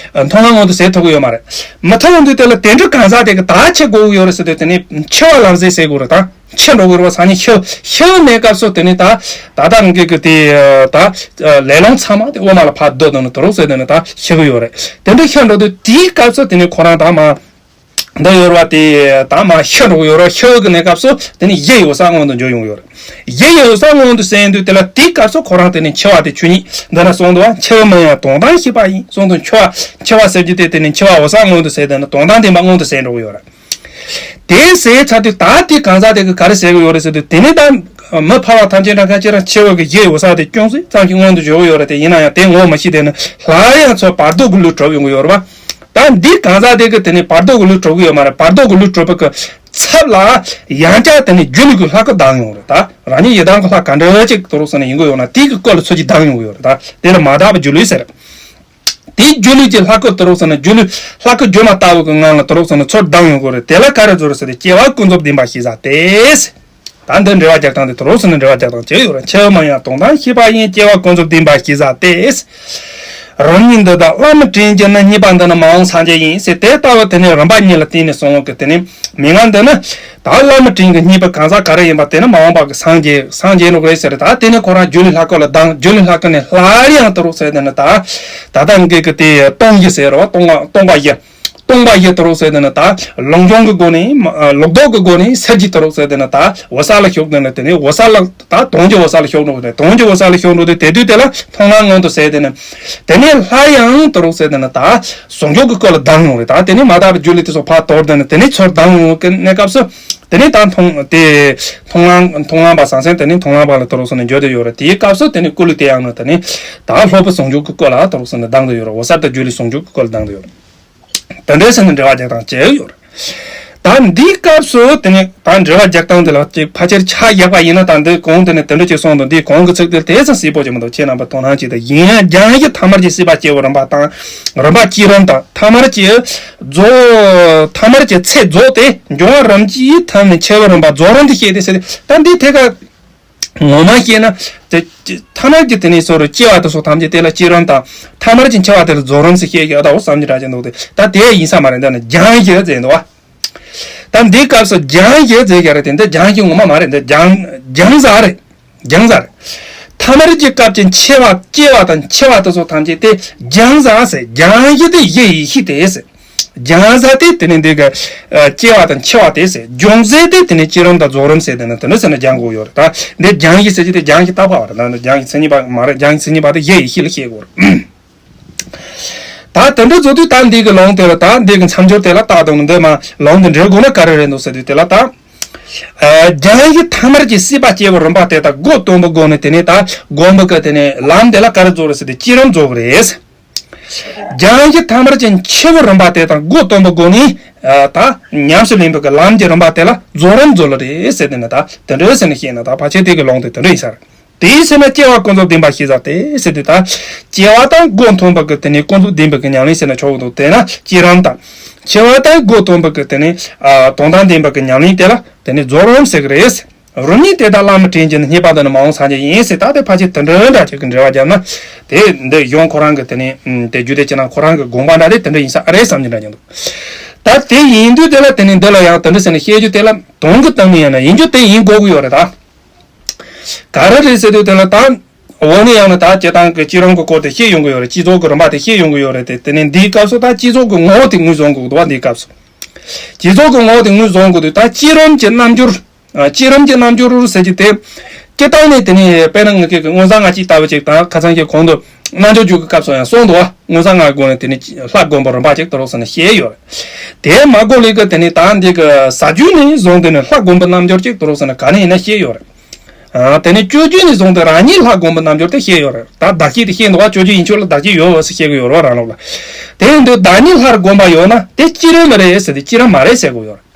མཐོང་ལམ་མངོན་དུ་ཟད་ཐུབ་ཀྱི་ཡོད་མ་རེད། མི་ཐུབ་ཡོང་དུས་དེ་ལ་དེ་འདྲ་གང་ཟག་དེ་གི་ད་འཆི་དགོས་ཀྱི་ཡོད་རེད་ཟེར་དུས་དེ་ནས་འཆི་བ་ལམ་ཟད་ཟེར་དགོས་རེད་ད། འཆི་འགྲོ་གི་རེད་བ། སང་ཉིན་ཤི་ཤི་ནས་སྐབས་སུ་དེ་ནས་ད་ད་ལྟ་ངེད་ཀྱི་དེ་ད་ལས་རླུང་ཚང་མ་དེ་དབུ་མ་ལ་ཕར་བསྡུ་དང་ནི་དུ་རུག་ཟེར་དེ་ནས་ད་ཤི་གི་ཡོད་རེད། དེ་འདྲ་ཤི་འགྲོ་དུས་དེའི་སྐབས་སུ་དེ་ནས་ཁོ་རང་ད་མ་འདི་ཡོད་རེད་བ། དེ་ད་མ་ཤི་འགྲོ་གི་ཡོད་རེད། ཤི་གི་གནས་སྐབས་སུ་དེ་ནས་གཞི་ཡོད་ས་མངོན་དུ་འགྱུར་ཡོང་གི་ཡོད་རེད། གཞི་ཡོད་ས་མངོན་དུ་ཟད་དུས་དེ་ལ་དེའི་སྐབས་སུ་ཁོ་རང་དེ་ནས་འཆི་བ་དེ་ཆོས་ཉིད་འདི་ན་གསུངས་འདུག་བ། འཆི་བ་མིན་ཡང་དོན་དམ་ཤེས་པ་ཡིན་གསུངས་འདུག་འཆི་བ་འཆི་བ་ཟེར་རྒྱུ་དེ་དེ་ནས་འཆི་བ་ཡོད་ས་མངོན་དུ་ཟད་དེ་ནས་དོན་དམ་བདེན་པ་མངོན་དུ་ཟད་འགྲོ་གི་ཡོད་རེད། དེ་ཟེར་ཚར་དུས་ད་དེ་གང་ཟག་དེ་གི་ག་རེ་ཟེར་གི་ཡོད་རེད་ཟེར་དུས་དེ་ནས་ད་མི་ཕལ་བ་ཐམས་ཅད་ད་ག་ཁྱེད་རང་འཆི་བ་གི་གཞི་ཡོད་ས་དེ་ཅུང་ཟད་ཙམ་ཞིག་མངོན་དུ་འགྱུར་གི་ཡོད་རེད། དེ་ཡིན་ན་ཡང་དེ་ངོ་མ་ཤེས་དེ་ནི་སླར་ཡང་ཚུར་བར་དོ་གི་ལུས་གྲུབ་ཡོང་གི་ཡོད་རེད་བ། ད་འདི་གང་ཟག་དེ་གི་དེ་ནས་བར་དོ་གི་ལུས་གྲུབ་གི་ཡོད་མ་རེད། བར་དོ་གི་ལུས་གྲུབ་པ་གི་ཚབ་ལ་ཡང་བསྐྱར་དེ་ནས་སྒྱུ་ལུས་ཀྱི་ལྷ་སྐུ་ལྡང་ཡོང་རེད། ད་རང་ཉིད་ཡི་དམ་གི་ལྷ་ག་འདྲ་ཅིག་དུ་རུག་ཟེར་ནས་ཡིན་གི་ཡོད་ན་དེ་གི་སྐུ་ལ་ཚུར་གྱིས་ལྡང་ཡོང་གི་ཡོད་རེད། ད་དེ་ལ་མ་དག་པའི་སྒྱུ་ལུས་ཟེར། དེའི་སྒྱུ་ལུས་ཀྱི་ལྷ་སྐུ་དུ་རུག་ཟེར་ན་སྒྱུ་ལུས་ལྷ་སྐུ་སྒྱུ་མ་ལྟ་བུ་གི་ངང་ལ་དུ་རུག་ཟེར་ན་ཚུར་ལྡང་ཡོང་གི་རེད། དེ་ལ་ག་རེ་ཟེར་རེད་ཟེར་ཏེ་སྐྱེ་བ་ཀུན་རྫོབ་བདེན་པ་ཤེས་ས་སྟེ། ད་འདི་འགྲེལ་བ་རྒྱག་སྟངས་དེ་དུ་རུག་ཟེར་ན་འགྲེལ་བ་རྒྱག་སྟངས་ཅི་ཡོད་རེད། འཆི་བ་མིན་ཡང་དོན་དམ་ཤེས་པ་ཡིན། སྐྱེ་བ་ཀུན་རྫོབ་བདེན་པ་ཤེས་ས་སྟེ། རང་ཉིད་འདི་དག་བླ་མ་དྲིན་གྱིས་ནི་རྙེད་པ་འདི་ནི་མ་འོངས་སངས་རྒྱས་ཡིན་ཟེར། དེ་ལྟ་བུ་དེ་ནི་རིམ་པ་གཉིས་ལ་བརྟེན་ནས་སོང་བ་གི་དེ་ནི་མི་ང་འདི་ནི་ད་བླ་མ་དྲིན་གྱིས་རྙེད་པའི་གང་ཟག་ག་རེ་ཡིན་པ་དེ་ནི་མ་འོངས་པ་གི་སངས་རྒྱས་སངས་རྒྱས་ནོ་རེད་ཟེར། ད་དེ་ནི་ཁོ་རང་སྒྱུ་ལུས་ལྷ་སྐུ་ལ་ལྡང་། སྒྱུ་ལུས་ལྷ་སྐུ་ནས་སླར་ཡང་དུ་རུག་ཟེར་དེ་ནི་ད་ད་ལྟ་ངེད་ཀྱི་དེ་སྟོང་གཞི་ཟེར་རོ། སྟོང་པ་སྟོང་པ་བཞི། སྟོང་པ་བཞི་དུ་རུག་ཟེར་དེ་ནི་ད་ལུགས་འབྱུང་གི་སྒོ་ནས་མ་ལུགས་ལྡོག་གི་སྒོ་ནས་ས་བཞི་དུ་རུག་ཟེར་དེ་ནི་ད་འོད་གསལ་ལ་ཞུགས་དེ་ནི་དེ་ནི་འོད་གསལ་ལ་ད་དོན་གྱི་འོད་གསལ་ལ་ཞུགས་འགྲོ་གི་དེ་དོན་གྱི་འོད་གསལ་ལ་ཞུགས་འགྲོ་དུས་དེ་དུས་དེ་ལ་མཐོང་ལམ་མངོན་དུ་ཟེར་དེ་ནི་དེ་ནི་སླར་ཡང་དུ་རུག་ཟེར་དེ་ནི་ད་ཟུང་འཇུག་གི་སྐུ་ལ་ལྡང་ཡོང་རེད། ད་དེ་ནི་མ་དག་པའི་སྒྱུ་ལུས་དེ་ཚོ་ཕར་དོར་དེ་ནི་དེ་ནི་ཚུར་ལྡང་ཡོང་གི་གནས་སྐབས་སུ་དེ་ནི་ད་མཐོང་དེ་མཐོང་ལམ་མཐོང་ལམ་པ་ཟང་ཟིང་དེ་ནི་མཐོང་ལམ་པ་ལ་དུ་རུག་ཟེར་ནས་འགྱུར་དེ་ཡོད་རེད། དེའི་སྐབས་སུ་དེ་ནི་སྐུ་ལུས་དེ་ཡང་ནི་དེ་ནི་ད་སློབ་དཔོན་ཟུང་འཇུག་གི་སྐུ་ལ་དུ་རུག་ཟེར་ནས་ལྡང་དུ་ཡོད་རེད། འོད་གསལ་དང་སྒྱུ་ལུས་ཟུང་འཇུག་གི་སྐུ་ལ་ལྡང་དུ་ཡོད་རེད། དེ་འདྲའི་ཟེར་ནས་འགྲེལ་བ་རྒྱག་སྟངས་བྱས་ཡོད་རེད། ད་འདིའི་སྐབས་སུ་དེ་ནས་ད་འགྲེལ་བ་རྒྱག་སྟངས་དེ་ལ་ཅིག་ཕལ་ཆེར་ཆ་བཞག་པ་ཡིན་ན་ད་འདི་གོང་དེ་ནས་དེ་འདྲ་ཅིག་གསུངས་འདུག་འདིའི་གོང་གི་ཚིག་དེ་དེ་ཙམ་གསལ་པོ་ཅིག་མི་འདུག་ཁྱེད་རྣམ་པ་དོ་སྣང་ཅིག་དང་། ཡིན་ཡང་སྦྱང་གཞི་ཐ་མལ་གྱི་སྲིད་པ་སྐྱེ་བའི་རིམ་པ་དང་རིམ་པ་བསྐྱེད་རིམ་དང་ཐ་མལ་གྱི་རྫོགས་ཐ་མལ་གྱི་ཚེ་རྫོགས་ཏེ་འབྱུང་བ་རིམ་གྱིས་ཐིམ་ནས་འཆི་བའི་རིམ་པ་རྫོགས་རིམ་དུ་བཤད་དེ་ཟེར་ཏེ། ད་འདི་ཐད་ཀར་ ངོ་མ་བཤད་ན་དེ་ཐ་མར་གྱི་དེ་ནས་སོ་རུ་སྐྱེ་བ་དེ་སོགས་ཐམས་ཅད་དེ་ལ་བསྐྱེད་རིམ་དང་། ཐ་མར་གྱི་འཆི་བ་དེ་ལ་རྫོགས་རིམ་ཟེར་བཤད་ཀྱི་ཡོད་དོ་བསམ་གྱི་འདྲ་ཅིག་འདུག་སྟེ། ད་དེ་ཡིན་ས་མ་རེད། འདི་ནི་སྦྱང་གཞི་ཟེར་འདུག་བ། ད་འདིའི་སྐབས་སུ་སྦྱང་གཞི་ཟེར་གྱི་རེད་དེ། འདི་སྦྱང་གཞི་ངོ་མ་མ་རེད། འདི་སྦྱང་སྦྱང་ས་རེད། སྦྱང་ས་རེད། ཐ་མར་གྱི་སྐབས་ཀྱི་འཆི་བ་སྐྱེ་བ་དང་འཆི་བ་དེ་སོགས་ཐམས་ཅད་དེ་སྦྱང་ས་ཟེར། སྦྱང་གཞི་དེ་གཞི་ཡེ་ཤེས་དེ་ཟེར། སྦྱང་ས་དེ་དེ་ནི་འདི་ག་ཨ་སྐྱེ་བ་དང་འཆི་བ་དེ་ཟེར། སྦྱོང་ས་དེ་དེ་ནི་བསྐྱེད་རིམ་དང་རྫོགས་རིམ་ཟེར། དེ་ནི་དེ་འདྲ་ཟེར་ནས་སྦྱང་དགོས་ཡོད་རེད། ད་འདི་སྦྱང་གཞི་ཟེར་གྱི་དེ་སྦྱང་གཞི་ལྟ་བ་རེད། ད་འདི་སྦྱང་གཞི་མཚན་ཉིད་པ་མ་རེད། སྦྱང་གཞི་མཚན་ཉིད་པ་དེ་གཞི་ཡེ་ཤེས་ལ་བཤད་དགོས་རེད། ད་དེ་འདྲ་བཟོ་དུས་ད་འདི་གི་ལུང་དེ་ལ། ད་འདི་གི་མཚམས་སྦྱོར་དེ་ལ་ལྟ་དང་། འདི་མ་ལུང་འདི་འགྲེལ་དགོས་ན་ག་རེ་རེད་འདུག་ཟེར་དུས་དེ་ལ། ད་ཨ་སྦྱང་གཞི་ཐ་མར་གྱི་སྲིད་པ་སྐྱེ་བའི་རིམ་པ་དེ་དང་སྒོ་སྟོན་པའི་སྒོ་ནས་དེ་ནས་ད་སྒོམ་པའི་གི་དེ་ནས་ལམ་དེ་ལ་ག་རེ་རྫོགས་རེད་ཟེར་དུས་བསྐྱེད་རིམ་རྫོགས་རེད། སྦྱང་གཞི་ཐ་མར་གྱི་འཆི་བའི་རིམ་པ་དེ་དང་སྒོ་སྟོན་པའི་སྒོ་ནས་ཨ་ད་ཉམས་སུ་ལེན་པའི་གི་ལམ་གྱི་རིམ་པ་དེ་ལ་རྫོགས་རིམ་རྫོགས་ལ་རེད་ཟེར། དེ་ནས་ད་དེ་འདྲ་ཟེར་ནས་བཤད་ན། ད་ཕལ་ཆེར་དེ་གི་ལུང་དེ་དེ་འདྲ་ཡིན་ས་རེད། དེའི་ཕྱིར་ན་སྐྱེ་བ་ཀུན་རྫོབ་བདེན་པ་ཤེས་ས་སྟེ་ཟེར་དུས། ད་སྐྱེ་བ་དང་སྒོ་མཐུན་པ་གི་དེ་ནས་ཀུན་རྫོབ་བདེན་པ་གི་ཉམས་ལེན་ཟེར་ན་ཆོག་གི་འདུག་དེས་ན་བསྐྱེད་རིམ་དང་། འཆི་བ་དང་སྒོ་མཐུན་པ་གི་དེ་ནས་ཨ་དོན་དམ་བདེན་པ་གི་ཉམས་ལེན་དེ་ལ་དེ་ནས་རྫོགས་རིམ་ཟེར་གི་རེད། རིམ་གཉིས་དེ་དག་བླ་མའི་དྲིན་གྱིས་ནི། རྙེད་པ་འདི་ནི་མ་འོངས་སངས་རྒྱས་ཡིན་ཟེར། ད་དེ་ཕལ་ཆེར་དེ་འདྲ་འདྲ་ཅིག་གི་འགྲེལ་བ་བརྒྱབ་ན། དེ་འདི་གཞུང་ཁོ་རང་གི་དེ་ནས་ཨ་དེ་རྒྱུད་སྡེ་ཕྱི་ནང་ཁོ་རང་གི་དགོངས་པ་འདྲ་དེ་དེ་འདྲ་ཡིན་ས་ཨ་རེད་བསམ་གྱི་འདྲ་ཅིག་འདུག་ད་དེ་ཡིན་དུས་དེ་ལ་དེ་ནས་འདི་ལ་ཡང་དེ་འདྲ་ཟེར་ནས་བཤད་རྒྱུ་དེ་ལ་དོན་གྱི་སྟེང་ནས་ཡིན་ན་ཡིན་རྒྱུ་དེ་ཡིན་དགོས་ཀྱི་ཡོད་རེད། ད་ག་རེ་རེད་ཟེར་དུས་དེ་ལ་ད། འོ་ན་ཡང་ན་ད་སྤྱིར་བཏང་གི་བསྐྱེད་རིམ་གྱི་སྐོར་དེ་བཤད་ཡོང་གི་ཡོད་རེད། བསྐྱེད་རྫོགས་ཀྱི་རིམ་པ་དེ་བཤད་ཡོང་གི་ཡོད་རེད་དེ། དེ་ནས་འདིའི་སྐབས་སུ་ད་བསྐྱེད་རྫོགས་ཀྱི་ངོ་བོ་དེ་ངོས་བཟུང་དགོས་འདུག་བ། འདིའི་སྐབས་སུ་བསྐྱེད་རྫོགས་ཀྱི་ངོ་བོ་དེ་ངོས་བཟུང་དགོས་འདུག་ད་བསྐྱེད་རིམ་གྱི་རྣལ་འབྱོར། ཨ་བསྐྱེད་རིམ་གྱི་རྣལ་འབྱོར་ཟེར་གྱི་དེ། སྤྱིར་བཏང་ནས་དེ་ནས་དཔེར་ན་ང་གི་མངོན་བྱང་ང་གཅིག་ལྟ་བུ་ཅིག་དང་། ཁ་སང་གི་གོང་དུ་རྣལ་འབྱོར་རྒྱུད་ཀྱི་སྐབས་སུ་ཡང་གསུངས་འདུག་བ། མངོན་བྱང་སྔགས་སྒོམ་ནས་དེ་ནས་ལྷ་བསྒོམ་པའི་རིམ་པ་ཅིག་དེ་རོགས་ཟེར་ནས་བཤད་ཡོད་རེད། དེ་མ་གོ་ལེ་གི་དེ་ནས་ད་འདི་གི་ས་རྒྱུད་ནས་བཟུང་དེ་ནས་ལྷ་བསྒོམ་པའི་རྣལ་འབྱོར་ཅིག་དེ་རོགས་ཟེར་ནས་ག་ནས་ཡིན་ན་བཤད་ཡོད་རེད། ཨ་དེ་ནས་སྤྱོད་རྒྱུད་ནས་བཟུང་སྟེ་རང་ཉིད་ལྷ་བསྒོམ་པའི་རྣལ་འབྱོར་དེ་བཤད་ཡོད་རེད། ད་བདག་བསྐྱེད་དེ་བཤད་འདུག་བ། སྤྱོད་རྒྱུད་ཡིན་ཆོག་ལ་བདག་བསྐྱེད་ཡོད་ཟེར་བཤད་གི་ཡོད་རེད་བ། རང་ལུགས་ལ། དེ་ཡིན་དུས་བདག་ཉིད་ལྷར་བསྒོམ་པ་ཡོད་ན་དེ་བསྐྱེད་རིམ་མ་རེད་ཟེར་དེ། བསྐྱེད་རིམ་མ་རེད་ཟེར་གི་ཡོད་རེད།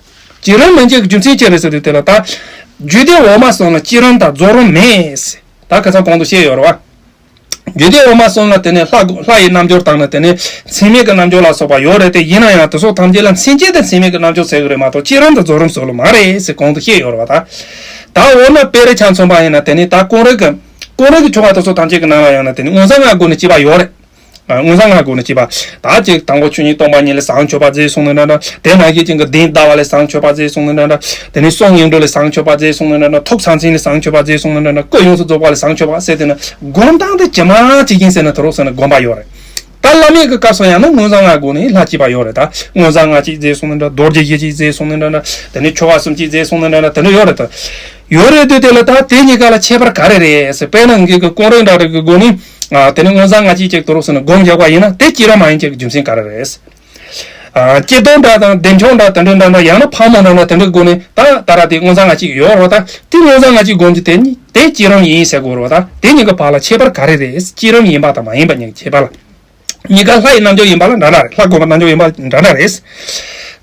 བསྐྱེད་རིམ་མིན་གྱི་རྒྱུ་མཚན་ཅི་རེད་ཟེར་དུས་དེ་ལ་ད། རྒྱུད་སྡེ་འོག་མ་གསུམ་ལ་བསྐྱེད་རིམ་དང་རྫོགས་རིམ་མེད་ཟེར། ད་ཁ་སང་གོང་དུ་བཤད་ཡོད་རེད་བ། རྒྱུད་སྡེ་འོག་མ་གསུམ་ལ་དེ་ནས་ལྷ་ལྷ་ཡི་རྣལ་འབྱོར་དང་ནི་དེ་ནས་མཚན་མེད་ཀྱི་རྣལ་འབྱོར་ལ་སོགས་པ་ཡོད་རེད་དེ། ཡིན་ན་ཡང་དེ་སོགས་ཐམས་ཅད་ལ་མཚན་བཅས་དང་མཚན་མེད་ཀྱི་རྣལ་འབྱོར་ཟེར་གི་རེད་མ་གཏོགས་བསྐྱེད་རིམ་དང་རྫོགས་རིམ་སོགས་ལ་མ་རེད་ཟེར་གོང་དུ་བཤད་ཡོད་རེད་བ། ད་ད་འོ་ན་དཔེ་རེ་ཆ་མཚོན་པ་ཡིན་ན་དེ་ནས་ད་ཀུན་རིག་གི་ཀུན་རིག་གི་ཆོ་ག་དེ་སོགས་ཐམས་ཅད་ཀྱི་ནང་ལ་ཡང་ན་དེ་ནས་མངོན་བྱང་སྔགས་སྒོམ་ནས་བྱེད་པ་ཡོད་རེད། ཨ་མངོན་བྱང་སྔགས་སྒོམ་ནས་བྱེད་པ། ད་ཅིག་དང་པོ་ཆོས་ཉིད་སྟོང་པ་ཉིད་ལ་བྱང་ཆུབ་པ་མཛད་གསུངས་ནི་འདྲ་འདྲ། དེ་ནང་བཞིན་ཅིག་གི་གདན་བདག་པ་ལ་བྱང་ཆུབ་པ་མཛད་གསུངས་ནི་འདྲ་འདྲ། དེ་ནས་གསུང་ཡིག་འབྲུ་ལ་བྱང་ཆུབ་པ་མཛད་གསུངས་ནི་འདྲ་འདྲ། ཐུགས་ཕྱག་མཚན་ལ་བྱང་ཆུབ་པ་མཛད་གསུངས་ནི་འདྲ་འདྲ། སྐུ་ཡོངས་སུ་རྫོགས་པ་ལ་བྱང་ཆུབ་པ་ཟེར་དེ་ནི་སྒོམ་སྟངས་དེ་ཇི་མ་ཇི་བཞིན་ཟེར་ན་དེ་རོགས་ཟེར་ནས་སྒོམ་པ་ཡོད་རེད། ད་བླ་མེད་ཀྱི་སྐབས་སུ་ཡང་ན་མངོན་བྱང་སྔགས་སྒོམ་ནས་ལྷ་བྱེད་པ་ཡོད་རེད། ད་མངོན་བྱང་སྔགས་གཅིག་མཛད་གསུངས་ནི་འདྲ། རྡོ་རྗེ་བཞི་གཅིག་མཛད་གསུངས་ནི་འདྲ་འདྲ། དེ་ནས་ཆོ་ག་གསུམ་གཅིག་མཛད་གསུངས་ནི་འདྲ་འདྲ། དེ་འདྲ་ཡོད་རེད་དོ། ཡོད་རེད་དུས་དེ་ལ་ད་དེ་གཉིས་ཀ་ལ་ཁྱད་པར་ག་རེ་རེད་ཟེར། དཔེར་ན་ངེད་ཀྱི་ཀུན་རིག་འདྲ་རེ་གི་སྒོ་ནས་ཨ་དེ་ནས་མངོན་བྱང་སྔགས་གཅིག་ཅིག་དེ་རོགས་ཟེར་ནས་སྒོམ་རྒྱག་པ་ཡིན་ན་དེ་བསྐྱེད་རིམ་མ་ཡིན་ཅིག་གི་རྒྱུ་མཚན་ག་རེ་རེད། ཨ་བསྐྱེད་རིམ་འདྲ་དང་བདེ་མཆོག་འདྲ་དེ་འདྲ་འདྲ་འདྲ། ཡང་ན་ཕག་མོ་འདྲ་འདྲ་དེ་འདྲའི་སྒོ་ནས་ད་ད་ར་དེ་མངོན་བྱང་སྔགས་གཅིག་ཡོད་རེད་བ། ད་དེ་མངོན་བྱང་སྔགས་གཅིག་སྒོམ་རྒྱུ་དེ་གཉིས་དེ་བསྐྱེད་རིམ་ཡིན་ཟེར་དགོས་རེད་བ། ད་དེ་གཉིས་ཀ་བར་ལ་ཁྱད་པར་ག་རེ་རེད། བསྐྱེད་རིམ་ཡིན་པ་དང་མ་ཡིན་པ་གཉིས་ཀྱི་ཁྱད་པར་ལ། གཉིས་ཀ་ལྷ་ཡི་རྣལ་འབྱོར་ཡིན་པ་ལ་འདྲ་འདྲ་རེད། ལྷ་བསྒོམ་པ་རྣལ་འབྱོར་ཡིན་པ་འདྲ་འདྲ་རེད།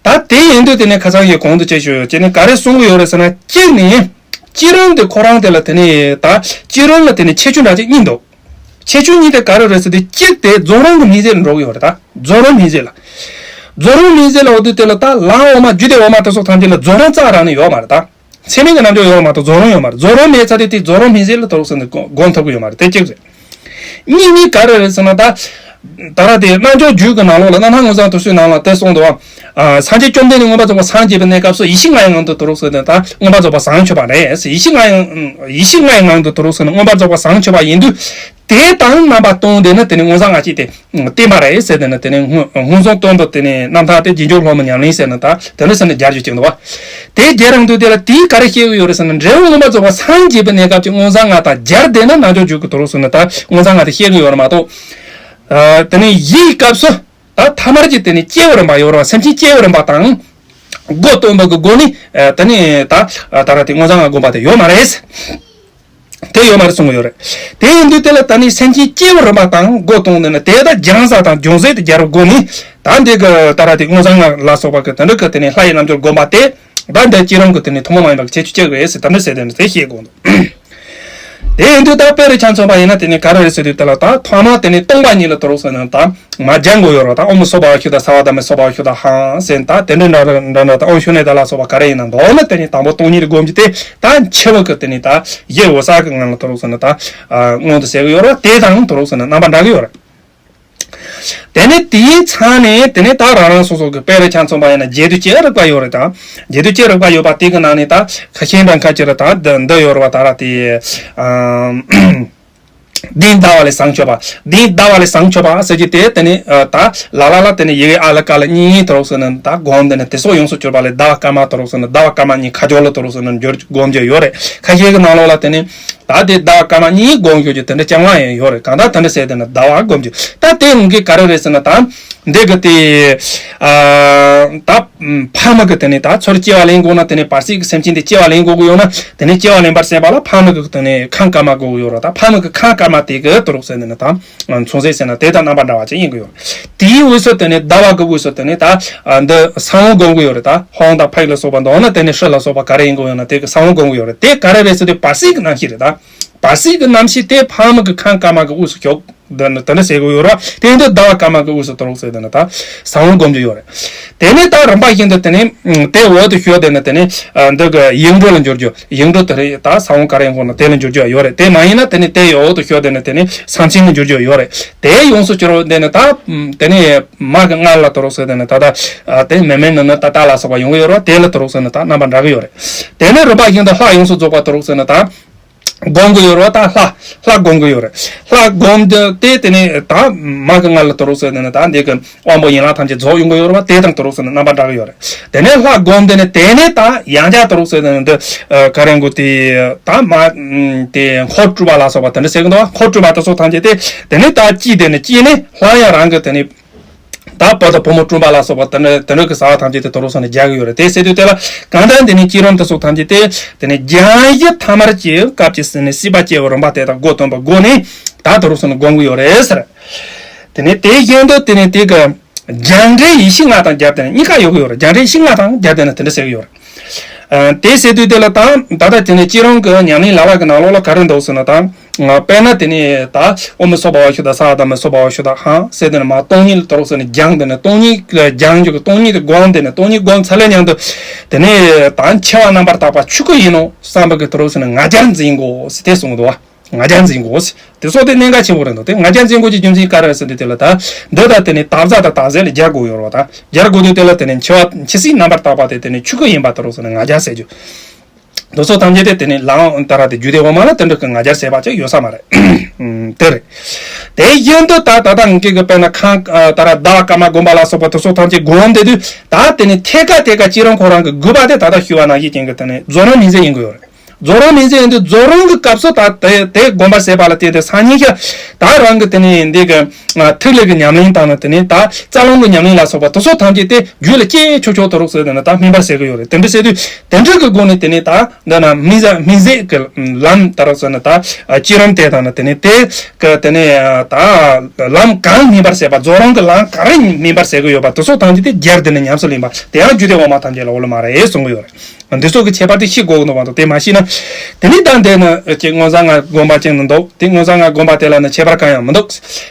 ད་དེ་ཡིན་དུས་དེ་ནས་ཁ་སང་ཡི་གོང་དུ་བཅས་ཞུ་ཡོད་ཅེས་ནས་ག་རེ་གསུང་གི་ཡོད་རེད་ཟེར་ན། གཅིག་ནས་བསྐྱེད་རིམ་དེ་ཁོ་རང་དེ་ལ་དེ་ནས་ད་བསྐྱེད་རིམ་ལ་དེ་ནས་ཁྱད་ཆོས་འདྲ་ཅིག་གཉིས་འདུག་ཁྱད་ཆོས་གཉིས་དེ་ག་རེ་རེད་ཟེར་དུས། གཅིག་དེ་རྫོགས་རིམ་གྱི་སྨིན་བྱེད་ལ་འགྲོ་གི་ཡོད་རེད། ད་རྫོགས་རིམ་སྨིན་བྱེད་ལ། རྫོགས་རིམ་སྨིན་བྱེད་ལ་འོ་དུས་དེ་ལ་ད་ལམ་འོག་མ་རྒྱུད་སྡེ་འོག་མ་དེ་སོགས་ཐམས་ཅད་ལ་རྫོགས་རིམ་རྩ་རང་ནས་ཡོད་མ་རེད་ད། མཚན་མེད་ཀྱི་རྣལ་འབྱོར་ཡོད་མ་གཏོགས་རྫོགས་རིམ་ཡོད་མ་རེད། རྫོགས་རིམ་མེད་ཚར་དུས་དེ་རྫོགས་རིམ་སྨིན་བྱེད་ལ་དེ་རོགས་ཟེར་ནས་སྒོམ་ཐུབ་ཀྱི་ཡོད་མ་རེད། དེ་གཅིག་རེད། གཉིས་ནི་ག་རེ་རེད་ཟེར་ན། ད་ད་ར་དེ་རྣལ་འབྱོར་རྒྱུད་ཀྱི་ནང་ལོགས་ལ་རྣམ་ཐར་མངོན་བྱང་དོན་བསྡུས་ནང་ལ་དེ་གསུངས་འདུག་བ། ཨ་སངས་རྒྱས་བཅོམ་ལྡན་འདས་མངོན་པར་རྫོགས་པར་སངས་རྒྱས་པའི་གནས་སྐབས་སུ་ཡེ་ཤེས་ལྔ་ཡི་ངང་དུ་དུ་རོགས་ཟེར་ནས་ད་མངོན་པར་རྫོགས་པར་བྱང་ཆུབ་པ་རེད། ཡེ་ཤེས་ལྔ་ཡི་ཡེ་ཤེས་ལྔ་ཡི་ངང་དུ་དུ་རོགས་ཟེར་ནས་མངོན་པར་རྫོགས་པར་བྱང་ཆུབ་པ་ཡིན་དུས། དེ་དང་རྣམ་པ་སྟོན་དེ་ནི་དེ་ནི་མངོན་བྱང་སྔགས་གཅིག་དེ་བསྟན་པ་རེད་ཟེར། དེ་ནི་དེ་ནི་མངོན་མངོན་སུམ་སྟོན་པའི་དེ་ནི་རྣམ་ཐར་དེ་རྗེས་འཇུག་སློབ་མའི་ཉམས་ལེན་ཟེར་ནས་ད་དེ་ནི་ཟེར་ནས་སྦྱར་རྒྱུ་ཅིག་འདུག་བ། དེ་སྦྱར་རང་དུས་དེ་ལ་དེའི་ག་རེ་བཤད་གི་ཡོད་རེད་ཟེར་ན། འབྲས་བུ་མངོན་པར་རྫོགས་པར་སངས་རྒྱས་པའི་གནས་སྐབས་ཀྱི་མངོན་བྱང་སྔགས་དང་སྦྱར་དེ་ན་རྣལ་འབྱོར་རྒྱུད་ཀྱི་དུ་རོགས་ཟེར་ནས་ད་མངོན་བྱང་སྔགས་དེ་བཤད་གི་ཡོད་རེད་མ་གཏོགས། ཨ་དེ་ནི་གཞིའི་སྐབས་སུ། ད་ཐ་མར་གྱི་དེ་ནི་སྐྱེ་བའི་རིམ་པ་ཡོད་རེད་བ། སེམས་ཅན་སྐྱེ་བའི་རིམ་པ་དང་། སྒོ་སྟོན་པ་གི་སྒོ་ནས་ཨ་དེ་ནི་ད་ད་ར་དེ་མངོན་བྱང་སྔགས་སྒོམ་པ་དེ་ཡོད་མ་རེད། དེ་ཡོད་མ་རེད་གསུང་གི་ཡོད་རེད། དེ་ཡིན་དུས་དེ་ལ་ད་ནི་སེམས་ཅན་སྐྱེ་བའི་རིམ་པ་དང་སྒོ་སྟོན་ནས་ནི་དེ་ད་སྦྱང་ས་དང་སྦྱོང་ས་དེ་སྦྱར་བའི་སྒོ་ནས་ད་འདི་གི་ད་ར་དེ་མངོན་བྱང་སྔགས་ལ་སོགས་པ་གི་དེ་འདྲ་གི་དེ་ནི་ལྷ་ཡི་རྣལ་འབྱོར་སྒོམ་པ་དེ་ད་འདི་བསྐྱེད་རིམ་གི་དེ་ནི་ཐུན་མོང་མ་ཡིན་པ་གི་ཁྱད་ཆོས་གཅིག་རེད་ཟེར། ད་འདི་ཟེར་དེ་ནི་དེ་བཤད་དགོས་འདུག་དེ་ཡིན་དུས་ད་དཔེ་རུ་ཆ་མཚོན་པ་ཡིན་ན་དེ་ནི་ག་རེ་རེད་ཟེར་དུས་དེ་ལ་ད་ཐོག་མ་དེ་ནི་སྟོང་པ་ཉིད་ལ་དོ་རུག་ཟེར་ན་ད་མ་སྦྱང་དགོས་ཡོད་རེད། ད་ཨོཾ་སྭ་བྷཱ་ཝ་ཤུདྡྷ་སརྦ་དྷརྨ་སྭ་བྷཱ་ཝ་ཤུདྡྷ་ཧཾ་ཟེར་ད་དེ་འདྲ་འདྲ་འདྲ་འདྲ་ད་ཨོཾ་ཤུ་ནེ་ད་ལ་སོགས་པ་ག་རེ་ཡིན་ན་མདོར་ན་དེ་ནི་དང་པོ་སྟོང་ཉིད་སྒོམ་རྒྱུ་དེ་ད་འཆི་བ་གི་དེ་ནི་ད་ཡིད་འོད་གསལ་གི་ངང་ལ་དོ་རུག་ཟེར་ན་ད་མངོན་དུ་བྱེད་ཀྱི་ཡོད་རེད། དེ་དང་དོ་རུག་ཟེར་ན་རྣམ་པ་འདྲ་གི་ཡོད་རེད། དེ་ནས་དེའི་མཚམས་ནས་དེ་ནས་ད་རང་རང་སོ་སོ་གི་དཔེ་རུ་ཆ་མཚོན་པ་ཡིན་ན་རྒྱས་བསྡུས་ཅི་རིགས་པ་ཡོད་རེད་ད། རྒྱས་བསྡུས་ཅི་རིགས་པ་ཡོད་པ་དེ་གི་ནང་ནས་ད་ཁ་ཤས་འདྲ་ཁ་ཅིག་རེད་ད་འདི་འདི་ཡོད་རེད་བ། ད་ར་དེ་ཨམ། གདན་ཟླ་བ་ལས་བྱང་ཆུབ་པ། གདན་ཟླ་བ་ལས་བྱང་ཆུབ་པ་ཟེར་གྱི་དེ་དེ་ནས་ད་ལ་ལ་ལ་དེ་ནས་ཡི་གེ་ཨ་ལ་ཀ་ལ་གཉིས་དོ་རུག་ཟེར་ན་ད་སྒོམ་དེ་ནས་དེ་སོགས་ཡོངས་སུ་གྱུར་པ་ལས་ཟླ་བ་སྐར་མ་དོ་རུག་ཟེར་ན་ཟླ་བ་སྐར་མ་གཉིས་ཁ་སྦྱོར་ལ་དོ་རུག་ཟེར་ན་འགྱུར་སྒོམ་རྒྱུ་ཡོད་རེད། ཁ་ཤས་ཀྱི་ནང་ལོགས་ལ་དེ་ནས། ད་དེ་ཟླ་བ་སྐར་མ་གཉིས་སྒོམ་ཞུ་རྒྱུ་དེ་འདྲ་རྐྱང་རྐྱང་ཡང་ཡོད་རེད། གང་ལྟར་དེ་འདྲ་ཟེར་དེ་ནི་ཟླ་བ་སྒོམ་རྒྱུ་ད་དེ་ངུ་གི་ག་རེ་རེད་ཟེར་ན་ད་འདི་གི་དེ་ཨ་ད་ཕ་མ་གི་དེ་ནི་ད་ཚུར་སྐྱེ་བ་ལེན་དགོས་ན་དེ་ནི་བར་སྲིད་ཀྱི་སེམས་ཅན་དེ་སྐྱེ་བ་ལེན་དགོས་ཀྱི་ཡོད་ན་དེ་ནི་སྐྱེ་བ་ལེན་པར་བྱེད་པ་ལ་ཕ་མ་གི་དེ་ནི་ཁམས་དཀར་དམར་དགོས་ཀྱི་ཡོད་རེད། ད་ཕ་མ་གི་ཁམས་དཀར་དམར་དེ་གི་དོ་རུག་ཟེར་དེ་ནི་ད། མཚུངས་གསལ་ཟེར་ན་དེ་དང་རྣམ་པ་འདྲ་བ་ཅིག་ཡིན་གྱི་ཡོད་རེད། དེའི་དབུས་སུ་དེ་ནི་ཟླ་བ་གི་དབུས་སུ་དེ་ནི་ད་འདི་ས་བོན་སྒོམ་གྱི་ཡོད་རེད། ད་ཧོང་དང་ཕའི་ལ་སོགས་པ་མདོར་ན་དེ་ནི་ཧྲི་ལ་སོགས་པ་ག་རེ་ཡིན་གྱི་ཡོད་ན་དེ་གི་ས་བོན་སྒོམ་གྱི་ཡོད་རེད། དེ་ག་རེ་རེད་ཟེར་དུས་བར་སྲིད་ཀྱི་རྣམ་ཤེས་རེད། ད་བར་སྲིད་ཀྱི་རྣམ་ཤེས་དེ་ཕ་མ་གི་ཁམས་དཀར་དམར་གི་དབུས་སུ་ཞོག་འདི་ནི་དེ་འདྲ་ཟེར་གྱི་ཡོད་རེད། དེ་འདི་ཟླ་བ་སྐར་མ་གི་དབུས་སུ་དོ་རུག་ཟེར་དེ་ནི་ད་ས་བོན་སྒོམ་རྒྱུ་ཡོད་རེད། དེ་ནས་ད་རིམ་པ་བཞིན་དུ་དེ་ནས་དེ་འོག་ཏུ་ཞོག་དེ་ནི་དེ་ནས་འདི་གི་ཡིག་འབྲུ་ལ་འགྱུར་རྒྱུ། ཡིག་འབྲུ་དེ་རེད། ད་ས་བོན་ག་རེ་ཡིན་དགོས་ན་དེ་ལ་འགྱུར་རྒྱུ་ཡོད་རེད། དེ་མ་ཡིན་ན་དེ་ནི་དེ་འོག་ཏུ་ཞོག་དེ་ནི་དེ་ནི་ས་མཚན་ལ་འགྱུར་རྒྱུ་ཡོད་རེད། དེ་ཡོངས་སུ་གྱུར་པ་དེ་ནི་ད་དེ་ནི་མ་གི་མངལ་ལ་དོ་རུག་ཟེར་དེ་ནི་ད་ད་དེ་མེ་མེ་ནི་ནི་ཏ་ཏ་ལ་སོགས་པ་ཡོང་གི་ཡོད་རེད། དེ་ལ་དོ་རུག་ཟེར་ནི་ད་རྣམ་པ་འདྲ་གི་ཡོད་རེད། དེ་ནི་རིམ་པ་བཞིན་དུ་ལྷ་ཡོངས་སུ་རྫོགས་པ་དོ་རུག་ཟེར་ནི་ད། སྒོམ་གྱི་ཡོད་རེད་བ། ད་ལྷ་ལྷ་སྒོམ་གྱི་ཡོད་རེད། ལྷ་སྒོམ་དེ་དེ་དེ་ནས་ད་མ་གི་མངལ་ལ་དོ་རུག་ཟེར་ནས་ད་འདི་གི་དབང་པོ་ཡན་ལག་ཐམས་ཅད་རྫོགས་ཡོང་གི་ཡོད་རེད་བ། དེ་དང་དོ་རུག་ཟེར་ནས་རྣམ་པ་འདྲ་གི་ཡོད་རེད། དེ་ནས་ལྷ་སྒོམ་དེ་ནས་དེ་ནས་ད་ཡང་བསྐྱར་དོ་རུག་ཟེར་ནས་འདི་ག་རེ་འགོ་དེ་ད་མ་དེ་འཁོར་སྤྲུལ་པ་ལ་སོགས་པ་དེ་འདྲ་ཟེར་གི་འདུག་བ། འཁོར་སྤྲུལ་པ་དེ་ཚོ་ཐམས་ཅད་དེ་དེ་ནས་ད་སྐྱེས་དེ་ནས་སྐྱེས་ནས་སླར་ཡང་རང་གི་དེ་ནས། ད་བུ་དང་བུ་མོ་བསྐྲུན་པ་ལ་སོགས་པ་དེ་འདྲ་དེ་འདྲ་གི་བྱ་བ་ཐམས་ཅད་དེ་དོ་རུག་ཟེར་ནས་རྒྱག་གི་ཡོད་རེད། དེ་ཟེར་དུས་དེ་ལ་གང་ལྟར་འདི་ནི་བསྐྱེད་རིམ་དེ་སོགས་ཐམས་ཅད་དེ་དེ་ནི་སྦྱང་གཞི་ཐ་མར་གྱི་སྐབས་ཀྱི་སྲིད་ནས་སྲིད་པ་སྐྱེ་བའི་རིམ་པ་དེ་དག་སྒོ་སྟོན་པའི་སྒོ་ནས་ད་དོ་རུག་ཟེར་ནས་སྒོམ་གི་ཡོད་རེད་ཟེར། དེ་ནས་དེ་བཞིན་དུ་དེ་ནས་དེ་གི་སྦྱངས་འབྲས་ཡེ་ཤེས་ལྔ་དང་སྦྱར་ཏེ་ནི་གཉིས་ཀ་ཡོད་གི་ཡོད་རེད། སྦྱངས་འབྲས་ཡེ་ཤེས་ལྔ་དང་སྦྱར་ཏེ་ནི་དེ་འདྲ་ཟེར་གི་ཡོད་རེད། ཨ། དེ་ཟེར་དུས་དེ་ལ་ད་ད་ལྟ་དེ་ནས་བསྐྱེད་རིམ་གྱི་ཉམས་ལེན་ལ་ལ་གི་ནང་ལོགས་ལ་ག་རེ་འདུག་ཟེར་ན་ད། དཔེར་ན་དེ་ནས་ད་ཨོཾ་སྭ་བྷཱ་ཝ་ཤུདྡྷ་སརྦ་དྷརྨ་སྭ་བྷཱ་ཝ་ཤུདྡྷ་ཧཾ་ཟེར་དེ་ནས་མ་སྟོང་ཉིད་ལ་དོ་རུག་ཟེར་ནས་སྦྱངས་དེ་ནས་སྟོང་ཉིད་ལ་སྦྱང་རྒྱུ་གི་སྟོང་ཉིད་དེ་སྒོམ་དེ་ནས་སྟོང་ཉིད་སྒོམ་ཚར་ལས་མཉམ་དུ་དེ་ནས་ད་འཆི་བ་རྣམ་པར་དག་པ་ཆོས་སྐུ་ཡིན་ནོ་བསམ་པ་གི་དོ་རུག་ཟེར་ནས་ང་རྒྱལ་འཛིན་དགོས་ཟེར་དེ་གསུངས་འདུག་བ། ང་རྒྱལ་འཛིན་དགོས་ཟེར། དེ་སོགས་དེ་གནད་འགག་ཆེན་པོ་རེད་འདུག་དེ་ང་རྒྱལ་འཛིན་དགོས་ཀྱི་རྒྱུ་མཚན་ག་རེ་ཟེར་དུས་དེ་ལ་ད་འདི་ད་དེ་ནས་དག་རྩ་དང་དག་ཟས་ལ་སྦྱར་དགོས་ཡོད་རེད་བ། ད་སྦྱར་དགོས་དུས་དེ་ལ་དེ་ནས་འཆི་བ་འཆི་སྲིད་རྣམ་པར་དག་པ་དེ་དེ་ནས་ཆོས་སྐུ་ཡིན་པ་དོ་རུག་ཟེར་ནས་ང་རྒྱལ་ཟེར་རྒྱུ། དེ་ཚོ་ཐམས་ཅད་དེ་དེ་ནས་ལམ་ད་ར་དེ་རྒྱུད་སྡེ་འོག་མ་ལ་དེ་འདྲ་གི་ང་རྒྱལ་ཟེར་བ་ཅིག་ཡོད་ས་མ་རེད། ཨུམ། དེ་རེད། དེ་བཞིན་དུ་ད་ད་ལྟ་ངེད་ཀྱི་དཔེར་ན་ཁང་ད་ར་ཟླ་བ་སྐར་མ་སྒོམ་པ་ལ་སོགས་པ་དེ་ཚོ་ཐམས་ཅད་སྒོམ་བསྡད་དུས་ད་དེ་ནས་ཐད་ཀ་ཐད་ཀ་བསྐྱེད་རིམ་ཁོ་རང་གི་དགོས་པ་དེ་ད་ལྟ་ཞུ་བ་ནང་བཞིན་ཅན་གྱི་དེ་ནས་རྫོགས་རིམ་མིང་ཚིག་ཡིན་དགོས་ཡོད་རེད། རྫོགས་རིམ་མིང་ཚིག་ཡིན་དུས་རྫོགས་རིམ་གྱི་སྐབས་སུ་ད་དེ་དེ་སྒོམ་པ་ཟེར་བ་ལ་བརྟེན་ཏེ་སང་ཉིན་ཤ་ད་རང་གི་དེ་ནས་འདི་གི་ཐིག་ལེ་གི་ཉམས་ལེན་དང་ནི་དེ་ནས་ད་རྩ་རླུང་གི་ཉམས་ལེན་ལ་སོགས་པ་དེ་ཚོ་ཐམས་ཅད་དེ་རྒྱུད་ལ་སྐྱེས་ཆོག་ཆོག་དོ་རུག་ཟེར་དེ་ནས་ད་སྨིན་པར་བྱེད་ཀྱི་ཡོད་རེད། དེ་འདྲ་ཟེར་དུས་དེ་འདྲ་གི་སྒོ་ནས་དེ་ནས་ད་འདི་ན་སྨིན་ཟ་སྨིན་ཟས་ཀྱི་ལམ་ད་རུང་ཟེར་ན་ད་བསྐྱེད་རིམ་དེ་དང་ནི་དེ་ནས་དེ་གི་དེ་ནས་ད་ལམ་གང་སྨིན་པར་བྱེད་པ་རྫོགས་རིམ་གྱི་ལམ་ག་རེ་སྨིན་པར་བྱེད་ཀྱི་ཡོད་པ་དེ་ཚོ་ཐམས་ཅད་དེ་རྒྱུད་དེ་ནས་ཉམས་སུ་ལེན་པ་དེ་ཡང་རྒྱུད་སྡེ་འོག་མ་ཐམས་ཅད་ལ་འོས་ལ་མ་རེད་གསུང་གི་ཡོད་རེད། འདི་ཚོ་གི་ཁྱད་པར་དེ་ཤེས་དགོས་ཀྱི་འདུག་མ་གཏོགས་དེ་མ་ཤེས་ན། དེ་ནི་ད་འདི་ནི་ཅིག་མངོན་བྱང་ལྔ་སྒོམ་པ་ཅན་ནི་འདུག་དེ་མངོན་བྱང་ལྔ་སྒོམ་པ་དེ་ལ་ནི་ཁྱད་པར་གང་ཡང་མི་འདུག་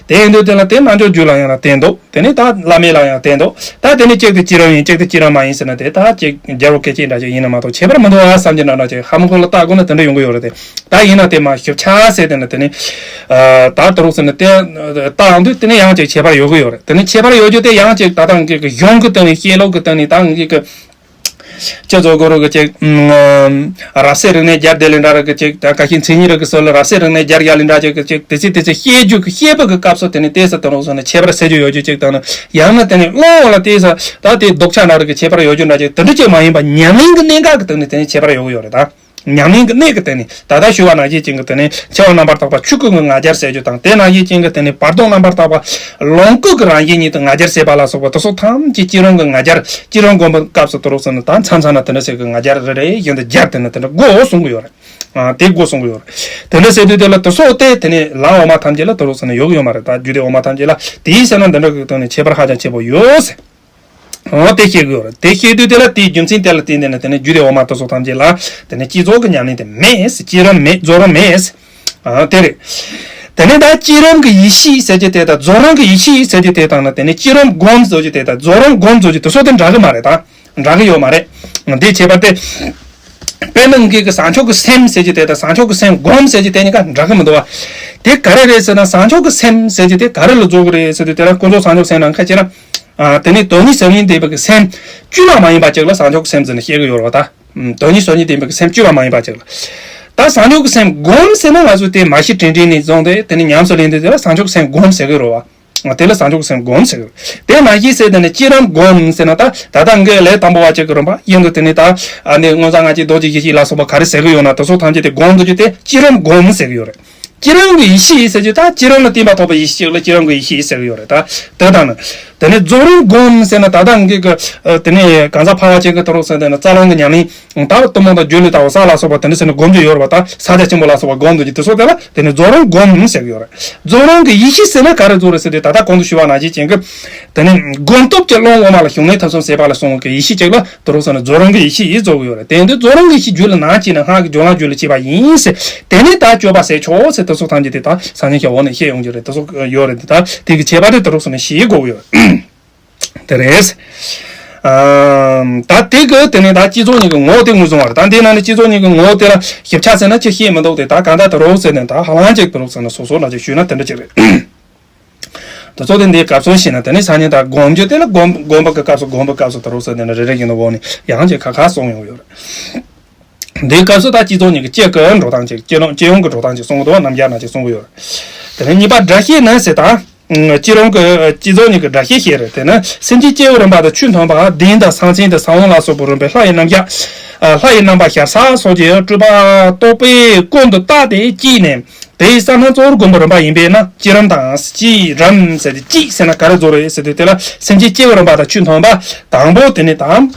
དེ་ཡིན་དུས་དེ་ལ་དེ་རྣལ་འབྱོར་རྒྱུད་ལ་ཡང་ན་དེ་འདུག་དེ་ནི་ད་བླ་མེད་ལ་ཡང་དེ་འདུག་ད་དེ་ནི་གཅིག་དེ་བསྐྱེད་རིམ་ཡིན་གཅིག་དེ་བསྐྱེད་རིམ་མ་ཡིན་ཟེར་ན་དེ་ད་ཅིག་རྒྱལ་པོ་སྐད་ཅིག་འདྲ་ཅིག་ཡིན་ན་མ་གཏོགས་ཁྱད་པར་མི་འདུག་ཨ་བསམ་གྱི་འདྲ་འདྲ་ཅིག་ཧ་མ་གོ་ལ་ལྟ་དགོས་ན་དེ་འདྲ་ཡོང་གི་ཡོད་རེད་དེ། ད་ཡིན་ན་དེ་མ་ཞིབ་ཆ་ཟེར་དེ་ནི་དེ་ནི། ད་དོ་རུག་ཟེར་ནི་དེ་ལྟ་ཡོང་དུས་དེ་ནི་ཡང་ཅིག་ཁྱད་པར་ཡོད་གི་ཡོད་རེད། དེ་ནི་ཁྱད་པར་ཡོད་རྒྱུ་དེ་ཡང་ཅིག་ད་ལྟ་ངེད་ཀྱི་གཞུང་གི་སྟེང་ནས་བཤད་ལུགས་ཀྱི་སྟེང་ནས་ད་ངེད་ཀྱི། ཅི་ཚོ་གོ་རུ་གི་ཅིག་རབ་གསལ་རིག་གནས་རྒྱལ་སྡེ་ལས་འདྲ་ར་གི་ཅིག་ད་ཀ་ཤིན་མཚན་ཉིད་ར་གི་སྲོལ་ལ་རབ་གསལ་རིག་གནས་རྒྱལ་རྒྱལ་ལས་འདྲ་ཅིག་གི་ཅིག་དེ་ཚེ་དེ་ཚེ་བཤད་རྒྱུ་གི་བཤད་པ་གི་སྐབས་སུ་དེ་ནི་ཏོག་ཙམ་དོ་རུག་ཟེར་ནས་ཁྱད་པར་ཟེར་རྒྱུ་ཡོད་རྒྱུ་ཅིག་དང་ནི་ཡང་ན་དེ་ནི་ཀློང་ལ་ཏོག་ཙམ་ད་དེ་ལྡོག་ཆ་འདྲ་ར་གི་ཁྱད་པར་ཡོད་རྒྱུ་འདྲ་ཅིག་དེ་འདྲ་ཅིག་མ་ཡིན་པ་ཉམས་ལེན་གི་གནད་འགག་གི་སྟེང་ནས་དེ་ནི་ཁྱད་པར་ཡོད་གི་ཡོད་རེད་ད། ཉམས་ལེན་གི་གནད་ཀྱི་སྟེང་ནས་ད་ལྟ་ཞུ་བ་ནང་བཞིན་ཅན་གྱི་སྟེང་ནས་འཆི་བ་རྣམ་པར་དག་པ་ཆོས་སྐུ་གི་ང་རྒྱལ་ཟེར་རྒྱུ་དང་དེ་ནང་བཞིན་ཅན་གྱི་སྟེང་ནས་བར་དོ་རྣམ་པར་དག་པ་ལོངས་སྐུ་གི་རང་བཞིན་ཉིད་དུ་ང་རྒྱལ་ཟེར་བ་ལ་སོགས་པ་དེ་སོགས་ཐམས་ཅད་བསྐྱེད་རིམ་གྱི་ང་རྒྱལ་བསྐྱེད་རིམ་སྒོམ་པའི་སྐབས་སུ་དོ་རུག་ཟེར་ནས་ད་མཚམས་མཚམས་ན་དེ་འདྲ་ཟེར་གི་ང་རྒྱལ་རེ་རེ་བཞིན་དུ་རྒྱབ་དེ་ནས་དེ་འདྲ་དགོས་གསུང་གི་ཡོད་རེད། ཨ། དེ་དགོས་གསུང་གི་ཡོད་རེད། དེ་འདྲ་ཟེར་དུས་དེ་ལ་དེ་སོགས་དེ་དེ་ནས་ལམ་འོག་མ་ཐམས་ཅད་ལ་དོ་རུག་ཟེར་ནས་ཡོད་གི་ཡོད་མ་རེད་ད་རྒྱུད་སྡེ་འོག་མ་ཐམས་ཅད་ལ་དེའི་ཕྱིར་ན་འདི་འདྲ་གི་སྟེང་ནས་ཁྱད་པར་ཧ་ཅང་ཆེན་པོ་ཡོད་ཟེར། འོ་དེ་བཤད་དགོས་རེད། དེ་བཤད་དུས་དེ་ལ་དེའི་རྒྱུ་མཚན་དེ་ལ་བརྟེན་ཏེ་ནི་དེ་ནི་རྒྱུད་སྡེ་འོག་མ་དེ་ཚོ་ཐམས་ཅད་ལ་དེ་ནི་བསྐྱེད་རྫོགས་ཀྱི་ཉམས་ལེན་དེ་མེད། བསྐྱེད་རིམ་མེད། རྫོགས་རིམ་མེད། ཨ་དེ་རེད། དེ་ནས་ད་བསྐྱེད་རིམ་གྱི་ཡེ་ཤེས་ཟེར་གྱི་དེ་དང་རྫོགས་རིམ་གྱི་ཡེ་ཤེས་ཟེར་གྱི་དེ་དང་ནི། དེ་ནས་བསྐྱེད་རིམ་སྒོམ་ཟེར་གྱི་དེ་དང་རྫོགས་རིམ་སྒོམ་ཟེར་གྱི་དེ་ཚོ་དེ་འདྲ་གི་མ་རེད་ད། འདྲ་གི་ཡོད་མ་རེད། འདི་ཁྱད་པར་དེ། དཔེར་ན་ངེད་ཀྱི་བཟང་ཕྱོགས་ཀྱི་སེམས་ཟེར་གྱི་དེ་དང་བཟང་ཕྱོགས་ཀྱི་སེམས་སྒོམ་ཟེར་གྱི་དེ་གཉིས་ཀ་འདྲ་གི་མི་འདུག་བ། དེ་ག་རེ་རེད་ཟེར་ན། བཟང་ཕྱོགས་ཀྱི་སེམས་ཟེར་གྱི་དེ་ག་རེ་ལ་རྫོགས་ཀྱི་རེད་ཟེར་དུས། དེ་ལ་ཀུན་རྫོབ་བཟང་ཕྱོགས་སེམས་ནང་ཁ་ཅིག་ན། ཨ་དེ་ནས་དོན་གཉིས་བཟང་ངན་ལྡན་པའི་གི་སེམས་བཅོས་མ་མ་ཡིན་པ་ཅིག་ལ་བཟང་ཕྱོགས་ཀྱི་སེམས་ཟེར་ནས་བཤད་གི་ཡོད་རེད་བ་ད། དོན་གཉིས་བཟང་ངན་ལྡན་པའི་གི་སེམས་བཅོས་མ་མ་ཡིན་པ་ཅིག་ལ། ད་བཟང་ཕྱོགས་ཀྱི་སེམས་སྒོམ་ཟེར་ན། ང་ཚོས་དེ་མ་ཤི་དྲན་དྲན་ནས་བཟུང་སྟེ་དེ་ནས་ཉམས་སུ་ལེན་དུས། དེ་ལ་བཟང་ཕྱོགས་ཀྱི་སེམས་སྒོམ་ཟེར་གི་རེད་བ། དེ་ལ་བཟང་ཕྱོགས་སེམས་སྒོམ་ཟེར། དེ་ནང་བཞིན་ཟེར་དེ་ནི་བསྐྱེད་རིམ་སྒོམ་ཟེར་ན། ད་ད་ལྟ་ངས་ལས་དང་པོ་བ་གཅིག་གི་རིམ་པ་ཡིན་དུས། དེ་ནི་ད་ཨ་ནི་མངོན་རྫོགས་ང་རྒྱལ་རྡོ་རྗེ་ཡེ་ཤེས་ལ་སོགས་པ་ག་རེ་ཟེར་གི་ཡོད་ན། དེ་ཚོ་ཐམས་ཅད་དེ་སྒོམ་དུས་ཀྱི་དེ་བསྐྱེད་རིམ་སྒོམ་ཟེར་གི་ཡོད་རེད། བསྐྱེད་རིམ་གྱི་ཡེ་ཤེས་ཟེར་གྱི། ད་བསྐྱེད་རིམ་ལ་བརྟེན་པ་ཐོབ་པའི་ཡེ་ཤེས་ཅིག་ལ་བསྐྱེད་རིམ་གྱི་ཡེ་ཤེས་ཟེར་གི་ཡོད་རེད་ད། དེ་ལྟར་ན། དེ་ནི་རྫོགས་རིམ་སྒོམ་ཟེར་ན། ད་ལྟ་ངེད་ཀྱི་ཨ་དེ་ནི་གང་ཟག་འཕགས་པ་ཅིག་གི་དེ་རུ་ཟེར་དེ་ནི་རྩ་རླུང་གི་ཉམས་ལེན། ད་གཏུམ་མོ་དང་སྒྱུ་ལུས་དང་འོད་གསལ་ལ་སོགས་པ་དེ་འདྲ་ཟེར་ནས་སྒོམ་རྒྱུ་ཡོད་རེད་བ། ད་ས་སྐྱ་ཆེན་པོ་ལ་སོགས་པ་སྒོམ་འདུག་གི་དེ་ཚོ་དེ་ལ་དེ་ནི་རྫོགས་རིམ་སྒོམ་ཟེར་གི་ཡོད་རེད། རྫོགས་རིམ་གྱི་ཡེ་ཤེས་ཟེར་ན་ག་རེ་རྫོགས་རེད་ཟེར་དུས། ད་ལྟ་གོང་དུ་ཞུས་པ་ནང་བཞིན་ཅན་གྱི་དེ་ནི་སྒོམ་སྟོབས་ཀྱིས་རླུང་དབུ་མ་ལ་ཞུགས་གནས་ཐོབ་བྱུང་ཟད་པ་ལ་སོགས་ཀྱི་ཡེ་ཤེས་ཅིག་ལ་དེ་རུ་ཟེར་ནས་རྫོགས་རིམ་གྱི་ཡེ་ཤེས་ཡིན་རྫོགས་གི་ཡོད་རེད། དེ་འདི་རྫོགས་རིམ་གྱི་ཡེ་ཤེས་རྒྱུད་ལ་ནང་བྱས་ནས་སྔགས་ཀྱི་སྦྱོར་ལམ་རྒྱུད་ལ་སྐྱེས་པ་ཡིན་ཟེར། དེ་ནི་ད་སྤྱོད་པ་ཟད་ཆོག་ཟེར། དེ་ཚོ་ཐམས་ཅད་དེ་ད་སང་ཉིན་ཞག་འོག་ནས་བཤད་ཡོང་རྒྱུ་རེད། དེ་ཚོ་ཡོད་རེད། དེ་ད་དེ་གི་ཁྱད་པར་དེ་དེ་རུ་ཟེར་ནས་ཤེས་དགོས་གི་ཡོད་རེད། དེ་རེད། ཨམ། ད་དེ་གི་དེ་ནས་ད་བསྐྱེད་རྫོགས་གཉིས་ཀྱི་ངོ་བོ་དེ་ངོས་བཟུང་བ་རེད། ད་འདི་ནང་ནས་བསྐྱེད་རྫོགས་གཉིས་ཀྱི་ངོ་བོ་དེ་ལ་ཞིབ་ཆ་ཟེར་ན་ཅི་ཤེས་མི་འདུག་སྟེ། ད་གང་ལྟར་དེ་རོགས་ཟེར་ནས། ད་ཧ་ལམ་ཅིག་དེ་རོགས་ཟེར་ན་སོ་སོ་ལ་ཅིག་ཞུས་ན་དེ་འདྲ་ཅིག་རེད། དེ་ཚོ་དེ་འདིའི་སྐབས་སུ་ཤེས་ན། དེ་ནས་སང་ཉིན་ད་སྒོམ་རྒྱུ་དེ་ལ་སྒོམ་སྒོམ་པ་གི་སྐབས་སུ། སྒོམ་པའི་སྐབས་སུ་དེ་རོགས་ཟེར་ནས་རེ་རེ་བཞིན་དུ་འོག་ནས་ཡང་ཅིག་ཁ་ཁ་གསུངས་ཡོང་གི་ཡོད་རེད། འདིའི་སྐབས་སུ་ད་བསྐྱེད་རྫོགས་གཉིས་ཀྱི་སྤྱི་གི་འགྲོ་སྟངས་ཅིག་སྤྱི་ལོ་སྤྱི་ཡོངས་ཀྱི་འགྲོ་སྟངས་ཅིག་གསུང་གི་འདུག་རྣམ་གཞག་ནང་ཅིག་གསུང་གི་ཡོད་རེད། དེ་ནས་གཉིས་པ་སྒྲ་བཤད་ནི་ཟེར། ད་སྤྱི་ལོ་གི་བསྐྱེད་རྫོགས་གཉིས་ཀྱི་སྒྲ་བཤད་བཤད་རེད། དེ་ནི་སེམས་ཅན་སྐྱེ་བའི་རིམ་པ་དང་ཆོས་མཐུན་པ། གདེང་དང་ས་མཚན་དང་ས་བོན་ལ་སོགས་པའི་རིམ་པས་ལྷ་ཡི་རྣམ་གཞག་ལྷ་ཡི་རྣམ་པ་ཞར་ས་སོགས་ཀྱི་སྤྲུལ་པ་རྟོག་པས་ཀུན་ཏུ་བརྟགས་ཏེ་བསྐྱེད་ནས། དེ་ཡི་ས་རྣམས་གཙོ་བོར་བསྒོམ་པའི་རིམ་པ་ཡིན་པས་ན། བསྐྱེད་རིམ་དང་། བསྐྱེད་རིམ་ཟེར་ཏེ། བསྐྱེད་ཟེར་ན་ག་རེ་རྫོགས་རེད་ཟེར་དུས། དེ་ལ་སེམས་ཅན་སྐྱེ་བའི་རིམ་པ་དང་ཆོས་མཐུན་པ། དང་པོ་དེ་ནི་ད་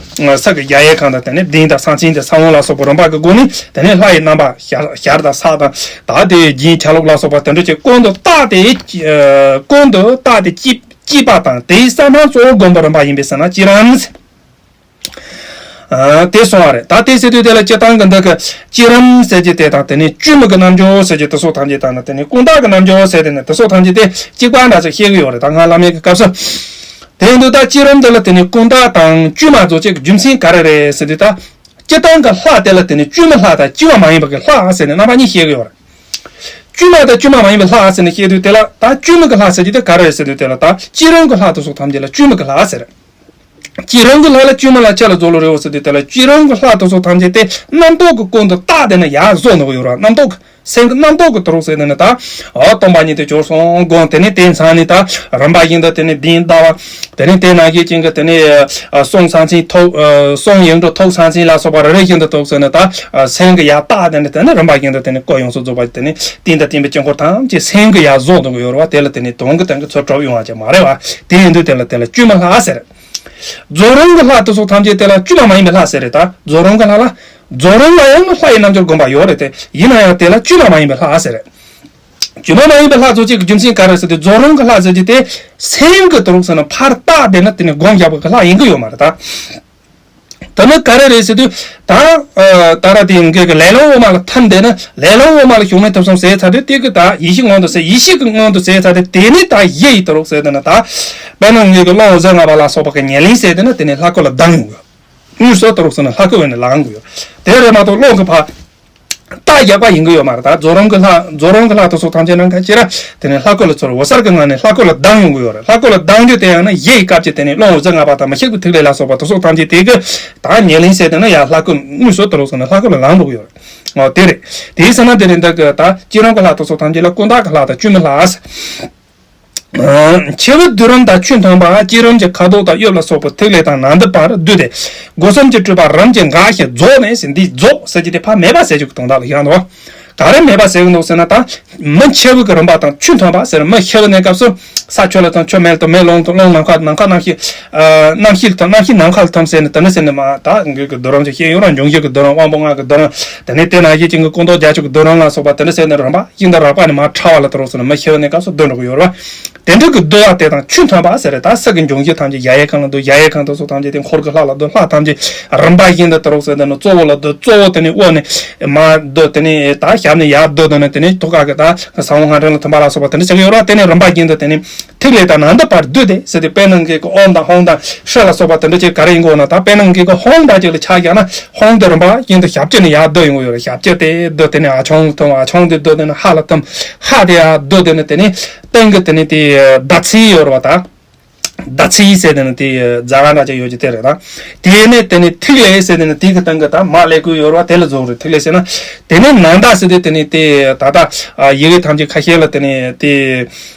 ས་གི་རྒྱ་ཡལ་གང་དང་། དེ་ནས་གདེང་དང་ས་མཚན་དང་ས་བོན་ལ་སོགས་པའི་རིམ་པ་གི་སྒོ་ནས། དེ་ནས་ལྷ་ཡི་རྣམ་པ་ཞར་ཞར་དང་ས་དང་། ད་དེ་རྒྱན་ཆ་ལུགས་ལ་སོགས་པ་དེ་འདྲ་ཅིག་ཀུན་ཏུ་བརྟགས་ཏེ། ཀུན་ཏུ་བརྟགས་ཏེ་བསྐྱེད་བསྐྱེད་པ་དང་། དེ་ཡི་ས་རྣམས་གཙོ་བོར་བསྒོམ་པའི་རིམ་པ་ཡིན་པས་ན་བསྐྱེད་རིམ། ཨ། དེ་གསུངས་པ་རེད། ད་དེ་ཟེར་དུས་དེ་ལ་སྤྱིར་བཏང་གི་འདི་གི་བསྐྱེད་རིམ་ཟེར་གྱི་དེ་དང་། དེ་ནས་བཅོས་མའི་གི་རྣལ་འབྱོར་ཟེར་གྱི་དེ་སོགས་ཐམས་ཅད་དང་། དེ་ནས་ཀུན་བརྟགས་ཀྱི་རྣལ་འབྱོར་ཟེར་དེ་ནས་དེ་སོགས་ཐམས་ཅད་དེ་གཅིག་པ་འདྲ་ཅིག་བཤད་གི་ཡོད་རེད། ད་སྔགས་བླ་མེད་ཀྱི་སྐབས་སུ། དེ་ཡིན་དུས་ད་བསྐྱེད་རིམ་འདི་ལ་དེ་ནས་ཀུན་བརྟགས་དང་བཅོས་མ་རྫོགས་བྱེད་ཀྱི་རྒྱུ་མཚན་ག་རེ་རེད་ཟེར་དུས། ད་སྤྱིར་བཏང་གི་ལྷ་དེ་ལ་དེ་ནས་བཅོས་མའི་ལྷ་དང་བཅོས་པ་མ་ཡིན་པ་གི་ལྷ་ཟེར་ནས་རྣམ་པ་གཉིས་བཤད་གི་ཡོད་རེད། བཅོས་མ་དང་བཅོས་མ་མ་ཡིན་པའི་ལྷ་ཟེར་ནས་བཤད་དུས། དེ་ལ་ད་བཅོས་མའི་གི་ལྷ་ཟེར་གྱི་དེ་ག་རེ་རེད་ཟེར་དུས། དེ་ལ་ད་བསྐྱེད་རིམ་གྱི་ལྷ་དེ་སོགས་ཐམས་ཅད་ལ་བཅོས་མའི་གི་ལྷ་ཟེར། བསྐྱེད་རིམ་གྱི་ལྷ་ལ་བཅོས་མ་ལ་ཆ་ལ་རྫོགས་ལོ་རེད་འོ་ཟེར་དུས། དེ་ལ་བསྐྱེད་རིམ་གྱི་ལྷ་དེ་ཚོ་ཐམས་ཅད་དེ་རྣམ་རྟོག་གི་ཀུན་ཏུ་བརྟགས་དེ་ན་ཡར་བཟོ་འདུག་ཡོད་ར། རྣམ་རྟོག་གི་སེམས་ཀྱི་རྣམ་རྟོག་གི་དུ་རུ་ཟེར་དེ་ནི་ད། ཨོ་སྟོང་པ་ཉིད་དུ་གྱུར་སོང་དགོངས། དེ་ནས་དེ་ཚང་ནི་ད་རིམ་པ་བཞིན་དུ་དེ་ནས་གདེང་ལྟ་བ། དེ་ནས་དེ་ནང་བཞིན་ཅན་གྱི་དེ་ནས་གསུང་ས་མཚན་ཐོག་གསུང་ཡིག་འབྲུ་ཐོག་ས་མཚན་ལ་སོགས་པ་རེ་རེ་བཞིན་དུ་ཐོག་ཟེར་ནི་ད། སེམས་ཀྱི་ཡར་བརྟགས་དེ་ནི་དེ་ནི་རིམ་པ་བཞིན་དུ་དེ་ནས་སྐུ་ཡོངས་སུ་རྫོགས་པ་དེ་ནས་རྟེན་དང་བརྟེན་པའི་དཀྱིལ་འཁོར་ཐམས་ཅད་སེམས་ཀྱི་ཡར་བཟོ་འདུག་ཡོད་ར་བ། དེ་ལ་དེ་ནས་དོན་གྱི་དོན་གྱི་ཚུལ་གྲུབ་ཡོང་བ་ཅིག་མ་རེད་བ། དེ་ཡིན་དུས་དེ་ལ་དེ་ལ་བཅོས་མའི་ལྷ་ཟེར། རྫོགས་རིམ་གྱི་ལྷ་དེ་ཚོ་ཐམས་ཅད་དེ་ལ་བཅོས་མ་མ་ཡིན་པའི་ལྷ་ཟེར་རེད་ད། རྫོགས་རིམ་གྱི་ལྷ་ལ། རྫོགས་རིམ་ལ་ཡང་ལྷ་ཡི་རྣལ་འབྱོར་བསྒོམ་པ་ཡོད་རེད་དེ། ཡིན་ན་ཡང་དེ་ལ་བཅོས་མ་མ་ཡིན་པའི་ལྷ་ཟེར། བཅོས་མ་མ་ཡིན་པའི་ལྷ་ཚོ་གཅིག་གི་རྒྱུ་མཚན་ག་རེ་ཟེར་དུས། རྫོགས་རིམ་གྱི་ལྷ་ཟེར་གྱི་དེ་སེམས་ཀྱི་དུ་རུ་ཟེར་ན་ཕར་བལྟས་བསྡད་ན་དེ་ནི་སྒོམ་བཞག་པའི་གི་ལྷ་ཡིན་གི་ཡོད་མ་རེད་ད། དེ་ནི་ག་རེ་རེད་ཟེར་དུས། ད་ད་ར་དེ་ངེད་ཀྱི་ལས་ལམ་དབུ་མ་ལ་ཐིམ་བསྡད་ན། ལས་ལམ་དབུ་མ་ལ་ཞུགས་གནས་ཐོབ་སོང་ཟེར་ཚར་དུས། དེ་གི་ད་ཡེ་ཤེས་མངོན་དུ་ཟེར། ཡེ་ཤེས་ཀྱི་མངོན་དུ་ཟེར་ཚར་དུས། དེ་ནི་ད་ཡེ་ཡི་དུ་རུ་ཟེར་དེ་ནི་ད། དཔེར་ན་ངེད་ཀྱི་རླུང་འོད་ཟེར་ལྔ་པ་ལ་སོགས་པ་གི་ཉེར་ལེན་ཟེར་དེ་ནི་དེ་ནི་ལྷ་སྐུ་ལ་ལྡང་ཡོང་གི། དངོས་སུ་དུ་རུ་ཟེར་ན་ལྷ་སྐུ་བས་ནི་ལང་དགོས་ཡོད། དེ་རེད་མ་གཏོགས་རླུང་གི་ཕར་རྟ་རྒྱག་པ་ཡིན་གི་ཡོད་མ་རེད་ད། རྫོགས་རིམ་གྱི་ལྷ། རྫོགས་རིམ་གྱི་ལྷ་དེ་ཚོ་ཐམས་ཅད་ནང་ག་ཅི་ར། དེ་ནས་ལྷ་སྐུ་ལ་ཚུར་འོད་གསལ་གྱི་ངང་ནས་ལྷ་སྐུ་ལ་ལྡང་ཡོང་གི་ཡོད་རེད། ལྷ་སྐུ་ལ་ལྡང་རྒྱུ་དེ་ཡང་ན་ཡེ་ཡི་སྐབས་ཀྱི་དེ་ནས་རླུང་འོད་ཟེར་ལྔ་པ་དང་མི་ཤིགས་པའི་ཐིག་ལེ་ལ་སོགས་པ་དེ་ཚོ་ཐམས་ཅད་དེ་གི་ད་ཉེར་ལེན་ཟེར་དེ་ན་ཡང་ལྷ་སྐུ་དངོས་སུ་དུ་རུ་ཟེར་ན་ལྷ་སྐུ་ལ་ལང་འགྲོ་གི་ཡོད་རེད། འོ་དེ་རེད། དེའི་ས་ན་དེ་ནས་འདི་གི་ད་བསྐྱེད་རིམ་གྱི་ལྷ་དེ་ཚོ་ཐམས་ཅད་ལ་ཀུན་བརྟགས་ཀྱི་ལྷ་དང་བཅོས་མའི་ལྷ། འཆི་བའི་དུས་རིམ་དང་ཆོས་མཐུན་པ། བསྐྱེད་རིམ་གྱི་ཁ་དོག་དང་དབྱིབས་ལ་སོགས་པའི་ཐིག་ལེ་དང་ནང་དུ་བར་བསྡུས་ཏེ། སྒོ་གསུམ་གྱི་སྤྲུལ་པ་རིམ་གྱིས་འགགས་ཤིང་རྫོགས་ནས་ཟེར། འདི་རྫོགས་ཟེར་གྱི་དེ་ཕར་མེད་པ་ཟེར་རྒྱུ་གི་དོན་དག་ལ་བཞག་འདུག་ག་རེ་མེད་པ་ཟེར་གྱི་འདུག་ཟེར་ན། ད་མི་འཆི་བའི་གི་རིམ་པ་དང་ཆོས་མཐུན་པ་ཟེར། མི་ཤི་བའི་གནས་སྐབས་སུ་ས་ཆུ་ལ་ཐིམ། ཆུ་མེ་ལ་ཐིམ། མེ་རླུང་ཐིམ། རླུང་ནམ་མཁའ། ནམ་མཁའ་རྣམ་ཤེས། ཨ་རྣམ་ཤེས་ལ་ཐིམ། རྣམ་ཤེས་ནམ་མཁའ་ལ་ཐིམ་ཟེར་ནས་དེ་འདྲ་ཟེར་ནས་མ། ད་ངེད་ཀྱི་བསྡུས་རིམ་ཅིག་བཤད་ཡོད་ར། འབྱུང་བཞི་གི་བསྡུས་རིམ། དབང་པོ་ལྔ་གི་བསྡུས་རིམ། དེ་ནས་དེ་ནང་བཞིན་ཅན་གྱི་ཀུན་རྟོག་བརྒྱད་ཅུ་གི་བསྡུས་རིམ་ལ་སོགས་པ་དེ་འདྲ་ཟེར་ནས་རིམ་པ་ཤིན་ཏུ་རགས་པ་ནས་མར་ཕྲ་བ་ལ་དུ་རུ་ཟེར་ན་མི་ཤི་བའི་གནས་སྐབས་སུ་བསྡུས་འགྲོ་གི་ཡོད་རེད་བ། དེ་འདྲ་གི་བསྡུ་བ་དེ་དང་ཆོས་མཐུན་པ་ཟེར་རེད། ད་ས་གི་འབྱུང་གཞི་ཐམས་ཅད་གཞལ་ཡས་ཁང་ལ་བསྡུ། གཞལ་ཡས་ཁང་དེ་ཚོ་ཐམས་ཅད་དེ་འཁོར་གྱི་ལྷ་ལ་བསྡུ། ལྷ་ཐམས་ཅད་རིམ་པ་བཞིན་དུ་དེ་རོགས་ཟེར་དེ་ནི་གཙོ་བོ་ལ་བསྡུ། གཙོ་བོ་དེ་ནི་དབུ་ནས་མར་བསྡུ། དེ་ནས་ད་ཞབས་ནས་ཡར་བསྡུ། དེ་ནས་དེ་ནས་ཐུགས་ཀ་གི་ད་ཟ་འོག་ལྔ་ལྡན་ལ་མཐུན་པ་ལ་སོགས་པ་དེ་འདྲ་བྱེད་ཀྱི་ཡོད་རེད། དེ་ནས་རིམ་པ་བཞིན་དུ་དེ་ནས་ཐིག་ལེ་དང་ནཱ་ད་པར་བསྡུས་ཏེ་ཟེར་ཏེ་དཔེར་ན་ངེད་ཀྱི་ཨོཾ་དང་ཧཱུྃ་དང་ཧྲཱིཿལ་སོགས་པ་དེ་འདྲ་ཅིག་ག་རེ་ཡིན་གོ་ན། ད་དཔེར་ན་ངེད་ཀྱི་ཧཱུྃ་འདྲ་ཅིག་ལ་ཆ་བཞག་ན། ཧཱུྃ་དེ་རིམ་པ་བཞིན་དུ་ཞབས་ཀྱུ་ནས་ཡར་བསྡུ་ཡོང་གི་ཡོད་རེད། ཞབས་ཀྱུ་དེ་བསྡུ། དེ་ནས་ཨ་ཆོང་ཐུམ། ཨ་ཆོང་དེ་བསྡུ། དེ་ནས་ཧ་ལ་ཐུམ། ཧ་དེ་ཡར་བསྡུ། དེ་ནས་དེ་ནས་སྟེང་གི་དེ་ནས་དེ་ཟླ་ཚེས་ཡོད་རེད་པ། ད་ཟླ་ཚེས་ཟེར་དེ་ནི་དེ་རྫ་ག་འདྲ་ཅིག་ཡོད་ཀྱི་དེ་རེད། ད་དེ་ནས་དེ་ནས་ཐིག་ལེ་ཟེར་དེ་ནི་དེ་གི་སྟེང་གི་ད་མ་ལེ་གུ་ཡོད་རེད་པ། དེ་ལ་རྫོགས་རེད། ཐིག་ལེ་ཟེར་ན། དེ་ནས་ནཱ་ད་ཟེར་དེ་དེ་ནས་དེ་ད་ལྟ་ཡི་གེ་ཐམས་ཅད་ཁ་ཤས་ལ་དེ་ནས་དེ་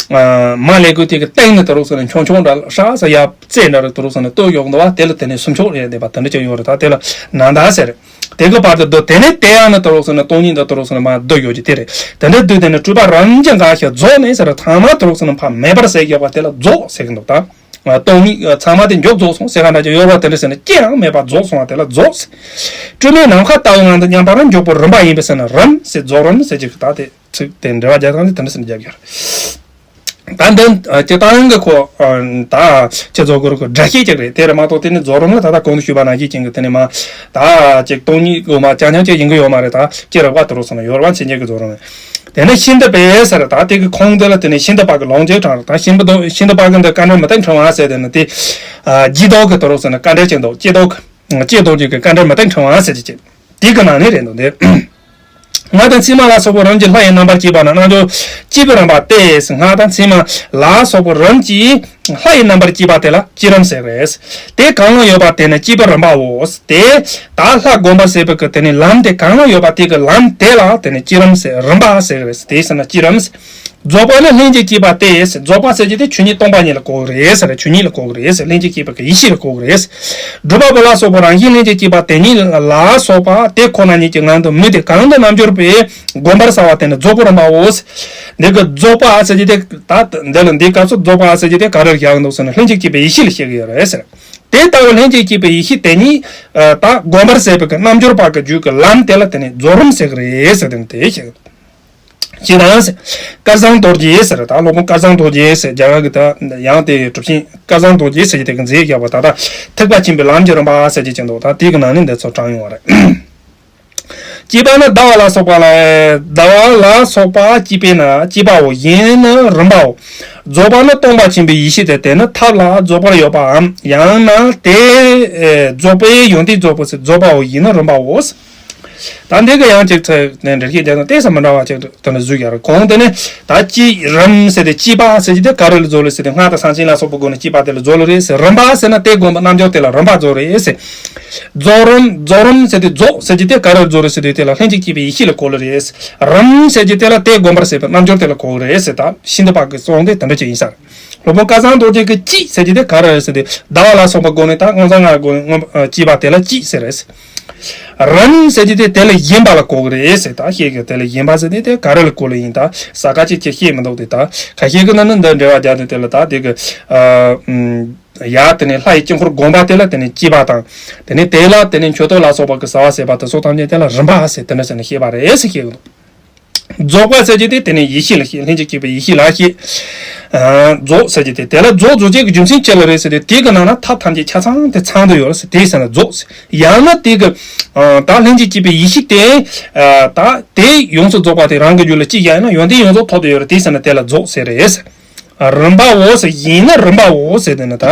མ་ལེ་གུ་དེ་གི་སྟེང་ནས་དེ་རོགས་ཟེར་ན་ཆུང་ཆུང་འདྲ་ཧྲ་ས་ཡ་རྩེ་འདྲ་རེད། དེ་རོགས་ཟེར་ན་སྟོད་གཡོགས་འདུག་པ། དེ་ལ་དེ་ནས་སུམ་ཅུ་རེ་བསྡད་པ་དེ་འདྲ་ཅིག་ཡོད་རེད། ད་དེ་ལ་ནཱ་ད་ཟེར། དེ་གི་བར་དུ་བསྡུ། དེ་ནས་དེ་ཡང་ནི་དེ་རོགས་ཟེར་ན་སྟོང་ཉིད་དང་དེ་རོགས་ཟེར་ན་མར་བསྡུ་ཡོད་ཀྱི་དེ་རེད། དེ་འདྲ་བསྡུས་དེ་ནི་སྤྲུལ་པ་རིམ་གྱིས་འགགས་ཤིང་རྫོགས་ནས་ཟེར། ཚང་མ་དེ་རོགས་ཟེར་ན་ཕར་མེད་པར་ཟད་བཞག་པ་དེ་ལ་རྫོགས་ཟེར་གི་འདུག། ད་སྟོང་ཉིད་ཚང་མ་དེ་མཇུག་རྫོགས་སོང་ཟེར་ག་འདྲ་ཅིག་ཡོད་རེད་པ། དེ་འདྲ་ཟེར་ན་ཅི་ཡང་མེད་པར་རྫོགས་སོང་བ་དེ་ལ་རྫོགས་ཟེར། སྤྲིན་མེད་ནམ་མཁའ་ལྟ་བུའི་ངང་དུ་མཉམ་པར་འཇོག་པའི་རིམ་པ་ཡིན་པས་ཟེར་ན་རིམ་ཟེར་རྫོགས་རིམ་ཟེར་གྱི་ད་དེ། ཚིག་དེ་འགྲེལ་བ་རྒྱག་སྟངས་དེ་དེ་འདྲ་ཟེར་ནས་རྒྱབ་ཡོད་རེད། ད་འདི་སྤྱིར་བཏང་གི་ཁོ་ད་སྤྱི་ཚོགས་ཀྱི་སྒྲ་བཤད་ཅིག་རེད། དེ་རེད་མ་གཏོགས་དེ་ནི་རྫོགས་རིམ་ལ་ད་ལྟ་གོང་དུ་ཞུས་པ་ནང་བཞིན་ཅན་གྱི་དེ་ནི་མ་ད་ཅིག་སྟོང་ཉིད་དགོས་མ་རྐྱང་རྐྱང་ཅིག་ཡིན་གྱི་ཡོད་མ་རེད། ད་སྤྱིར་རབ་དཀའ་དུ་རུ་སོང་ན་ཡོད་རེད་པ། མཚན་ཉིད་ཀྱི་རྫོགས་རིམ་དེ་ནི་ཤིན་ཏུ་པའི་ཟེར། ད་དེ་གི་ཁུངས་དེ་ལ་དེ་ནི་ཤིན་ཏུ་པ་གི་ལུང་ཅིག་དྲངས་རེད། ད་ཤིན་པ་དོ་ཤིན་ཏུ་པ་གི་འདི་དཀའ་འགྲེལ་མུ་སྟེགས་ཕྲེང་བ་ཟེར་དེ་ནི་དེ་རྗེས་ཟློས་ཀྱི་དུ་རུ་སོང་ན་དཀའ་འགྲེལ་ཅིག་འདུག། རྗེས་ཟློས་ཀྱི་རྗེས་ཟློས་ཀྱི་དཀའ་འགྲེལ་མུ་སྟེགས་ཕྲེང་བ་ཟེར་གྱི་ཅིག་དེ་གི་ནང་ནས་རེད་འདུག་འདི། སྔགས་དང་ཕྱི་མ་ལ་སོགས་པའི་རིམ་གྱིས་ལྷ་ཡི་རྣམ་པར་བསྐྱེད་པ་ན་རྣལ་འབྱོར་བསྐྱེད་པའི་རིམ་པ་སྟེ། སྔགས་དང་ཕྱི་མ་ལ་སོགས་པའི་རིམ་གྱིས་ལྷ་ཡི་རྣམ་པར་བསྐྱེད་པ་དེ་ལ་བསྐྱེད་རིམ་ཟེར་རེད། དེ་གང་ལ་ཡོད་པ་དེ་ནི་བསྐྱེད་པའི་རིམ་པའོ། དེ་ད་ལྷ་བསྒོམ་པར་བྱེད་པའི་གི་དེ་ནི་ལམ་དེ་གང་ལ་ཡོད་པ་དེ་གི་ལམ་དེ་ལ་དེ་ནི་བསྐྱེད་རིམ་ཟེར། རིམ་པ་ཟེར་རེད། དེ་ཟེར་ན་བསྐྱེད་རིམ། རྫོགས་པ་ནི་ལྷན་ཅིག་སྐྱེས་པ་སྟེ། རྫོགས་པ་ཟེར་གྱི་དེ་ཆོས་ཉིད་སྟོང་པ་ཉིད་ལ་གོ་གི་རེད་ཟེར། ཆོས་ཉིད་ལ་གོ་གི་རེད་ཟེར། ལྷན་ཅིག་སྐྱེས་པ་གི་ཡེ་ཤེས་ལ་གོ་གི་རེད། སྒྲུབ་པ་པོ་ལ་སོགས་པ་རང་བཞིན་ལྷན་ཅིག་སྐྱེས་པ་དེ་ཉིད་ལ་སོགས་པ་དེ་ཁོ་ན་ཉིད་ཀྱི་ངང་དུ་མུ་སྟེགས་གང་དུ་རྣལ་འབྱོར་པས་བསྒོམ་པར་བྱ་བ་དེ་ནི་རྫོགས་པའི་རིམ་པའོ། འདི་གི་རྫོགས་པ་ཟེར་གྱི་དེ་ད་འདི་ལ་འདི་སྐབས་སུ་རྫོགས་པ་ཟེར་གྱི་དེ་ག་རེར་བཞག་འདུག་ཟེར་ན་ལྷན་ཅིག་སྐྱེས་པའི་ཡེ་ཤེས་ལ་བཤད་ཀྱི་ཡོད་རེད་ཟེར། དེ་ལྟ་བུ་ལྷན་ཅིག་སྐྱེས་པའི་ཡེ་ཤེས་དེ་ཉིད་ད་བསྒོམ་པར་བྱེད་པའི་གི་རྣལ་འབྱོར་པ་གི་རྒྱུད་ཀྱི་ལམ་དེ་ལ་དེ་ནི་རྫོགས་རིམ་ཟེར་གི་རེད་ཟེར། དེ་ནི་དེ་བཤད། ཅེས་དང་། སྐལ་བཟང་རྡོ་རྗེ་ཟེར། ད་སློབ་དཔོན་སྐལ་བཟང་རྡོ་རྗེ་ཟེར་རྒྱ་གར་གྱི་ད་ཡང་དེ་གྲུབ་ཆེན་སྐལ་བཟང་རྡོ་རྗེ་ཟེར་གྱི་དེ་གི་མཛད་བཞག་པ་ད་ལྟ་ཐེག་པ་ཆེན་པོའི་ལམ་གྱི་རིམ་པ་ཟེར་གྱི་ཅན་འདུག། ད་དེ་གི་ནང་ནས་འདི་ཚོ་དྲངས་ཡོང་བ་རེད། བསྐྱེད་པ་ནི་ཟླ་བ་ལ་སོགས་པ་ལ། ཟླ་བ་ལ་སོགས་པ་བསྐྱེད་པས་ན་བསྐྱེད་པའོ། གཞན་ནི་རིམ་པའོ། རྫོགས་པ་ནི་སྟོང་པ་ཆེན་པོའི་ཡེ་ཤེས་ཏེ། དེ་ནི་ཐབས་ལ་རྫོགས་པར་ཡོད་པའམ། ཡང་ན་དེ་རྫོགས་པའི་ཡོན་ཏན་རྫོགས་པའོ་ཟེར། རྫོགས་པའོ། གཞན་ནི་རིམ་པའོ། ད་འདི་གི་ཡང་ཅིག་ཚེ་ནས་འགྲེལ་བཤད་རྒྱག་ན་ཏོག་ཙམ་མི་འདྲ་བ་ཅིག་དེ་འདྲ་བཟོས་ཡོད་རེད། གོང་དེ་ནས་ད་བསྐྱེད་རིམ་ཟེར་ཏེ་བསྐྱེད་པ་ཟེར་གྱི་དེ་ག་རེ་ལ་རྫོགས་ལེ་ཟེར་ཏེ་སྔགས་དང་མཚན་ལ་སོགས་པའི་སྒོ་ནས་བསྐྱེད་པ་དེ་ལ་རྫོགས་ལེ་རེད་ཟེར། རིམ་པ་ཟེར་ན་དེ་བསྒོམ་པའི་རྣལ་འབྱོར་དེ་ལ་རིམ་པ་རྫོགས་རེད་ཟེར། རྫོགས་རིམ་རྫོགས་རིམ་ཟེར་ཏེ་རྫོགས་ཟེར་གྱི་དེ་ག་རེ་ལ་རྫོགས་རེད་ཟེར་དུས་དེ་ལ་ལྷན་ཅིག་སྐྱེས་པའི་ཡེ་ཤེས་ལ་གོ་ལེ་རེད། རིམ་ཟེར་གྱི་དེ་ལ་དེ་བསྒོམ་པར་བྱེད་པའི་རྣལ་འབྱོར་དེ་ལ་གོ་གི་རེད་ཟེར། ད་ཤིན་ཏུ་པ་གི་གསུང་དེ་དེ་འདྲ་ཅིག་ཡིན་ས་རེད། སློབ་དཔོན་སྐལ་བཟང་རྡོ་རྗེ་གི་བསྐྱེད་ཟེར་གྱི་དེ་ག་རེ་རེད་ཟེར་ཏེ་ཟླ་བ་ལ་སོགས་པ་སྒོ་ནས་ད་མངོན་རྫོགས་སྔགས་སྒོ་ནས་མངོན་བསྐྱེད་པ་དེ་ལ་བསྐྱེད་ཟེར་རེད། རིམ་ཟེར་གྱི་དེ་དེ་ལས་གཞན་པ་ལ་གོ་གི་རེད་ཟེར། ད་བཤད་གི་དེ་ལས་གཞན་པ་ཟེར་དེ་དེ་ག་རེ་ལ་གོ་ལེ་ཡིན། ད་ས་ཀ་ཅིག་ཅིག་བཤད་མི་འདུག་དེ། ད་ཁ་ཤས་ཀྱི་ནང་ན་འདི་འགྲེལ་བ་རྒྱག་དུས་དེ་ལ་ད་དེ་གི་ཨ་ཡ་དེ་ནས་ལྷ་ཡི་དཀྱིལ་འཁོར་བསྒོམ་པ་དེ་ལ་དེ་ནས་བསྐྱེད་པ་དང་། དེ་ནས་དེ་ལ་དེ་ནས་མཆོད་བསྟོད་ལ་སོགས་པ་གི་བྱ་བ་བྱེད་པ་དེ་ཚོ་ཐམས་ཅད་དེ་ལ་རིམ་པ་ཟེར་དེ་འདྲ་ཟེར་ནས་བཤད་པ་རེད་ཟེར་བཤད་གི་འདུག། རྫོགས་པ་ཟེར་གྱི་དེ་དེ་ནས་ཡེ་ཤེས་ལ་བཤད། ལྷན་ཅིག་སྐྱེས་པའི་ཡེ་ཤེས་ལ་བཤད། ཨ་རྫོགས་ཟེར་གྱི་དེ་དེ་ལ་རྫོགས་རྫོགས་བྱེད་ཀྱི་རྒྱུ་མཚན་ཅི་ལ་རེད་ཟེར་དུས་དེ་གི་ནང་ན་ཐབས་ཐམས་ཅད་ཆ་ཚང་དེ་ཚང་དུ་ཡོད་ཟེར། དེ་ཟེར་ན་རྫོགས་ཟེར། ཡང་ན་དེ་གི་ཨ་ད་ལྷན་ཅིག་སྐྱེས་པའི་ཡེ་ཤེས་དེ་ཨ་ད་དེ་ཡོངས་སུ་རྫོགས་པ་དེ་རང་གི་རྒྱུད་ལ་གཅིག་ཡང་ན་ཡོན་ཏན་ཡོངས་རྫོགས་ཐོབ་སྟེ་ཡོད་རེད། དེ་ཟེར་ན་དེ་ལ་རྫོགས་ཟེར་རེད་ཟེར། རིམ་པའོ་ཟེར། གཞན་ནི་རིམ་པའོ་ཟེར་དེ་ནི་ད་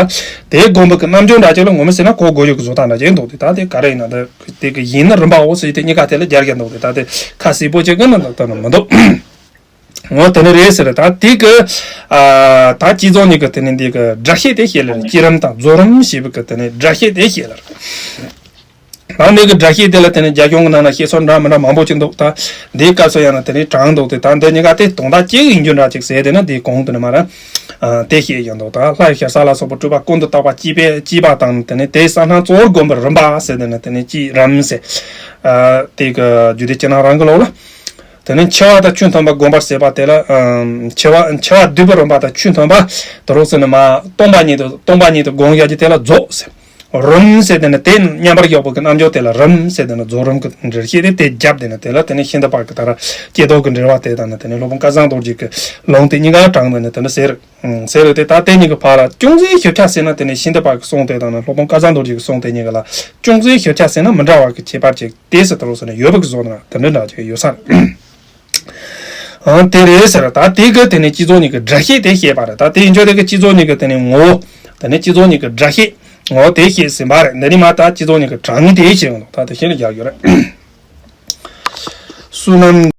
དེ་བསྒོམ་པའི་གི་རྣལ་འབྱོར་འདྲ་ཅིག་ལ་ངོ་མ་ཟེར་ན་གོ་དགོས་ཡོད་ཀྱི་བཟོ་ལྟ་འདྲ་ཅིག་འདུག་སྟེ། ད་དེ་ག་རེ་ཡིན་ན་ད་དེ་གི་གཞན་ནི་རིམ་པའོ་ཟེར་དེ་གཉིས་ཀ་དེ་ལ་སྦྱར་གྱི་འདུག་སྟེ། ད་དེ་ཁ་གསལ་པོ་ཅིག་གི་ནི་ད་ནི་མི་འདུག། འོ་དེ་ནི་རེད་ཟེར། ད་དེ་གི་ཨ་ད་སྤྱི་ཚོགས་གཉིས་ཀྱི་དེ་ནི་འདི་གི་སྒྲ་བཤད་དེ་བཤད་ལེ་རེད། བསྐྱེད་རིམ་དང་རྫོགས་རིམ་ཞེས་པའི་གི་དེ་ནི་སྒྲ་བཤད་དེ་བཤད་ལེ་རེད། ད་འདི་གི་སྒྲ་བཤད་དེ་ལ་དེ་ནི་རྒྱ་གཞུང་གི་ནང་ན་བཤད་སྲོལ་འདྲ་མི་འདྲ་མང་པོ་ཅིག་འདུག། ད་འདིའི་སྐབས་སུ་ཡང་ན་དེ་ནི་དྲངས་འདུག་སྟེ། ད་འདི་གཉིས་ཀ་དེ་དོན་དག་གཅིག་ཡིན་རྒྱུ་འདྲ་ཅིག་ཟེར། དེ་ནི་འདིའི་གོང་དུ་ནི་མ་ར་ཨ་དེ་བཤད་ཀྱི་འདུག། ད་ལྷ་ཡི་ཞེ་ས་ལ་སོགས་པ་སྤྲུལ་པ་ཀུན་ཏུ་བརྟགས་པ་བསྐྱེད་པའི་བསྐྱེད་པ་དང་། དེ་ནི་དེའི་གསང་སྔགས་གཙོ་བོར་བསྒོམ་པའི་རིམ་པ་ཟེར། དེ་ནི་དེ་ནི་བསྐྱེད་རིམ་ཟེར། ཨ་དེ་གི་རྒྱུད་སྡེ་ཕྱི་ནང་རང་གི་ལོགས་ལ། དེ་ནས་འཆི་བ་དང་ཆོས་མཐུན་པ་བསྒོམ་པར་བྱེད་པ་དེ་ལ་ཨམ་འཆི་བ་འཆི་བ་སྡུད་པའི་རིམ་པ་དང་ཆོས་མཐུན་པ་དེ་རོགས་ཟེར་ནས་མ་སྟོང་པ་ཉིད་དུ་སྟོང་པ་ཉིད་དུ་བསྒོམ་བཞག་རྒྱུ་དེ་ལ་རྫོགས་ཟེར། རུམ་ཟེར་དེ་ནི་དེ་མཉམ་པར་བཞག་པོ་གི་རྣམ་འཇོག་དེ་ལ་རུམ་ཟེར་དེ་ནི་རྫོགས་རིམ་གྱི་འགྲེལ་བཤད་དེ་དེ་རྒྱབ་དེ་ནི་དེ་ལ་དེ་ནི་ཤིང་རྟ་པ་གི་ད་ར་སྐྱེ་ལྡོག་གི་འགྲེལ་བ་དེ་དང་ནི་དེ་ནི་སློབ་དཔོན་སྐལ་བཟང་རྡོ་རྗེ་གི་ལུང་དེ་གཉིས་ཀ་དྲངས་དེ་ནི་དེ་ནི་ཟེར། ཟེར་རེད་དེ། ད་དེ་གཉིས་ཀྱི་བར་ལ་ཅུང་ཟད་ཤུགས་ཆ་ཟེར་ན་དེ་ནི་ཤིང་རྟ་པ་གི་གསུང་དེ་དང་ནི་སློབ་དཔོན་སྐལ་བཟང་རྡོ་རྗེ་གི་གསུང་དེ་གཉིས་ཀ་ལ་ཅུང་ཟད་ཤུགས་ཆ་ཟེར་ན་མི་འདྲ་བ་གི་ཁྱད་པར་ཅིག་དེ་སྲིད་དུ་རོགས་ཟེར་ན་ཡོད་པ་གི་བཟོ་ན་དེ་འདྲ་འདྲ་ཅིག་ཡོད་ས་རེད། ཨང་དེ་རེད་ཟེར། ད་དེ་གི་དེ་ནི་སྤྱི་ཚོགས་གཉིས་ཀྱི་སྒྲ་བཤད་དེ་བཤད་པ་རེད། ད་དེ་ཡིན་ཆོག་དེ་གི་སྤྱི་ཚོགས་གཉིས་ཀྱི་དེ་ནི་ངོ་བོ། དེ་ནི་སྤྱི་ཚོགས་གཉིས་ཀྱི་སྒྲ་བཤད་ངོ་བོ་དེ་བཤད་ཟིན་པ་རེད། འདི་ནི་མ་ད་སྤྱི་ཚོགས་གཉིས་ཀྱི་གྲངས་ངེས་དེ་བཤད་ཡོང་དུས་ད་དེ་བཤད་ལ་རྒྱག་ཡོད་རེད། བསོད་ནམས།